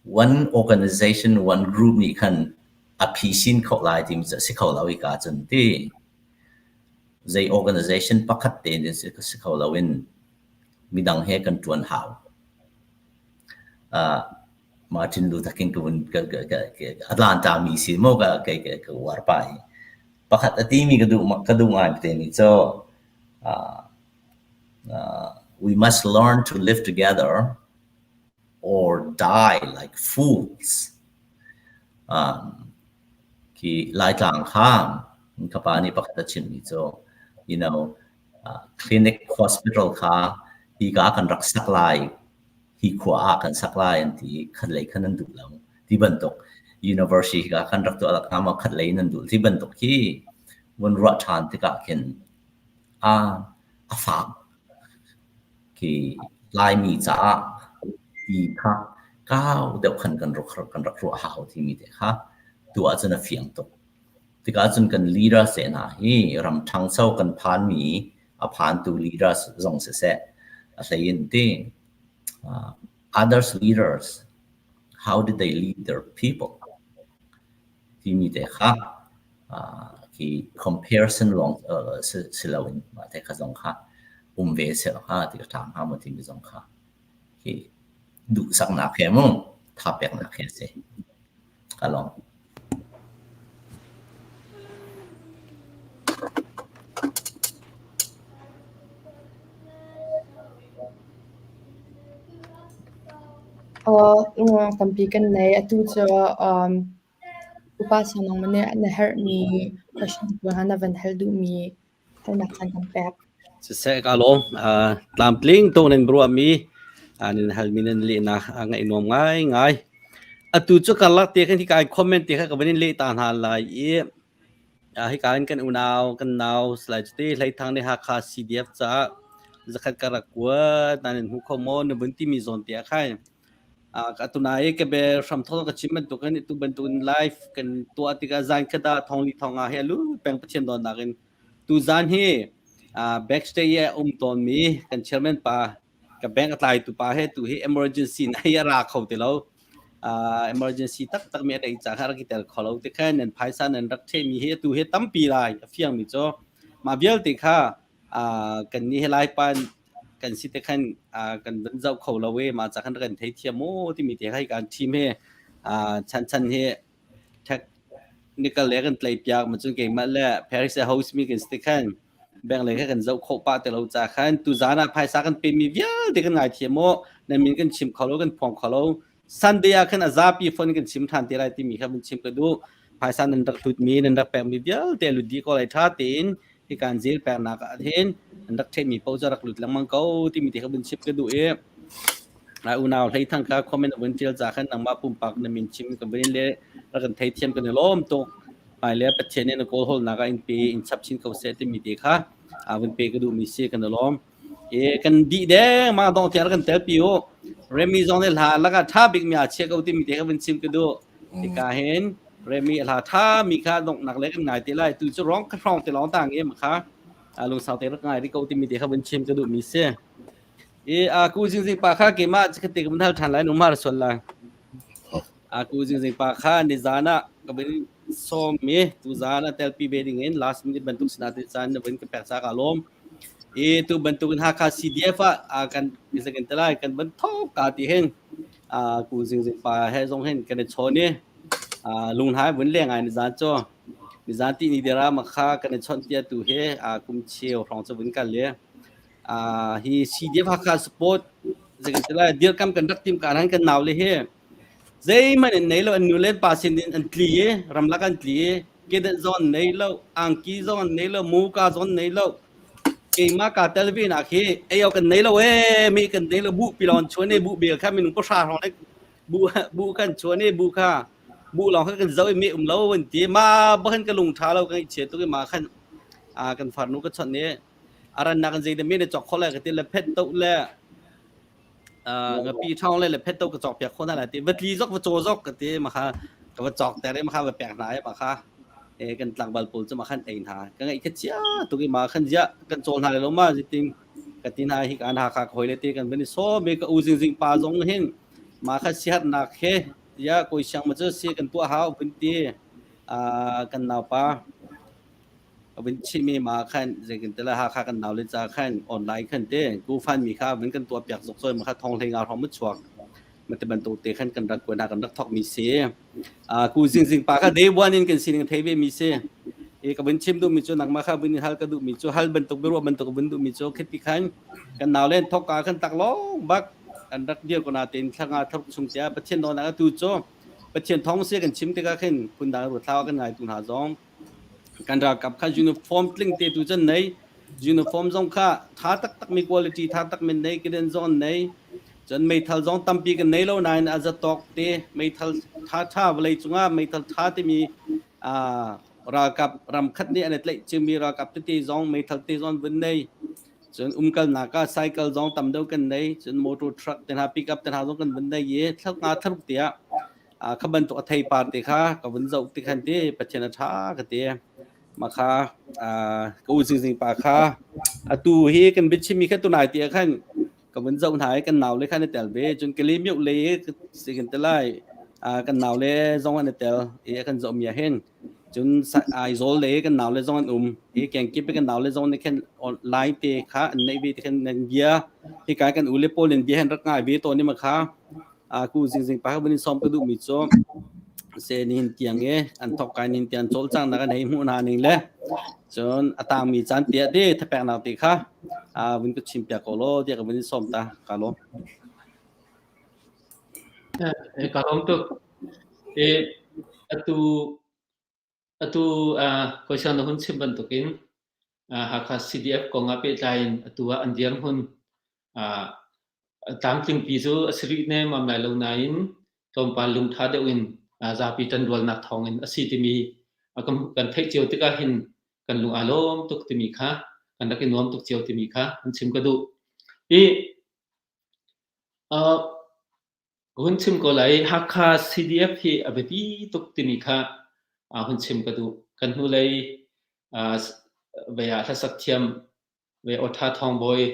one organization, one group nih khan a phisin khawh lai timi cu a si kho lo hika cun ti. Zei organization pakhat te in si kho loin midang he kan ṭuan hau. Martin Luther King ka vun ka ka ka a tlantami si maw ka ka ka uar pah i pakhat a timi ka duh ka duh ngai te mi cu we must learn to live together or die like fools. Um, khi Laitlang kha ka pa nih pakhat a chimmi cu clinic hospital kha hi ka kan rak sak lai hi khua ah kan sak lai an ti khat lei khan an duh lo ti bantuk university ka kan rak tuah hnga maw khat lei nan duh ti bantuk khi vun ruah ṭhan tikah khin a a fak khi Laimi caah ti kha kau deuh khan kan rak kan rak ruah hau timi te kha tu ahcun a fiang tuk. Tikah cun kan leaders te hna hi ram ṭhangcho kan phanmi a phantu leaders zong siseh a hlei in ti others leaders how did they lead their people timi te kha khi comparison lawng si loin mah te kha zong kha um ve seh hnga ti ka ṭha hnga maw timi zong kha hi duhsaknak he mu tha peknak he a si. Ka lawm.
Tampi kan nei. Atu cu upa sanong nih na herhmi question pawl hna na van hal duhmi halnak caan kan pek.
Siseh ka lawm. Tlamtling tuk nan ruahmi. Nan halmi nan lehnak a ngaih nuam ngaingai. Atu cu karlak te khan hika in comment te kha ka van in leh ta hna lai i hika in kan unau kan nau Salai Cite Hlei Thang nih Hakha CDF caah zakhat ka rak kuat nan in hmu kho maw na vun timi zawn te ah khan atu nai ka be hramthawk ka chim bantukin tu bantukin live kan tuah tikah zan khat ah thongli thonga he lu peng Pathian dawtnak in tu zan hi backstage i um tawnmi kan chairman pa ka bank a tlaitu pa he tu hi emergency na hi a ra kho ti lo. Emergency taktak mi a dei ca kha rak i tel kho lo ti khan nan phaisa nan rak thehmi hi atu hi tampi lai a fiang mi cu mah vialte kha kan nih hi Laipa kan si te khan kan van zoh kho lo e mah ca khan kan thei thiam maw timi te kha kan team he chan chan he technical le kan tlai piak ma cun keimah le Paris a host mi kan si te khan bank le kha kan zoh khawh pah te lo ca khan tu zan ah phaisa kan pe mi vialte kan ngai thiam maw nan min kan chim kho lo kan phuang kho lo Sunday ah khan a zapi phone kan chim ṭhan te lai timi kha vun chim ka duh. Phaisa nan rak hlutmi, nan rak pekmi vialte lut dih ko lai ṭha tein hi kan zel peknak ah hin nan rak theihmi paoh cu rak lut lengmang ko timi te kha vun chim ka duh i Lai unau hlei thang kha comment vun ṭial ca khan nangmah pumpak na min chim ka vun le rak kan theithiam kan i lawm tuk. Hmai le Pathian nih na kawl hawlnak ah in pe in chap chin ko seh timi te kha vun pe ka duhmi si kan i lawm. E kan dih deng ma dong tiang kan tel pi u. Remy zong nih hla laka tha bik mi a chia ko timi te kha vun chim ka duh. Hika hin Remy hla tha mi kha dong nak le kan ngai te lai. Tu cu rong ka hrong te long tang em kha lungsau te rak ngai ri ko timi te kha vun chim ka duh mi si. E a ku jing jing pa kha ke ma ka te ka hal than lai nu mar sol lai. A ku jing jing pa kha ni zana ka bin som mi tu zana tel pi be ding in last minute bantuk sina te chan na vun ka pek cha ka lom. I tu bantukin Hakha CDF ah kan kan te lai kan van thok ka ti hin ku zingzing pa he zong hin kan i chawn i lunghai vun leng ai ni zan cu ni zan ti ni dera ma kha kan i chawnh tia tu he kum cheu hrawng cu vun kal le hi CDF Hakha support zekin te lai dirkam kan rak tim ka han kan nau le he Zeihmanh an nei lo, an nu le an pa sinin an tli i ramlak an tli i kedenh zong an nei lo, angki zong an nei lo, muka zong an nei lo. Keimah kaa tel ve nak hi ei awk kan nei lo ee, mi kan nei lo, buh pilon chuan i buh bel kha minung pahra hrawng le buh buh kan chuan i buh kha buh lawng kha kan zoh i mi um lo an ti. Ma bakhan ka lung ṭha lo ka ngaihchia tuk i ma khan kan farnu ka chawnh i a rannak in zeidah mi na cawk kho lai ka ti le phet toh le Ngapi ṭhawng le le phetto ka cawk piak kho hna lai ti va tli zok va caw zok ka ti ma kha ka va cawk ter i ma kha va pek hna i ma kha e kan tlangval pawl cu ma khan ei hna ka ngaih kha chia tuk i ma khan ziah kan cawl hna le lo ma zitin ka ti hna hi kan ha kha ka hoi le ti kan van i sawm i ka u zingzing pa zong hin ma kha sihatnak he ya koi siang ma cu si kan tuah hau vun ti kan naupa vun chimmi ma khan zeitin te la Hakha kan nau le ca khan online khan te GoFundMe kha vun kan tuah piak zok zoi ma kha thong hlei nga hrawng ma chuak ma te bantuk te khan kan rak kuan kan rak thok mi si ku zing zing pa kha day one in kan sining thei ve mi si e ka vun chim duh mi cu nangmah kha vun hal ka duh mi cu hal bantuk biaruah bantuk vun duh mi cu khiti khan kan nau len thok ka khan tak long bak kan rak dir ko na ten thlanga thok chung tia Pathian don na tu cu Pathian thong se kan chim tikah khin phundang ru thlau kan ngai tu hna zong Kan ralkap kha uniform tling te tu cun nei. Uniform zong kha tha taktak mi quality tha tak min nei keden zong an nei. Cun meithal zong tampi kan nei lo nain a zatawk te meithal tha tha vawlei cungah meithal tha timi ralkap ram khat nih an i tlaih cingmi ralkap tete zong meithal te zong vun nei. Cun umkalnak ah cycle zong tam deuh kan nei. Cun motor truck te hna pickup te hna zong kan vun nei i thla nga thlaruk tiah Kha bantuk a theipar te kha ka vun zoh ti khan ti Pathian a ṭha ka ti. Mah kha ka u zingzing pa kha atu hi kan biachimmi kha tunai ti ah khan ka vun zoh hna i kan nau le khan i tel ve. Cun Kale mioh le si kan ti lai. Kan nau le zong an i tel i a kan zohmi ah hin cun Aizawl le kan nau le zong an um i kengkip i kan nau le zong nih khan lai te kha an neih ve ti khan nan bia hika kan u le pawl in bia han rak ngai ve tawn i ma kha Ku zingzing pa van in sawm ka duhmi cu se nihin tiang i an thok kai nihin tiang cawlcanghnak an hei hmuh hna ning le cun a tangmi caan tiah ti thapeknak ti kha vun ka chim piak ko law tiah ka vun in sawm ta ka lawm.
Ka lawm tuk. E atu atu koisang na hun chim bantukin Hakha CDF kong ah pehtlai in atu ah an dirhmun. Tlamtlingpi cu a si rih nemmam lai lo nain tlawmpal lungtha deuh in zapi ṭanrualnak thawngin a si timi kan theih cio tikah hin kan lung aa lawm tuk timi kha kan rak i nuam tuk cio timi kha an chim ka duh. I uh, hun chim ko lai Hakha CDF hi a biapi tuk timi kha uh, hun chim ka duh. Kan hnulei uh, vei ah hlasak thiam ve Awtha Thawng Bawi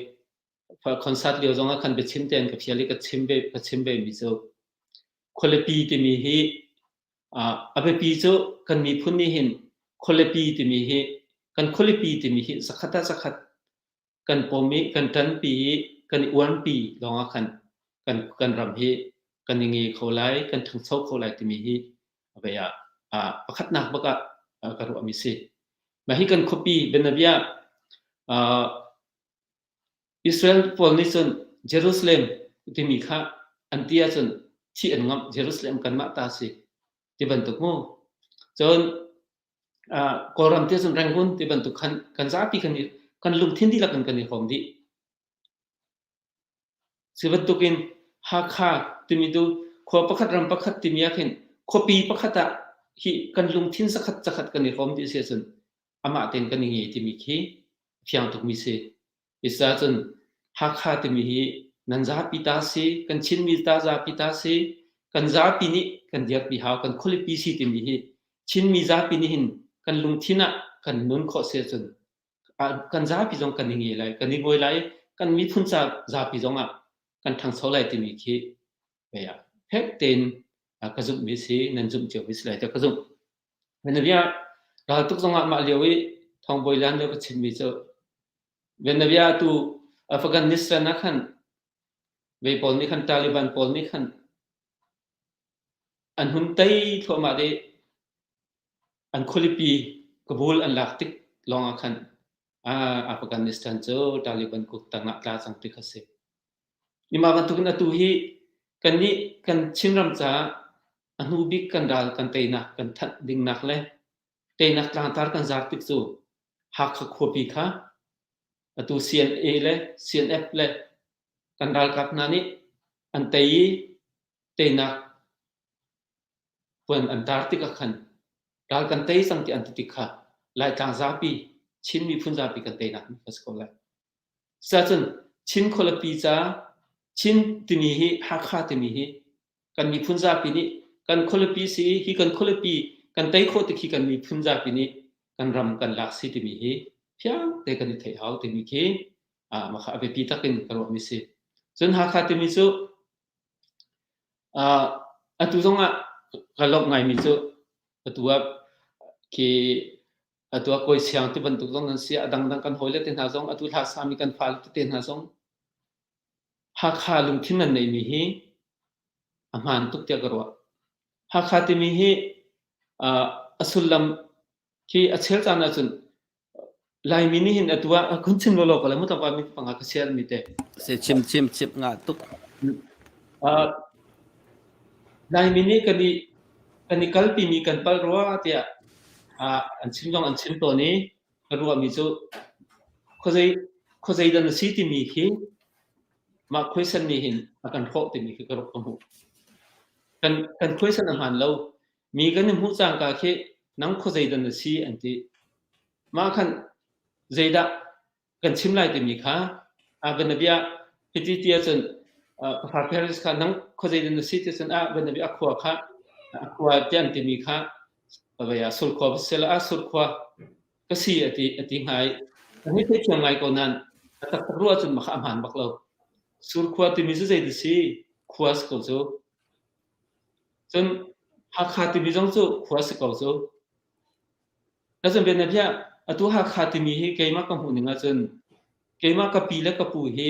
concert lio zong ah khan biachim tein ka fial i ka chim ve ka chim ve mi cu khualipi timi hi a biapi cu kan miphun nih hin khualipi timi hi kan khualipi timi hi zakhat ah zakhat kan pom i kan ṭanpi i kan i uanpi lawng ah khan kan kan ram hi kan i nge kho lai kan ṭhangcho kho lai timi hi vei ah pakhatnak bak ah ka ruahmi si. Mah hi kan khuapi bianabia Israel pawl nih cun Jerusalem timi kha an ti ahcun thih an ngamh. Jerusalem kanmah ta si ti bantuk mu. Cun Kawlram ti ahcun Rangoon ti bantuk khan kan zapi kan i kan lungthin dihlak in kan i hrawm dih. Cu bantukin Hakha timi tu khua pakhat ram pakhat timi ah khin khuapi pakhat ah hi kan lungthin zakhat zakhat kan i hrawm dih si ahcun amah tein kan i ngei timi khi fiang tukmi si. Isa cun Hakha timi hi nan zapi ta si, kan Chinmi ta zapi ta si, kan zapi nih kan dirpi hau, kan khualipi si timi hi Chinmi zapi nih hin kan lungthin ah kan nun khawh si ahcun kan zapi zong kan i ngei lai, kan i ngawi lai, kan miphun ca zapi zong ah kan ṭhangcho lai timi khi fek tein ka zumhmi si, nan zumh cio mi si lai tiah ka zumh. Venavia raltuk zongah mah lio i Thawngbawi Lian lio ka chimmi cu Venavia tu Afghanistan ah khan vei pawl nih khan Taliban pawl nih khan an hun tei thluahmah dih an khualipi Kabul an lak tik lawngah khan Afghanistan cu Taliban kut tangah tla cang ti kha si. Mah bantukin atu hi kannih kan Chinram caah a hnu bik kan ral kan teinak kan thanh dingnak le teinak tlangtar kan zar tik cu Hakha khuapi kha atu CNA le CNF le kan ralkap hna nih an tei i teinak puan an tar tik ah khan ral kan tei cang ti an ti tik kha Laitlang zapi Chin miphun zapi kan teinak kha si ko lai. Cucaah Chin khualipi ca Chin timi hi Hakha timi hi kan miphun zapi nih kan khualipi si i hi kan khualipi kan tei khawh tik hi kan miphun zapi nih kan ram kan lak si timi hi fiang te kan i theih hau timi khi ah mah kha a biapi tak in ka ruahmi si. Cun Hakha timi cu uh, atu zong ah ka lawmh ngaimi cu atu ah khi Atu ah kawi siang ti bantuk zong nan si. A dangdang kan hawile te hna zong, atu hla sami kan fale tete hna zong Hakha lungthin nan neihmi hi a hmaan tuk tiah ka ruah. Hakha timi hi uh, a sullam khi a chel caan ahcun Laimi nih hin atu ah kun chim lawlaw ko lai mu tlangval mi panga ka share mi te.
Se chim chim chim nga tuk.
Uh, Laimi nih kan i kan i kalpimi kan palh rua tiah uh, an chim zong an chim tawn i ka ruahmi cu khuazei khuazei dah na si timi khi mah khuaisan nih hin a kan hrawh timi khi ka ruah ka hmuh. Kan kan khuaisan a hmaan lo. Mi kan i hmuh cangka khi nang khuazei dah na si an ti. Mah khan zeidah kan chim lai timi kha bianabia hiti ti ahcun ka Paris kha nang khuazei na si ti cun ah bianabia a khua kha a khua ti an timi kha vei ah surkhua va sela ah surkhua ka si ati ati ngai kan hi thei thiam ngai ko nan a taktak ruah cun maka a hmaan bak lo surkhua timi cu zei ti si khua si ko cu cun Hakha timi zong cu khua si ko cu Ka bianabia atu Hakha timi hi keimah ka hmuh ning ahcun keimah ka pi le ka pu hi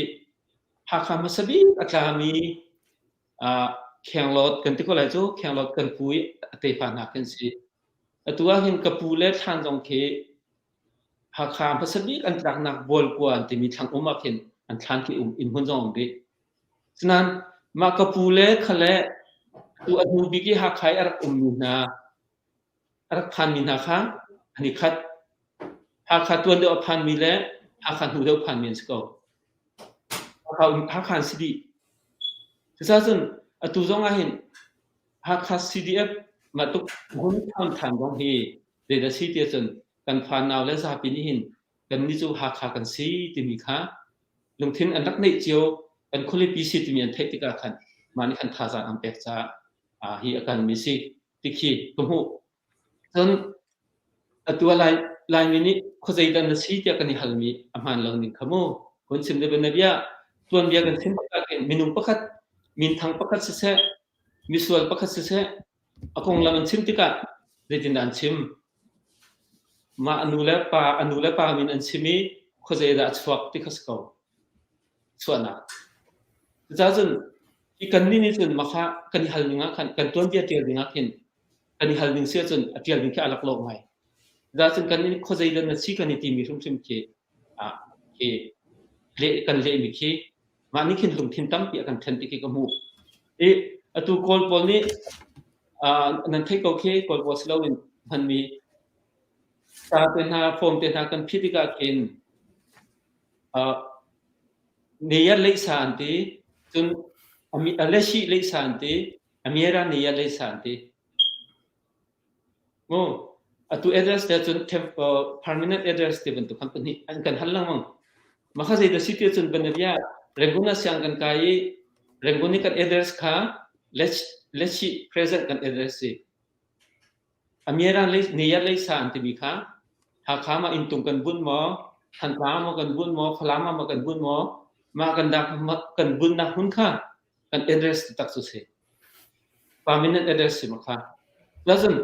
Hakha hmasa bik a tlami uh, Khenglawt kan ti ko lai cu Khenglawt kan pu i a tefa hna kan si. Atu ah hin ka pu le thlan zong khi Hakha hmasa bik an tlaknak Bualkua an timi thlang um ah khin an thlan khi um inn hmun zong um rih. Sinain mah ka pu le khale tu a hnu bik i Hakha i a rak ummi hna a rak phanmi hna kha an i khat. Hakha tuan deuh a phanmi le Hakha hnu deuh phanmi an si ko. Hakha, Hakha an si dih. Cucaah cun atu zong ah hin Hakha CDF mah tuk hun than than zong hi zeidah si ti ahcun kan fanau le zapi nih hin kannih cu Hakha kan si timi kha lungthin an rak neih cio kan khualipi si timi an theih tikah khan mah nih khan thazaang an pek caah hi a kalmi si ti khi ka hmuh. Cun atu ah Lai, Laimi nih khuazei dah na si tiah kan i halmi a hmaan lo ning kha mu. Hun chim deuh na bia tuanbia kan chim tikah khin minung pakhat minthang pakhat siseh misual pakhat siseh a konglam an chim tikah zeitindah an chim? Mah a nu le pa a nu le pa min an chim i khuazei dah a chuak ti kha si ko. Chuahnak. Cucaah cun hi kannih nih cun mah kha kan i hal ning ah khan kan tuanbia ṭial ding ah khin kan i hal ning si ahcun a ṭial ding khi a laklawh ngai. Cucaah cun kan nih khuazei dah na si kan i timi hrimhrim khi ah khi leh kan lehmi khi mah nih khin lungthin tampi a kan ṭhen ti khi ka hmuh. I atu Kawl pawl nih uh, nan theih ko khi Kawl pawl si loin hmanmi ca te hna form te hna kan phit tikah khin uh, Neyar leisa an ti cun Aleshi leisa an ti Amiera neyar leisa an ti Mu atu address te cun permanent address te bantuk kan pahnih an kan hal lengmang. Mah kha zei dah si ti cun banavia Rangoon ah siang kan kai i Rangoon i kan address kha Lechi present kan address si. Amiera neyar leisa an timi kha Hakha ma inntung kan bunh maw Thantlang maw kan bunh maw Falam ah maw kan bunh maw mah kan dak kan bunnak hmun kha kan address tak cu si. Permanent address si ma kha. Cun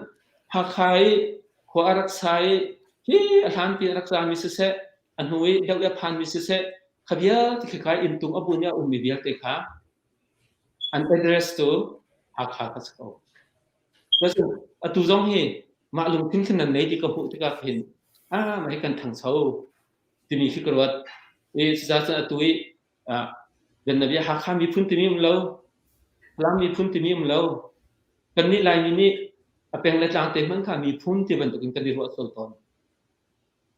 Hakha i khua a rak sa i hi a hlan pi a rak sa mi siseh, a hnu i deuh i a phan mi siseh, kha vialte khi kai inntung a bun i a ummi vialte kha an address cu Hakha kha si ko. Cun atu zong hi mah lungthin khin nan nei ti ka hmuh tikah khin ah mah hi kan ṭhangcho timi khi ka ruat. I cucaah cun atu i Bianabia Hakha miphun timi um lo, Falam miphun timi um lo. Kannih Laimi nih a peng le tlang te hmanh kha miphun ti bantukin kan i ruah sual tawn.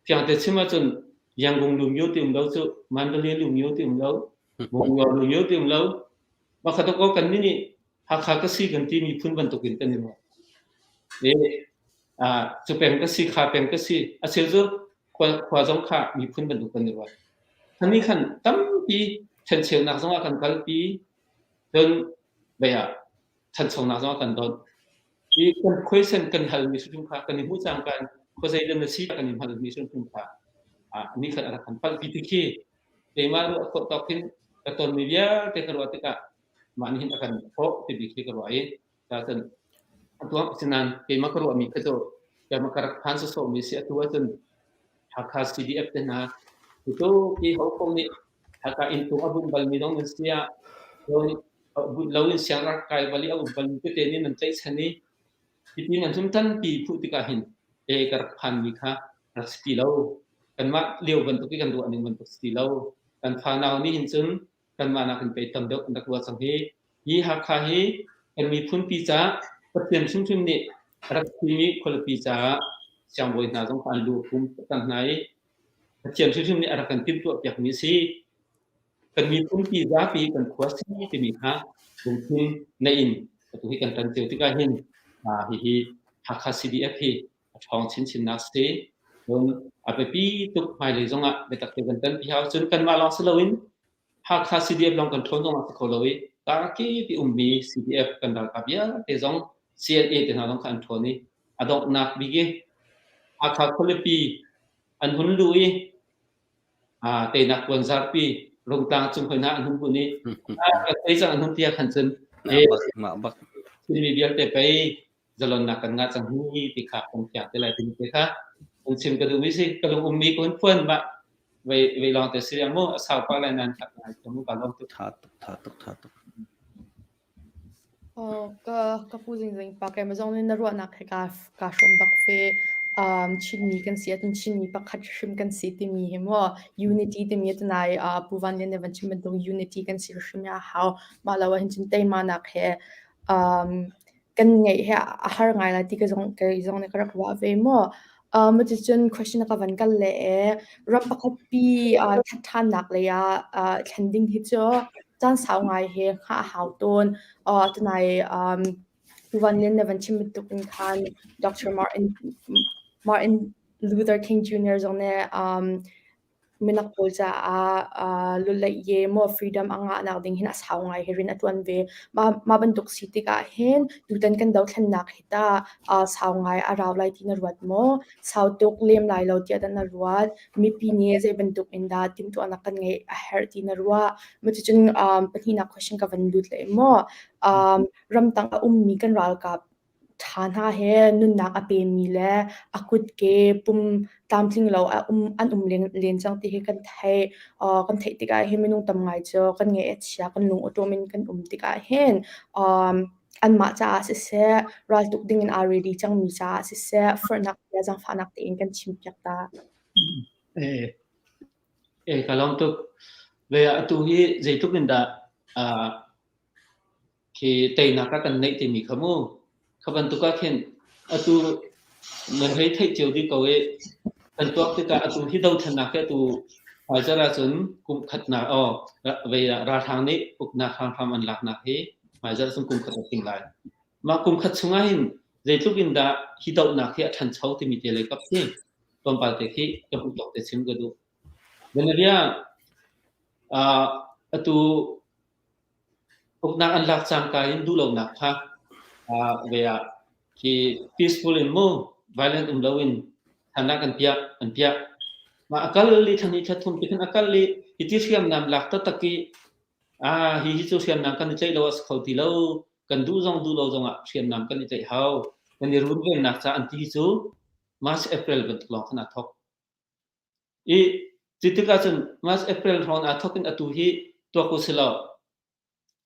Fiangte chim ahcun Yangon Lumyo ti um lo cu, Mandalay Lumyo ti um lo, Monywa Lumyo ti um lo. Mah kha dawkaw kannih nih Hakha ka si kan ti miphun bantukin kan i ruah. E, cu peng ka si, kha peng ka si. A cheu cu khua, khua zong kha miphun bantuk kan i ruat. Khan khan tampi ṭhencheunak zongah kan kalpi, cun bei ah ṭhanchonak zongah kan donh. I kan khuaisen kan halmi hrimhrim kha kan i hmuh cangka in khuazei dah na si kan i hngalmi hrimhrim kha ni khat a rak kan palhpi ti khi keimah ruah khawh tawk hin ka tonmi vialte ka ruah tikah mah nih hin a kan hrawh ti bik hi ka ruah i cun atu asinain keimah ka ruahmi kha cu keimah ka rak phan sawsawhmi si atu ahcun Hakha CDF te hna cu hi ho paoh nih Hakha inntung a bunh balmi zong nan si ah bunh loin siang rak kai bal i a um balmi tete nih nan tlaihchan i hiti nan hun ṭanpi phuh tikah hin e ka rak phanmi kha rak si ti lo kanmah lio bantuk i kan ruah ning bantuk si ti lo kan fanau nih hin cun kanmah nakin pei tam deuh an rak ruah cang hi Hi Hakha hi kan miphunpi caah Pathian hrimhrim nih a rak thimi khualipi caah siangbawi hna zong kha an lu a pum cang hna i Pathian hrimhrim nih a rak kan timhtuah piakmi a si. Kan miphunpi zapi kan khua si timi kha lungthin neih in atu hi kan ṭan cio tikah hin hihi Hakha CDF hi a ṭhawng chinchinnak a si. Cun a biapi tuk hmailei zongah biatak te kan ṭanpi hau. Cun kanmah lawng si loin Hakha CDF lawng kan ṭhawn zong ah si kho lo i karkip i ummi CDF kan ralkap vialte zong CNA te hna zong kha an ṭhawn i a donghnak bik i Hakha khualipi an hun luh i teinak puanzarpi Rungtlang cung hoi hna an hun bunh i kan tei cang an hun ti ah khan cun Chinmi vialte pei zalonnak kan ngah cang hi ti kha kan fiang te lai timi te kha an chim ka duhmi si ka lung ummi ka hun phuan mah vei vei lawng te si mu a sau pah lai nan khat ngai ka mu ka lawm tuk
tha tuk tha tuk tha tuk
Oh, ka ka pu zing zing pa kai ma zong nih na ruahnak he ka ka hrawm bak fe um Chinmi kan si ahcun Chinmi pakhat hrim kan si timi hi mu unity timi tunai uh, Pu Van Lian nih van chim bantuk unity kan si hrim a hau mah lo ah hin cun teimanak he um kan ngeih hi a har ngai lai ti ka zong kei zong nih ka rak ruah ve maw. Um, cucun question ka van kal le e ram pakhat pi uh, ṭhat ṭhannak lei ah uh, thlen ding hi cu Caan sau ngai he hngah a hau tawn. Tunai Pu Van Lian na van chim bantuk in khan Dr. Martin Martin Luther King Jr. zong nih minak pawl caah lulei ye maw freedom a ngahnak ding hin a sau ngai hi rian a ṭuan ve. Mah bantuk si tikah hin tutan kan dothlennak hi tah sau ngai a rau lai ti na ruat maw? Sau tuk lem lai lo tiah dah na ruat? Mipi nih zei bantuk in dah timhtuahnak kan ngeih a herh ti na ruah? Cucun pahnihnak question ka van lut leh maw? Ramtang a ummi kan ralkap ṭha hna he nunnak a pemi le a kutke pum tlamtling lo a um an um len cang ti hi kan theih. Kan theih tikah hin minung tam ngai cu kan ngaih a chia, kan lung a ṭawm in kan um tikah hin anmah caah siseh, raltuk dingin aa ready cangmi caah siseh, forhnak le zaangfahnak tein kan chimpiak ta.
Ka lawm tuk. Ve atu hi zeitluk in dah Khi teinak a kan neih timi kha mu. Kha bantuk ah khin atu nan hei theih cio dih ko i kan tuak tikah atu hi dothlennak hi atu hmaizarh ahcun kum khatnak aw vei ah ralhrang nih uknak hramhram an laknak hi hmaizarh cun kum khat a tling lai. Mah kum khat chungah hin zeitluk in dah hi dohnak hi a ṭhancho timi te lei kap khi tlawmpal te khi ka hmuh tawk te chim ka duh. Bianabia atu Uknak an lak cangka in duhlonak kha ve ah khi peaceful in mu violent um loin thanak an piah an piah. Mah a kal i thla hnih thla thum ti khin a kal i hiti hriamnam lak taktak i ah hi hi cu hriamnam kan i tlaih lo a si kho ti lo kan duh zong duh lo zongah hriamnam kan i tlaih hau kan i runvennak ca an ti cu March April bantuk lawng khan aa thok. I cu tikah cun March, April hrawng aa thawk in atu hi tuak u si law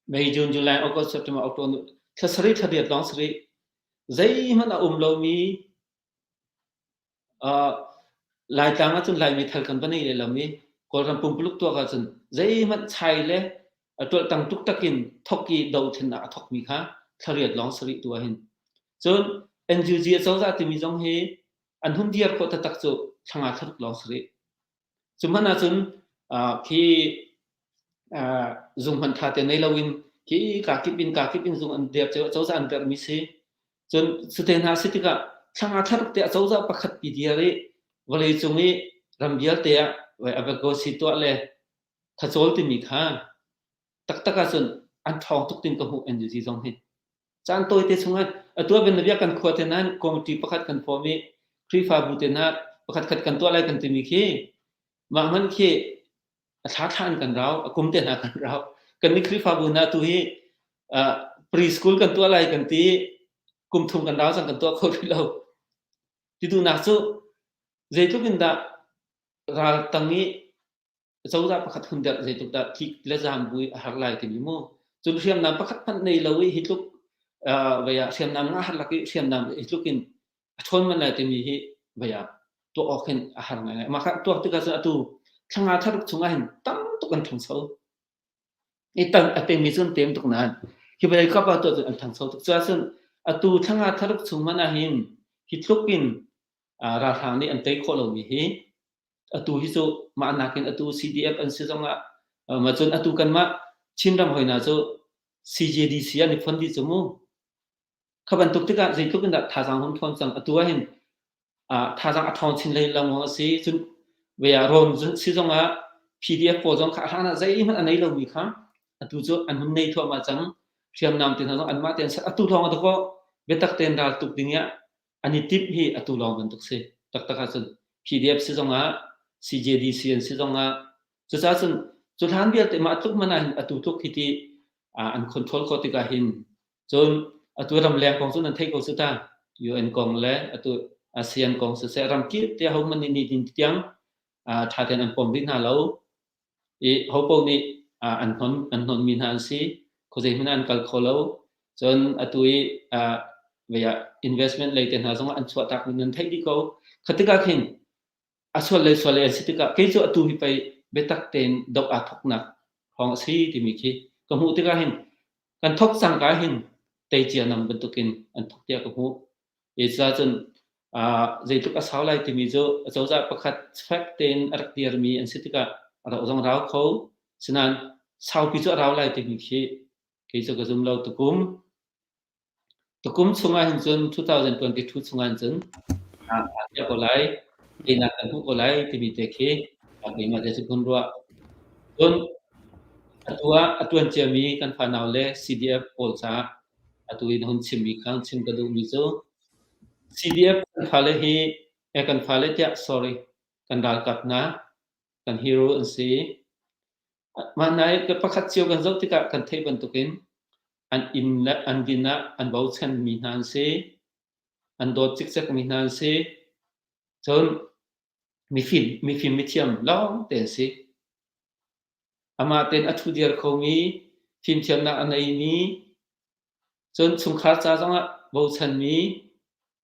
May, June, July, August, September, October thla sarih thla riat lawng sarih zeihmanh a um lomi uh, Laitlang ahcun Laimi thal kan va nei le lo mi Kawlram pumpuluk tuak ahcun zeihmanh chai le a tualtang tuktak in thok i dothlennak a thokmi kha thla riat lawng sarih tu ahhin cun NUG acozah timi zong hi an hun dir khawh taktak cu thlanga thlaruk lawng si rih. Cu hmanh ahcun khi zung hmanh ṭha te nei loin khi kakip in kakip in zung an dir cu cozah an dermi si. Cun sute hna si tikah thlanga thlaruk te acozah pakhat pi dir i vawlei cung i ram vialte ah a si tuah le thacawl timi kha taktak ahcun an ṭhawng tuk tin ka hmuh NUG zong hi. Caan tawite chungah atu ah bianabia kan khua te nain committee pakhat kan form i Khrihfabu te hna pakhat khat kan tuah lai kan timi khi mah hmanh khi a thla thla in kan rau, a kum te hna kan rau. Kan nih Khrihfabu hna tu hi uh, preschool kan tuah lai kan ti kum thum kan rau cang kan tuah kho rih lo. Ti duhnak cu zeitluk in dah ral tang i cozah pakhat hun derh zeitluk dah tlik le zaam bu i a har lai timi mu. Cun hriamnam pakhat hmanh nei lo i hi tluk vei ah hriamnam nga har lak i hriamnam hi tluk in a ṭhawn man lai timi hi vei ah tuah awk hin a har ngaingai. Mah kha tuak tikah cun atu thlanga thlaruk chungah hin tam tuk an ṭhangcho. I tan a pengmi cu an tem tuk nain hi vawlei kap ah tuah cun an ṭhangcho tuk. Cuahcun atu thlanga thlaruk chung hmanh ah hin hi tluk in ralhrang nih an tei khawh lomi hi atu hi cu mah nakin atu CDF an si zongah ma cun atu kanmah Chinram hoi hna cu CJDC an i phon dih cu mu. Kha bantuk tikah zeitluk in dah thazaang hun ṭhawn cang atu ah hin thazaang a ṭhawng chin lei lengmang a si. Cun ve ah rawn si zongah PDF pawl zong kha a hlan ah zeihmanh a nei lomi kha atu cu an hun nei thluahmah cang. Hriamnam te hna zong anmah tein atu lawng ah dakaw biatak tein ral tuk ding ah an i timh hi atu lawng bantuk si taktak ahcun PDF si zongah CJDC an si zongah cucaah cun cu hlan vialte mah tluk man ah hin atu tluk hi ti an control khawh tikah hin cun atu ramleng kong cu nan theih ko su ta UN kong le atu ASEAN kong siseh ramkip te ho man nih ni din tiang ṭha tein an pom rih hna lo i hopaoh nih an hnon an hnonmi hna an si. Khuazei hmanh ah an kal kho lo. Cun atu i vei ah investment lei te hna zongah an chuahtak mi nan theih dih ko. Kha tikah khin a sual lei sual lei an si tikah kei cu atu hi pei biatak tein doh aa thoknak hrawng a si timi khi ka hmuh tikah hin kan thok cangka hin teicia nam bantukin an thok tiah ka hmuh. Cucaah cun zeitluk a sau lai timi cu acozah pakhat fek tein a rak dirmi an si tikah a rauh zong rau kho. Sinain Saupi cu a rau lai timi khi kei cu ka zum lo. Tukum tukum chungah hin cun 2022 chungah hin cun aa piah ko lai, teinak kan hmuh ko lai timi te khi keimah te cu kun ruah. Cun atu ah a tuan ciami kan fanau le CDF pawl caah atu in hun chimmi kha chim ka duhmi cu CDF kan fale hi eh kan fale tiah sorry kan ralkap hna kan hero an si. Mah hna hi pakhat cio kan zoh tikah kan theih bantukin an inn le an din ah an bochanmi hna an si. An dawt cikcekmi hna an si. Cun mifim mifim mithiam lawng te an si. Amah tein a ṭhu-dir khomi, fimthiamnak a neimi, cun chungkhar ca zongah bochanmi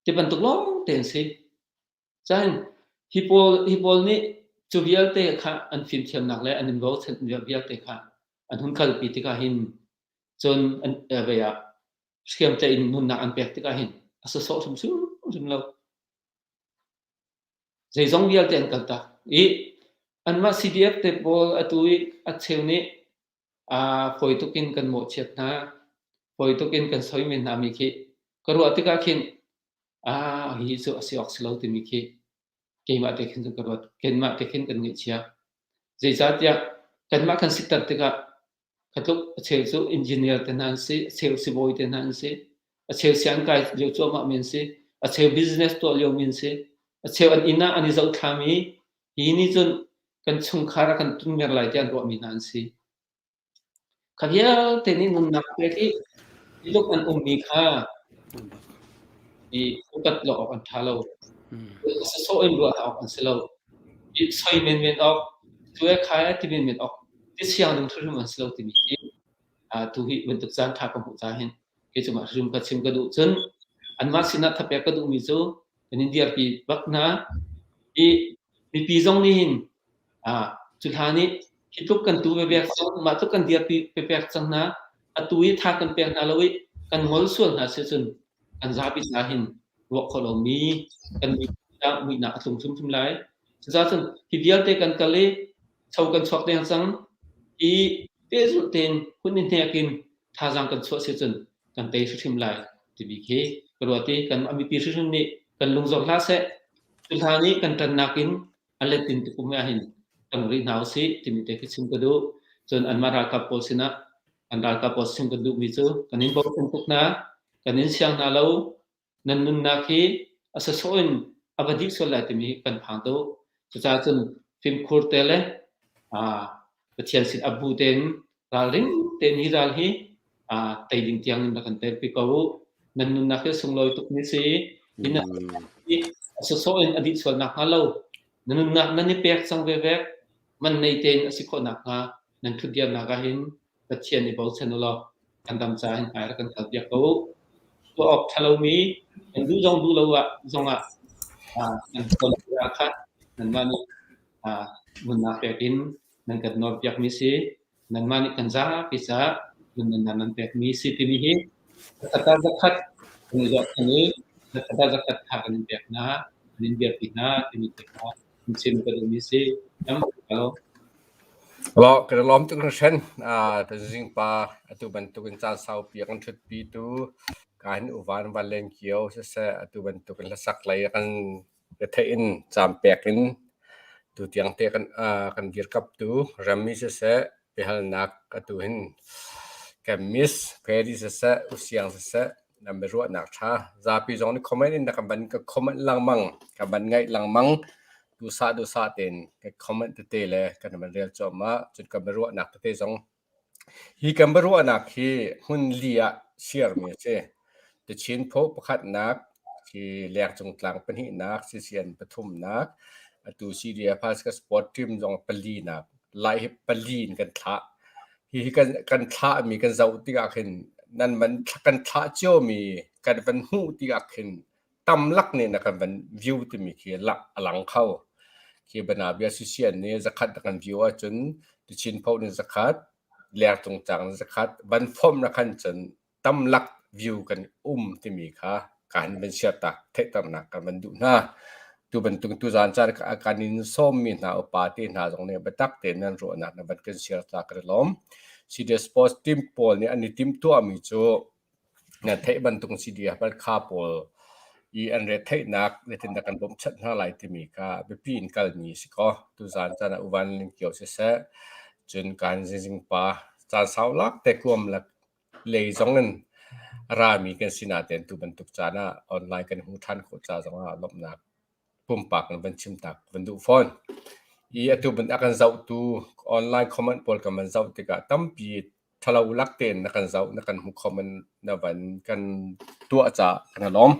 ti bantuk lawng te an si. Cun hi pawl, hi pawl nih cu vialte kha an fimthiamnak le an in bochan vialte kha an hun kalpi tikah hin cun an vei ah hriamtlaih in nunnak an pek tikah hin a sawsawh hrimhrim lo. Zeizong vialte an kaltak i anmah CDF te pawl atu i a cheu nih aa fawi tuk in kan mawhchiat hna, fawi tuk in kan soi men hna mi khi ka ruah tikah khin ah hihi cu a si awk si lo timi khi keimah te khin cun ka ruat. Keimah te khin kan ngaihchia. Zeicahtiah kanmah kan sitter tikah Kha tluk a cheu cu engineer te hna an si, a cheu sibawi te hna an si, a cheu siang kai lio cuahmah mi an si, a cheu business tuah lio mi an si, a cheu an inn ah an i zohthlam i hi nih cun kan chungkhar a kan tunmer lai tiah an ruahmi hna an si. Kha vialte nih nunnak pek i tluk an ummi kha i upat lo awk an ṭha lo. Sawsawh in ruah awk an si lo. I soi menmen awk, cu e khai ti menmen awk ti siang ding hrimhrim an si lo timi hi tu hi bantuk caan ṭha ka hmuh ca hin kei cu mah hrim ka chim ka duh. Cun anmah sinah thapek ka duhmi cu kan in dirpi bak hna i mipi zong nih hin cu hlan i hi tluk kan tu vevek cang, mah tluk kan dirpi pepek cang hna, atu i tha kan pek hna lo i kan ngol sual hna si cun kan zapi ca hin ruah khawh lomi kan muihnak a tlung hrimhrim lai. Cucaah cun hi vialte kan kal i cho kan chuak deng cang i pehzulh tein hun i hnek in thazaang kan chuah si cun kan tei hrimhrim lai timi khi ka ruat i kan mipi hrimhrim nih kan lung zor hlah seh. Cu hlan i kan ṭannak in a let in tukum ah hin tang rih hna usih timi te khi chim ka duh. Cun anmah ralkap pawl sinah an ralkap pawl chim kan duhmi cu kan in bochan tuk hna, kan in siang hna lo, nan nunnak hi a sawsawh in a va dih sual lai timi kan phang tuk. Cucaah cun fimkhur te le Pathian sin ap bu tein ralring tein hi ral hi tei ding tiang in rak kan telpi ko u. Nan nunnak hi sunglawi tuk mi si. Hi nan hi a sawsawh in a dih sual nak hnga lo. Na nunnak nan i pek cang vevek man nei tein a si khawh nak hnga nan thutdirnak ah hin Pathian i bochan u law kan ram ca hin hmai rak kan kal piak ko u. Tuah awk ṭha lomi kan duh zong duh lo ah zongah nan ton ah kha nanmah nih nunnak pek in nan kan nawl piakmi si. Nanmah nih kan zapi caah nunnak nan pekmi si timi hi zakhat ah zakhat kan i zohkhenh i zakhat ah zakhat tha kan in pek hna, kan in dirpi hna timi te kha in chim ka duhmi si.
Lo, kan i lawm tuk hringhran. Tuzing pa atu bantuk in caan saupi a kan ṭhutpi tu ka hin uvan van len kio siseh atu bantuk in hlasak lei a kan retheih in caan pek in tutiang te kan kan dirkap tu rammi siseh biahalnak atu hin kan miss Perry siseh usiang siseh nan biaruahnak ṭha zapi zong nih comment in na kan van ka comment lengmang kan van ngaih lengmang duhsah duhsah tein ka comment tete le kan van rel cuahmah cun kan biaruahnak tete zong hi kan biaruahnak hi hmun li ah share mi a si The Chin Pho pakhatnak hi lengcung tlang pahnihnak CCN pathumnak atu CDF Haska Sport Team zong palinak lai hi pali in kan thlah Hihi kan kan thlahmi kan zoh tikah khin nan van kan thlah ciomi kan van hmuh tikah khin tamlak nih na kan van view timi khi lak a lang kho. Khi banabia sisian nih zakhat na kan view ahcun Tichin pho nih zakhat, Lercung cang nih zakhat, van fawmh na khan cun tamlak view kan um timi kha kan van share tak theihternak kan van duh hna. Tu bantuk tuzaan caan kan in sawmmi hna upa te hna zong nih biatak tein nan ruahnak na van kan share ta kan i lawm. CDS Sports team pawl nih an i timhtuahmi cu na theih bantuk CDF kha pawl i an retheihnak zeitindah kan bawmhchanh hna lai timi kha biapi in kalmi si kaw tuzaan caan ah uvan lingkio siseh cun kan zingzing pa caan sau lak te kuam lak lei zong in a rami kan si natein tu bantuk caan ah online kan hmu ṭhan khawh ca zong ah lawmhnak pumpak in van chim tak van duh fawn. I atu ban a kan zohtu online comment pawl kan van zoh tikah tampi ṭhalo lak tein na kan zoh na kan hmu comment na van kan tuah caah kan i lawm.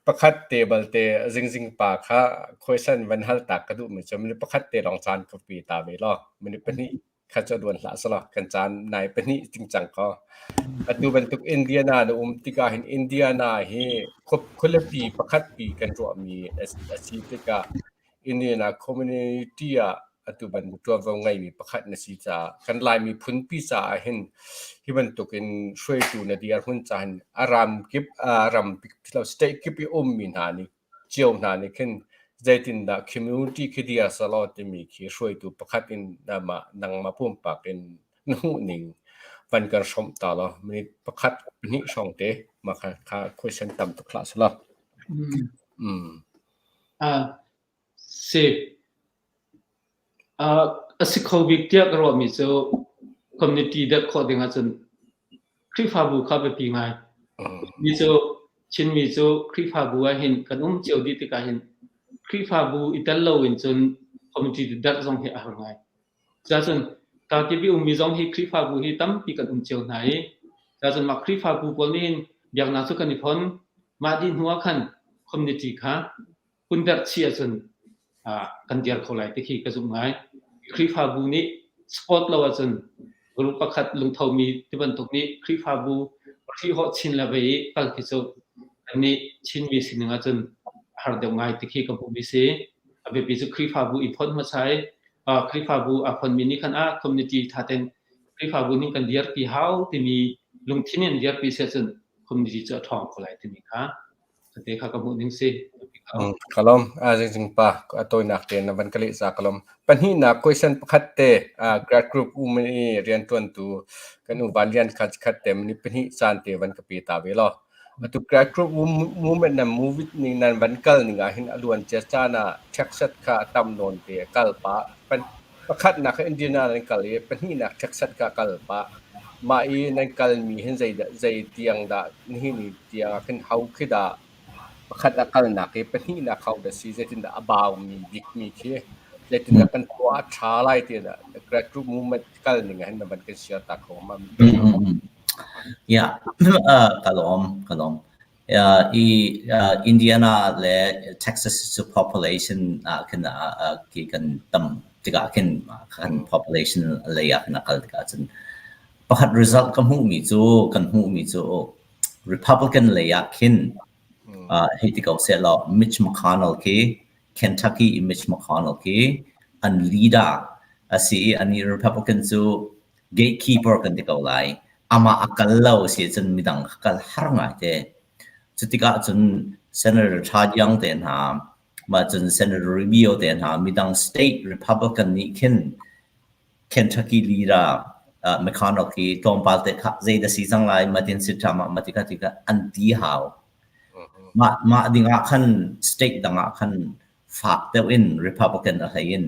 Pakhat te balte zingzing pa kha question van hal tak ka duhmi cu minute pakhat te lawng caan ka pe ta ve law minute pahnih kha cu duan hlah selaw kan caan nai pahnih cingcang ko. Atu bantuk Indiana na um tikah hin Indiana hi khualipi pakhat pi kan ruahmi a si tikah Indiana community ah atu bantuk ṭuanvo ngeimi pakhat na si caah kan Lai miphunpi caah hin hi bantukin hruaitu na dirhmun caah hin a ram kip a ram state kip i ummi hna nih cio hna nih khin zeitindah community khi dir selaw timi khi hruaitu pakhat in nangmah nangmah pumpak in na hmuhning van kan hrawmh ta law minute pakhat pahnih hrawng te mah kha kha question tam tuk hlah selaw. Mm.
Uh, si. Uh, a si kho bik tiah ka ruahmi cu community dek khawh ding ahcun Khrihfabu kha biapi ngai. Mi cu Chinmi cu Khrihfabu ah hin kan um cio dih tikah hin Khrihfabu i tel lo in cun community derh zong hi a har ngai. Cuacun kakip i ummi zong hi Khrihfabu hi tampi kan um cio hna i cuacun mah Khrihfabu pawl nih hin biaknak cu kan i fon. Mah dih hnu ah khan community kha hun derh chih ahcun kan dir kho lai ti khi ka zumh ngai. Khrihfabu nih support lo ahcun group pakhat lungthomi ti bantuk nih Khrihfabu hrihhawh chin le vei i kal khi cu kannih Chinmi sining ahcun a har deuh ngai ti khi ka hmuhmi si. A biapi cu Khrihfabu i fonh hmasa i Khrihfabu aa fonhmi nih khan ah community ṭha tein Khrihfabu nih kan dirpi hau timi lungthin in dirpi si ahcun community cu a ṭhawng ko lai timi kha te kha ka hmuh ning si.
Ka lawm. Zingzing pa a tawinak tein na van ka leh ca ka lawm. Pahnihnak question pakhat te grad group um i rianṭuantu kan u Van Lian kha khat te minute pahnih caan te van ka pe ta ve law. Atu grad group movement nan movie ning nan van kal ning ah hin a luan cia caan ah Texas kha a tam nawn te a kal pah. Pakhatnak kha Indiana nan kal i pahnihnak Texas kha a kal pah. Mah i nan kalmi hin zei tiang dah nihin ni tiang ah khin ho khi dah pakhat a kalnak i pahnihnak ho dah si zeitindah a baumi bikmi khi zeitindah kan tuah a ṭha lai ti dah grassroots movement kal ning ah hin na van kan share ta kho ma?
Yeah, ka lawm, ka lawm. I Indiana le Texas cu population ah khin ki kan tam tikah khin kan population lei ah khin a kal tikah cun pakhat result ka hmuhmi cu kan hmuhmi cu Republican lei ah khin hei ti ko sehlaw Mitch McConnell khi Kentucky i Mitch McConnell khi an leader a si i anih Republican cu gatekeeper kan ti ko lai. Amah a kal lo si cun midang kha kal har ngai te. Cutikah cun Senator Todd Young te hna, mah cun Senator Rubio te hna, midang state Republican nih khin Kentucky leader McConnell khi tlawmpal te kha zei dah si cang lai, matin si ṭha ma mati kha ti kha an ti hau. Mah mah ding ah khan state dang ah khan fak deuh in Republican a hlei in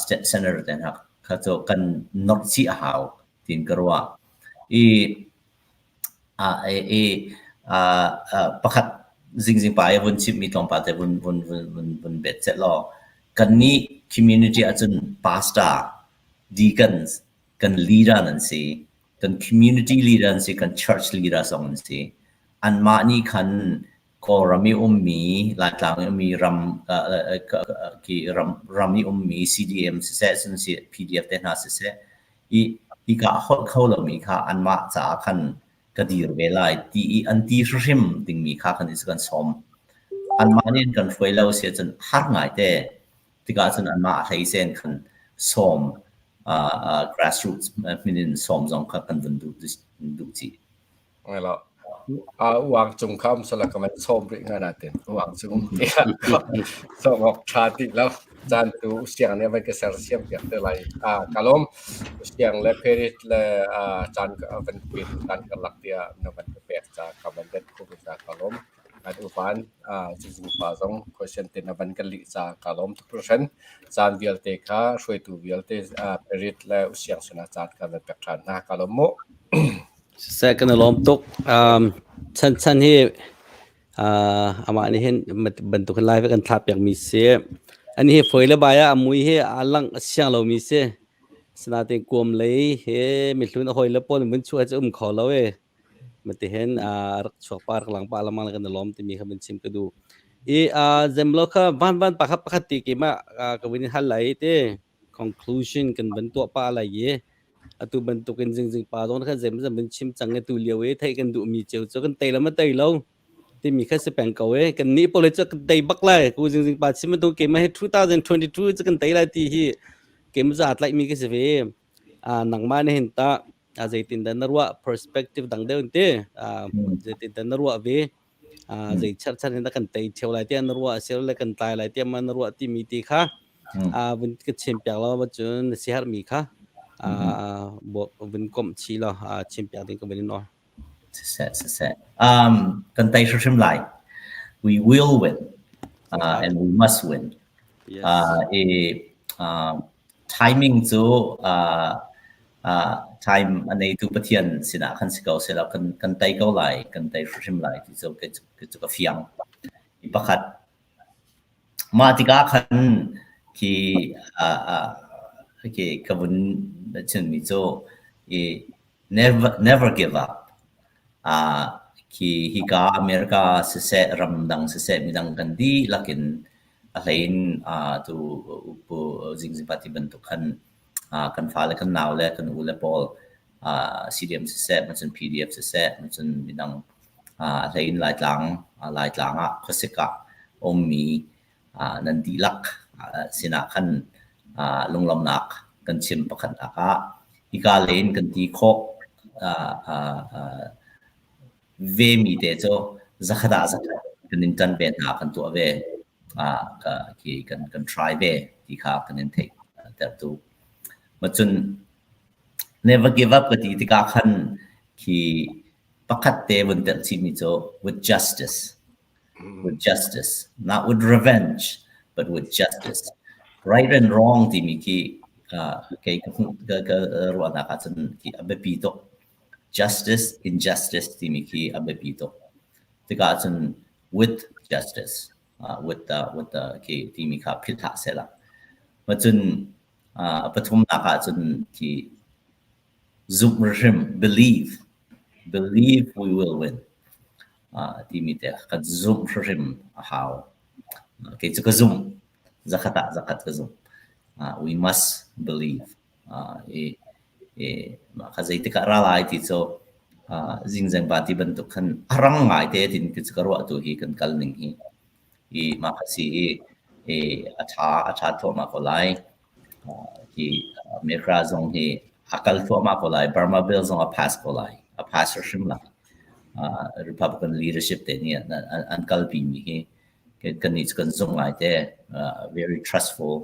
state senator te hna kha cu kan norh chih a hau tiin ka ruah. I i pakhat zingzing pa i vun chimmi tlawmpal te vun vun vun vun vun bet seh law kannih community ahcun pastor, deacons kan leader nan si. Kan community leader an si, kan church leader zong an si. Anmah nih khan Kawlram i ummi, Laitlang i ummi ram ki ram ram i ummi CDM siseh, cun si PDF te hna siseh, i hika a holh kho lomi kha anmah caah khan ka dir ve lai ti i an ti hrimhrim dingmi kha kan i kan sawm. Anmah nih an kan hruai lo si ahcun har ngai te. Tikah cun anmah a hlei sen khan sawm grassroots min in sawm zong kha kan vun duh duh chih.
Ngai lo. Uang cung kha um sala ka van sawm rih nga natin. Uang cung um ti sawm awk tha ti lo. Caan tu usiang nih van ka ser siam piak te lai. Ka lawm. Usiang le Perit le caan van pin caan karlak tiah na van ka pek ca ka van det khu ca ka lawm. Kan upan zingpa zong question te na van kan lih ca ka lawm tuk hringhran. Caan vialte kha hruaitu vialte Perit le usiang sinah caan kan van pek ṭhan hna. Ka lawm mu.
Siseh kan i lawm tuk. Um, chan chan hi uh, amah nih hin bantuk hin live kan thlah piakmi si. Ani hi foi le bai ah a mui hi a lang a siang lomi si. Sinain kuam lei he mihlun a hawi le pawl mun chuah cu um kho lo e. Mati hin uh, rak chuak pa rak lang pa lamang kan i lawm timi kha van chim ka duh. I uh, zemlo kha van van pakhat pakhat ti ki ma uh, ka vin hal lai te conclusion kan van tuah pa lai i atu bantukin zingzing pa zong kha zeimazat mun chim cang e tu lio i theih kan duhmi cio cu kan tei lo ma tei lo timi kha si peng ko e kan nih pole cu kan tei bak lai ku zingzing pa chim tu keimah hi 2022 cu kan tei lai ti hi keimah za tlaih mi ka si ve a nangmah nih hin ta a zeitin dah na ruah perspective dang deuh te a zeitin dah na ruah ve a zei cherchan in kan tei theo lai tiah na ruah sel le kan tlai lai tiah ma na ruah timi ti kha a vun ka chim piak lo ma cun na siher mi kha a vun komh chi lo a chim piak ding ka vun in nawl.
Siseh, siseh. Um, kan tei hrimhrim lai. We will win. Uh, and we must win.
Yes.
Uh, i, uh, timing cu uh, uh, time a neitu Pathian sinah khan si ko sehla kan kan tei ko lai, kan tei hrimhrim lai ti cu kei cu ka fiang. Hi pakhat mah tikah khan khi uh, uh, khi ka vun chimmi cu i never never give up. Uh, khi hika America siseh ramdang siseh midang kan dihlak in a hlei in uh, tu pu Zingzing Party bantuk khan uh, kan fale kan nau le kan u le pawl uh, CDM siseh macun PDF siseh macun midang uh, a hlei in Laitlang uh, Laitlang ah khuasik ah ummi uh, nan dihlak uh, sinah khan uh, lunglawmhnak kan chim pakhatnak ah hika len kan ti khawh uh, uh, uh, vemi te cu zakhat ah zakhat kan in ṭan ve hna kan tuah ve ah ka khi kan kan try ve ti kha kan in theih tertu macun never give up ka ti tikah khan khi pakhat te vun telh chihmi cu with justice with justice not with revenge but with justice right and wrong timi khi kei ka ka ka ruahnak ahcun khi a biapi tuk Justice, injustice timi khi a biapi tuk. Tikah cun with justice, uh, with the, with the khi timi kha philh hlah sehla. Macun uh, a pathumnak ah cun khi zumh hrim, believe, believe we will win. Uh, timi te kan zumh hrim a hau. Kei cu ka zumh. Zakhat ah zakhat ka zumh. Uh, we must believe. Uh, i i mah kha zeitik ah ra lai ti cu uh, zingzeng pa ti bantuk khan a rang ngai te tin ki ka ruah tu hi kan kal ning hi i mah kha si i i a tha a tha thluahmah ko lai uh, hi America zong hi a kal thluahmah ko lai Burma bill zong a pass ko lai a pass hrim lai uh, Republican leadership te nih an, an kalpi mi hi kan nih kan zung ngai te uh, very trustful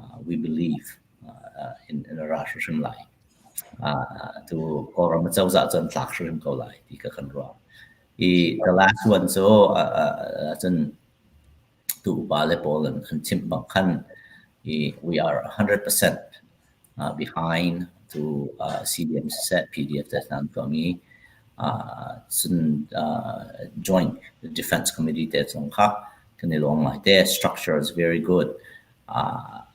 uh, we believe uh, in, in a ra hrim lai. Uh, tu Kawlram cozah cun tlak hrim ko lai ti ka kan ruah. I the last one cu uh, uh, cun tu upa le pawl an, an chimh bang khan i we are 100% uh, behind to uh, CDM siseh PDF te nan tuahmi uh, cun uh, joint defense committee te zong kha kan i lawm ngai te structure is very good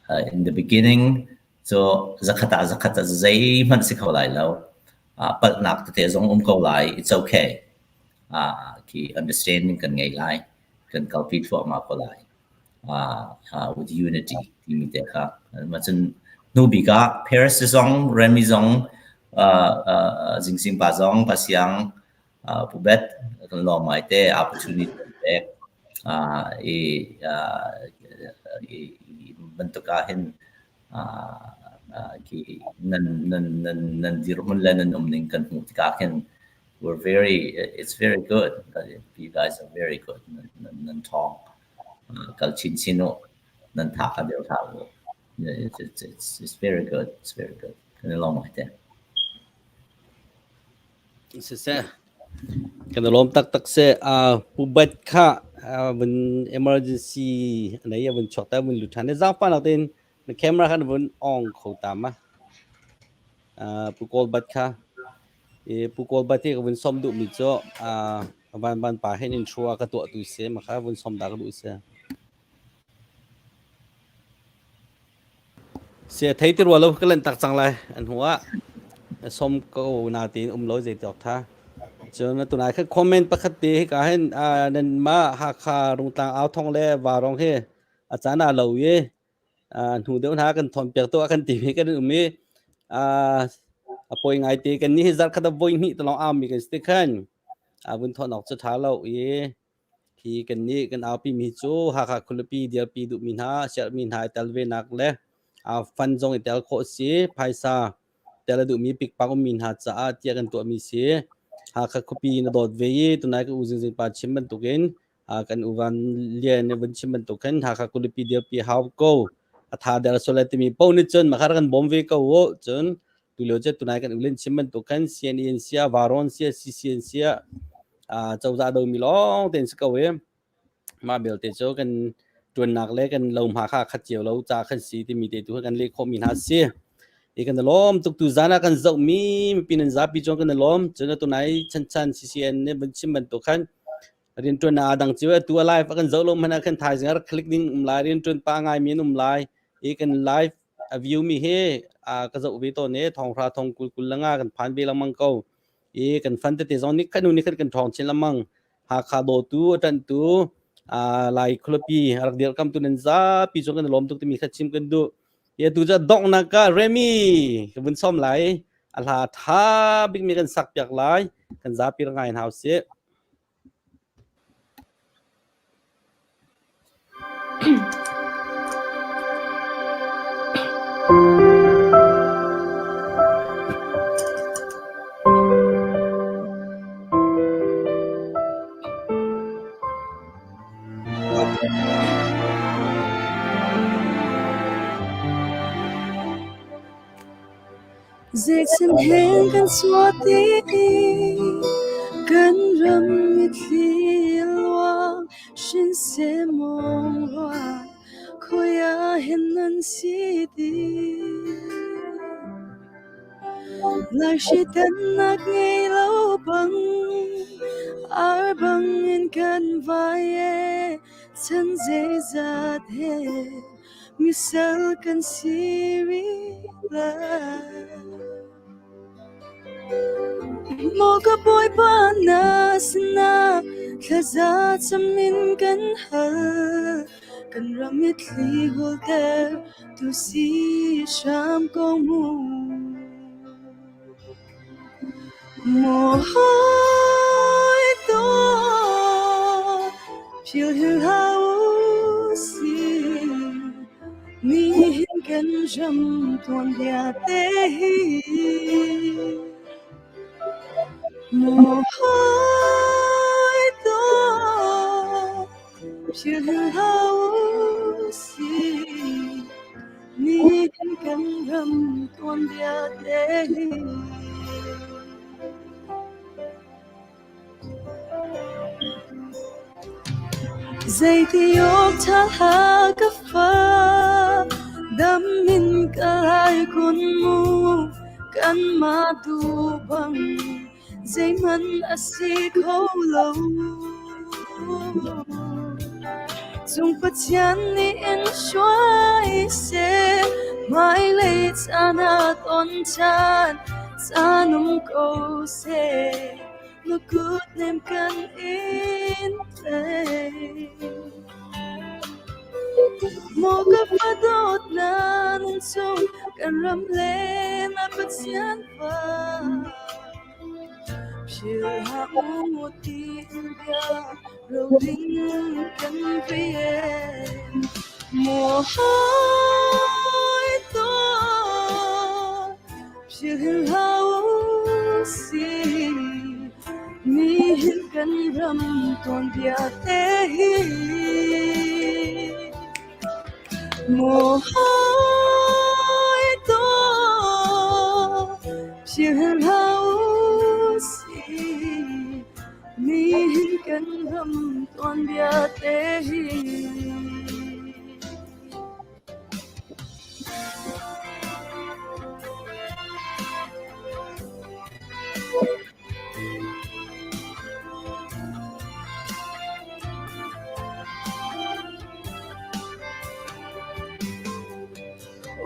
Uh, in the beginning, so zakhat ah zakhat ah zeihmanh si kho lai lo. Uh, palhnak tete zong um ko lai. It's okay. Uh, ki understanding kan ngei lai. Kan kalpi thluahmah ko lai. Uh, uh, with unity timi te kha. Macun hnu bik ah Paris zong, Remy zong, uh, uh, Zingsing pa zong, Pasiang, uh, Pu Bet kan lawm ngai te opportunity kan pek. Uh, i, uh, i, bantuk ah hin uh, uh, ki nan nan nan nan dirhmun le nan umning kan hmuh tikah khin We're very it's very good. You guys are very good. Nan nan ṭhawng. Kal chinchin u. Nan tha kha deuh hlah u. It's very good. It's very good. Kan i lawm ngai te.
Siseh, kan i lawm taktak seh. Pu Bat kha vun emergency nei a vun chuak ta vun lut ṭhan. Zaangfahnak tein na camera kha na vun on kho ta ma? Pu Kawl Bat kha. Pu Kawl Bat hi ka vun sawm duhmi cu van van pa hin intro a ka tuahtu si. Mah kha vun sawm ta ka duh si. Sia thei ti rua lo ka lanh tak cang lai an hnu ah som ko na tiin um lo zei ti awk tha. Cun tunai kha comment pakhat te hika hin nan mah Hakha Rungtlang au thong le Varong hi a caan ah lo i hnu deuh hna kan thawn piak tu ah kan ti mi kan um i a poi ngai te kan ni hi zarh khat ah voi hnih te lawng au mi kan si khan a vun thawn awk cu tha lo i Hi kannih kan aupimi cu Hakha khualipi dirpi duhmi hna, sermi hna i tel venak le fund zong i tel khawh a si. Phaisa tel a duhmi pikpak ummi hna caah tiah kan tuahmi si. Hakha khuapi na dawt ve i tunai ka u Zingzing pa chim bantukin kan u Van Lian nih vun chim bantuk khin Hakha khualipi dirpi hau ko. A tha der sual lai timi paoh nih cun mah kha rak kan bawm ve ko u. Cun tulio cu tunai kan ulin chim bantuk khan CNE sia Varon sia CCN sia cozah domi lawng tein si ko i mah belte cu kan tuannak le kan lo hma kha khat cio lo ca khan si timi te tu kan leh khawh mi hna si i kan lawm tuk tu zan ah kan zoh mi mipi nan zapi chuan kan lawm cun tunai chan chan CCN nih vun chim bantuk khan riantuan aa dang cio tu a live a kan zoh lo hmanh ah khan thaizing rak click ding um lai riantuan pa ngai mi an um lai i kan live a view mi hi ka zoh ve tawn i thonghra thong kul kul langa kan phan ve lengmang ko i kan fan tete zong nih kan nu nih khan kan ṭhawng chin lengmang Hakha dawtu a ṭanhtu Lai khualipi rak dirhkamtu nan zapi cung kan i lawm tuk timi kha chim kan duh i atu cu donghnak ah Remy ka vun sawm lai a hla ṭha bikmi kan sak piak lai kan zapi rak ngai hna usih.
Zeichin hen kan chuah ti kan ram mitthli luang hrinseh mawng rua khoi ah hen nan si ti. Laihritannak ngei lo bang ar bang in kan vai e chan zeizat he Misal kan si rih lai. Maw ka Bawipa na sinah thlaza cam in kan hal. Kan ram mitthli hulter tu si hram ko mu. Maw hawi dawt philh hin hlah u sih nihin kan ram tuanbia te hi. Maw hawi dawt philh hin hlah u sih Nihin kan ram tuanbia te hi. Zeiti awk ṭha ka fa dam in ka lai kun mu kanmah duh bang zeihmanh a si kho lo. Cung Pathian nih in hruai seh, hmailei caan ah ton ṭhan caan um ko seh, na kut nem kan in tlai. Maw ka fa dawtnak nan cung kan ram le na Pathian fa. Philh hlah u tiin bia roling kan vui e. Maw hawi dawt philh hlah u sih. Nihin kan ram tuanbia te hi Maw hawi dawt philh hlah u sih Nihin kan ram tuanbia te hi.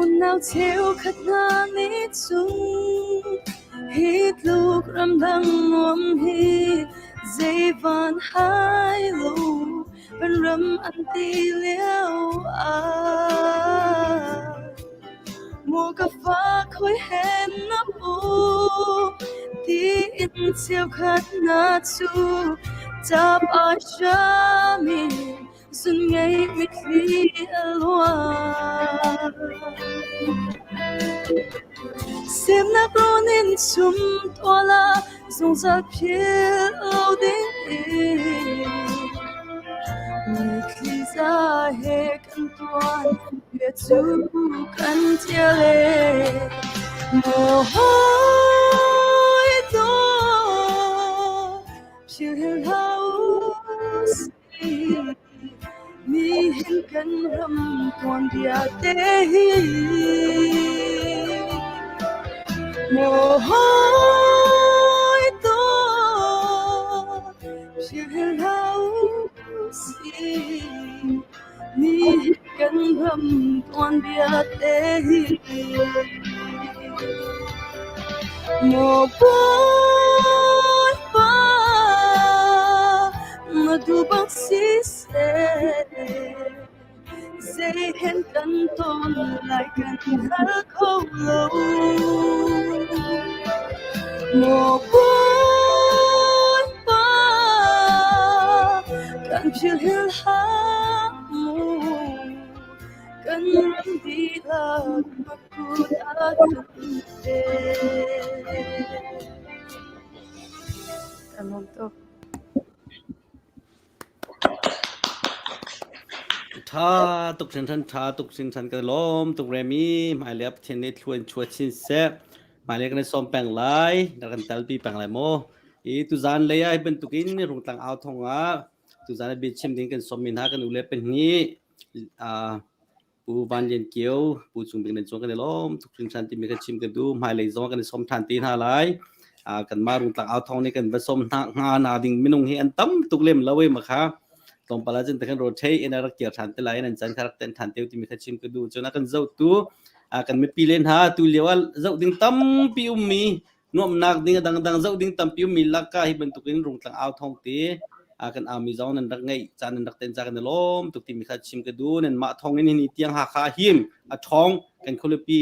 Unau cheukhat hna nih cun hi tluk ramdang nuam hi zei van hai lo kan ram an ti lio ah. Maw ka fa khoi hen na pu tiin cheukhat hna cu tap a hram in zun ngei mitthli a luang. Semnak rawn in chum tual ah zungzal philh lo ding in mitthli za he kan tuan bia cu kan tial e. Maw hawi dawt philh hlah u sih Nihin kan ram tuanbia te hi Maw hawi dawt philh hlah u sih Nihin kan ram tuanbia te hi Maw Bawipa na duh bang siseh zei hen kan ton lai kan hngal kho lo. Maw Bawipa kan philh hlah mu kan ram dihlak na kut ah kan pek. Kan lawm tuk.
Tha tuk hringhran tha tuk hringhran ka lawm tuk remi hmailei ah Pathian nih thlua in chuah chin seh hmailei kan i sawm peng lai na kan telpi peng lai maw i tuzan lei ah hi bantukin rungtlang au thong ah tuzan ah biachim ding kan sawmmi hna kan u le pahnih Pu Van Lian Kio, Pu Cung Bik nan cung kan i lawm tuk hringhran timi kan chim ka duh. Hmailei zong kan i sawm ṭhan te hna lai. Kanmah Rungtlang au thawng nih kan va sawm hna hnga na ding minung hi an tam tuk lem lo ei ma kha. Tlawmpal ah cun kan rotate in a rak kir ṭhan te lai nan chan kha rak ten ṭhan te timi kha chim ka duh. Cun a kan zohtu kan mipi len hna tu lio ah zoh ding tampi ummi nuamhnak ding a dangdang zoh ding tampi ummi lakah hi bantukin rungtlang au thawng te kan aumi zong nan rak ngeih caan nan rak ten ca kan i lawm tuk timi kha chim ka duh. Nanmah thawng in hi tiang Hakha him a ṭhawng kan khualipi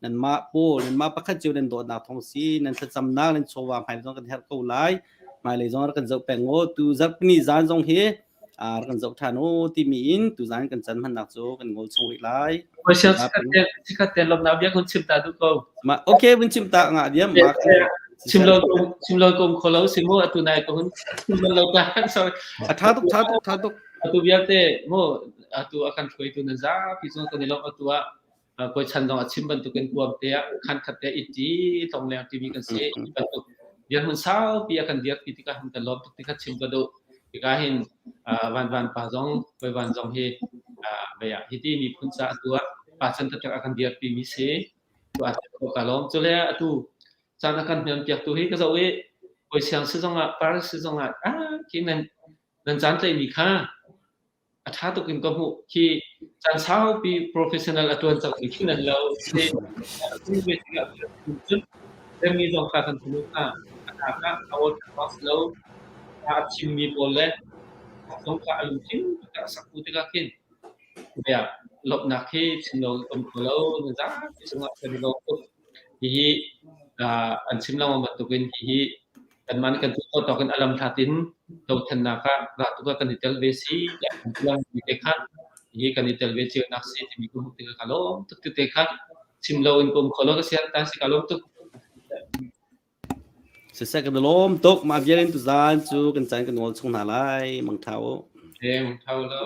nanmah pawl nanmah pakhat cio nan dawtnak thawng si nan thlacamnak nan chawva hmai zong kan herh ko lai. Hmailei zong rak kan zoh peng u. Tu zarhpini zan zong hi rak kan zoh ṭhan u timi in tuzan kan can hmannak cu kan ngol chung rih lai.
Sikhat te lawmnak bia kun chim ta duh ko.
Ma okay vun chim ta nga diam ma
chim lo chim lo kom kholo simu atu nai ko hun chim lo ta sorry.
A tha tuk tha tuk tha tuk.
Atu vialte mu atu akan hruai tu na zapi zong kan i lawm atu ah Kawi Chan zong a chim bantukin kuam te ah khan khat te i ṭi tlongleng timi kan si. Bantuk dirhmun saupi a kan dirpi tikah hin kan lawm tuk ti kha chim ka duh. Hika hin Van Van pa zong Kawi Van zong hi vei ah hiti miphun ca atu ah pa chan taktak a kan dirpi mi si. Tu a ka lawm. Cule atu caan a kan hmiam piak tu hi ka zoh i Kawi Siang si zong ah Paris si zong ah ah khi nan nan caan tlaihmi kha A ṭha tuk in ka hmuh. Khi caan saupi professional a ṭuan cangmi khi nan lo. Cun Remi zong kha kan hmu kha a hna kha a aw ṭha si lo. A chimmi pawl le zong kha a lungthin a sak bu tikah khin lawmhnak hi chim lo um kho lo. Na zapi cungah kan i lawm tuk. Hihi an chim lengmang bantukin hihi kanmah nih kan tuah khawh tawk in a lamhlat in dothlennak ah raltuk ah kan i tel ve si tiah kan ti lengmang te kha hihi kan i tel ve cio nak si timi ka hmuh tikah ka lawm tuk ti te kha chim lo in ka um kho lo ka sian ta si ka lawm tuk.
Siseh kan i lawm tuk. Mah vial in tuzaan cu kan caan kan nawl chung hna lai. Mangtha u.
Eh, mangtha u lo.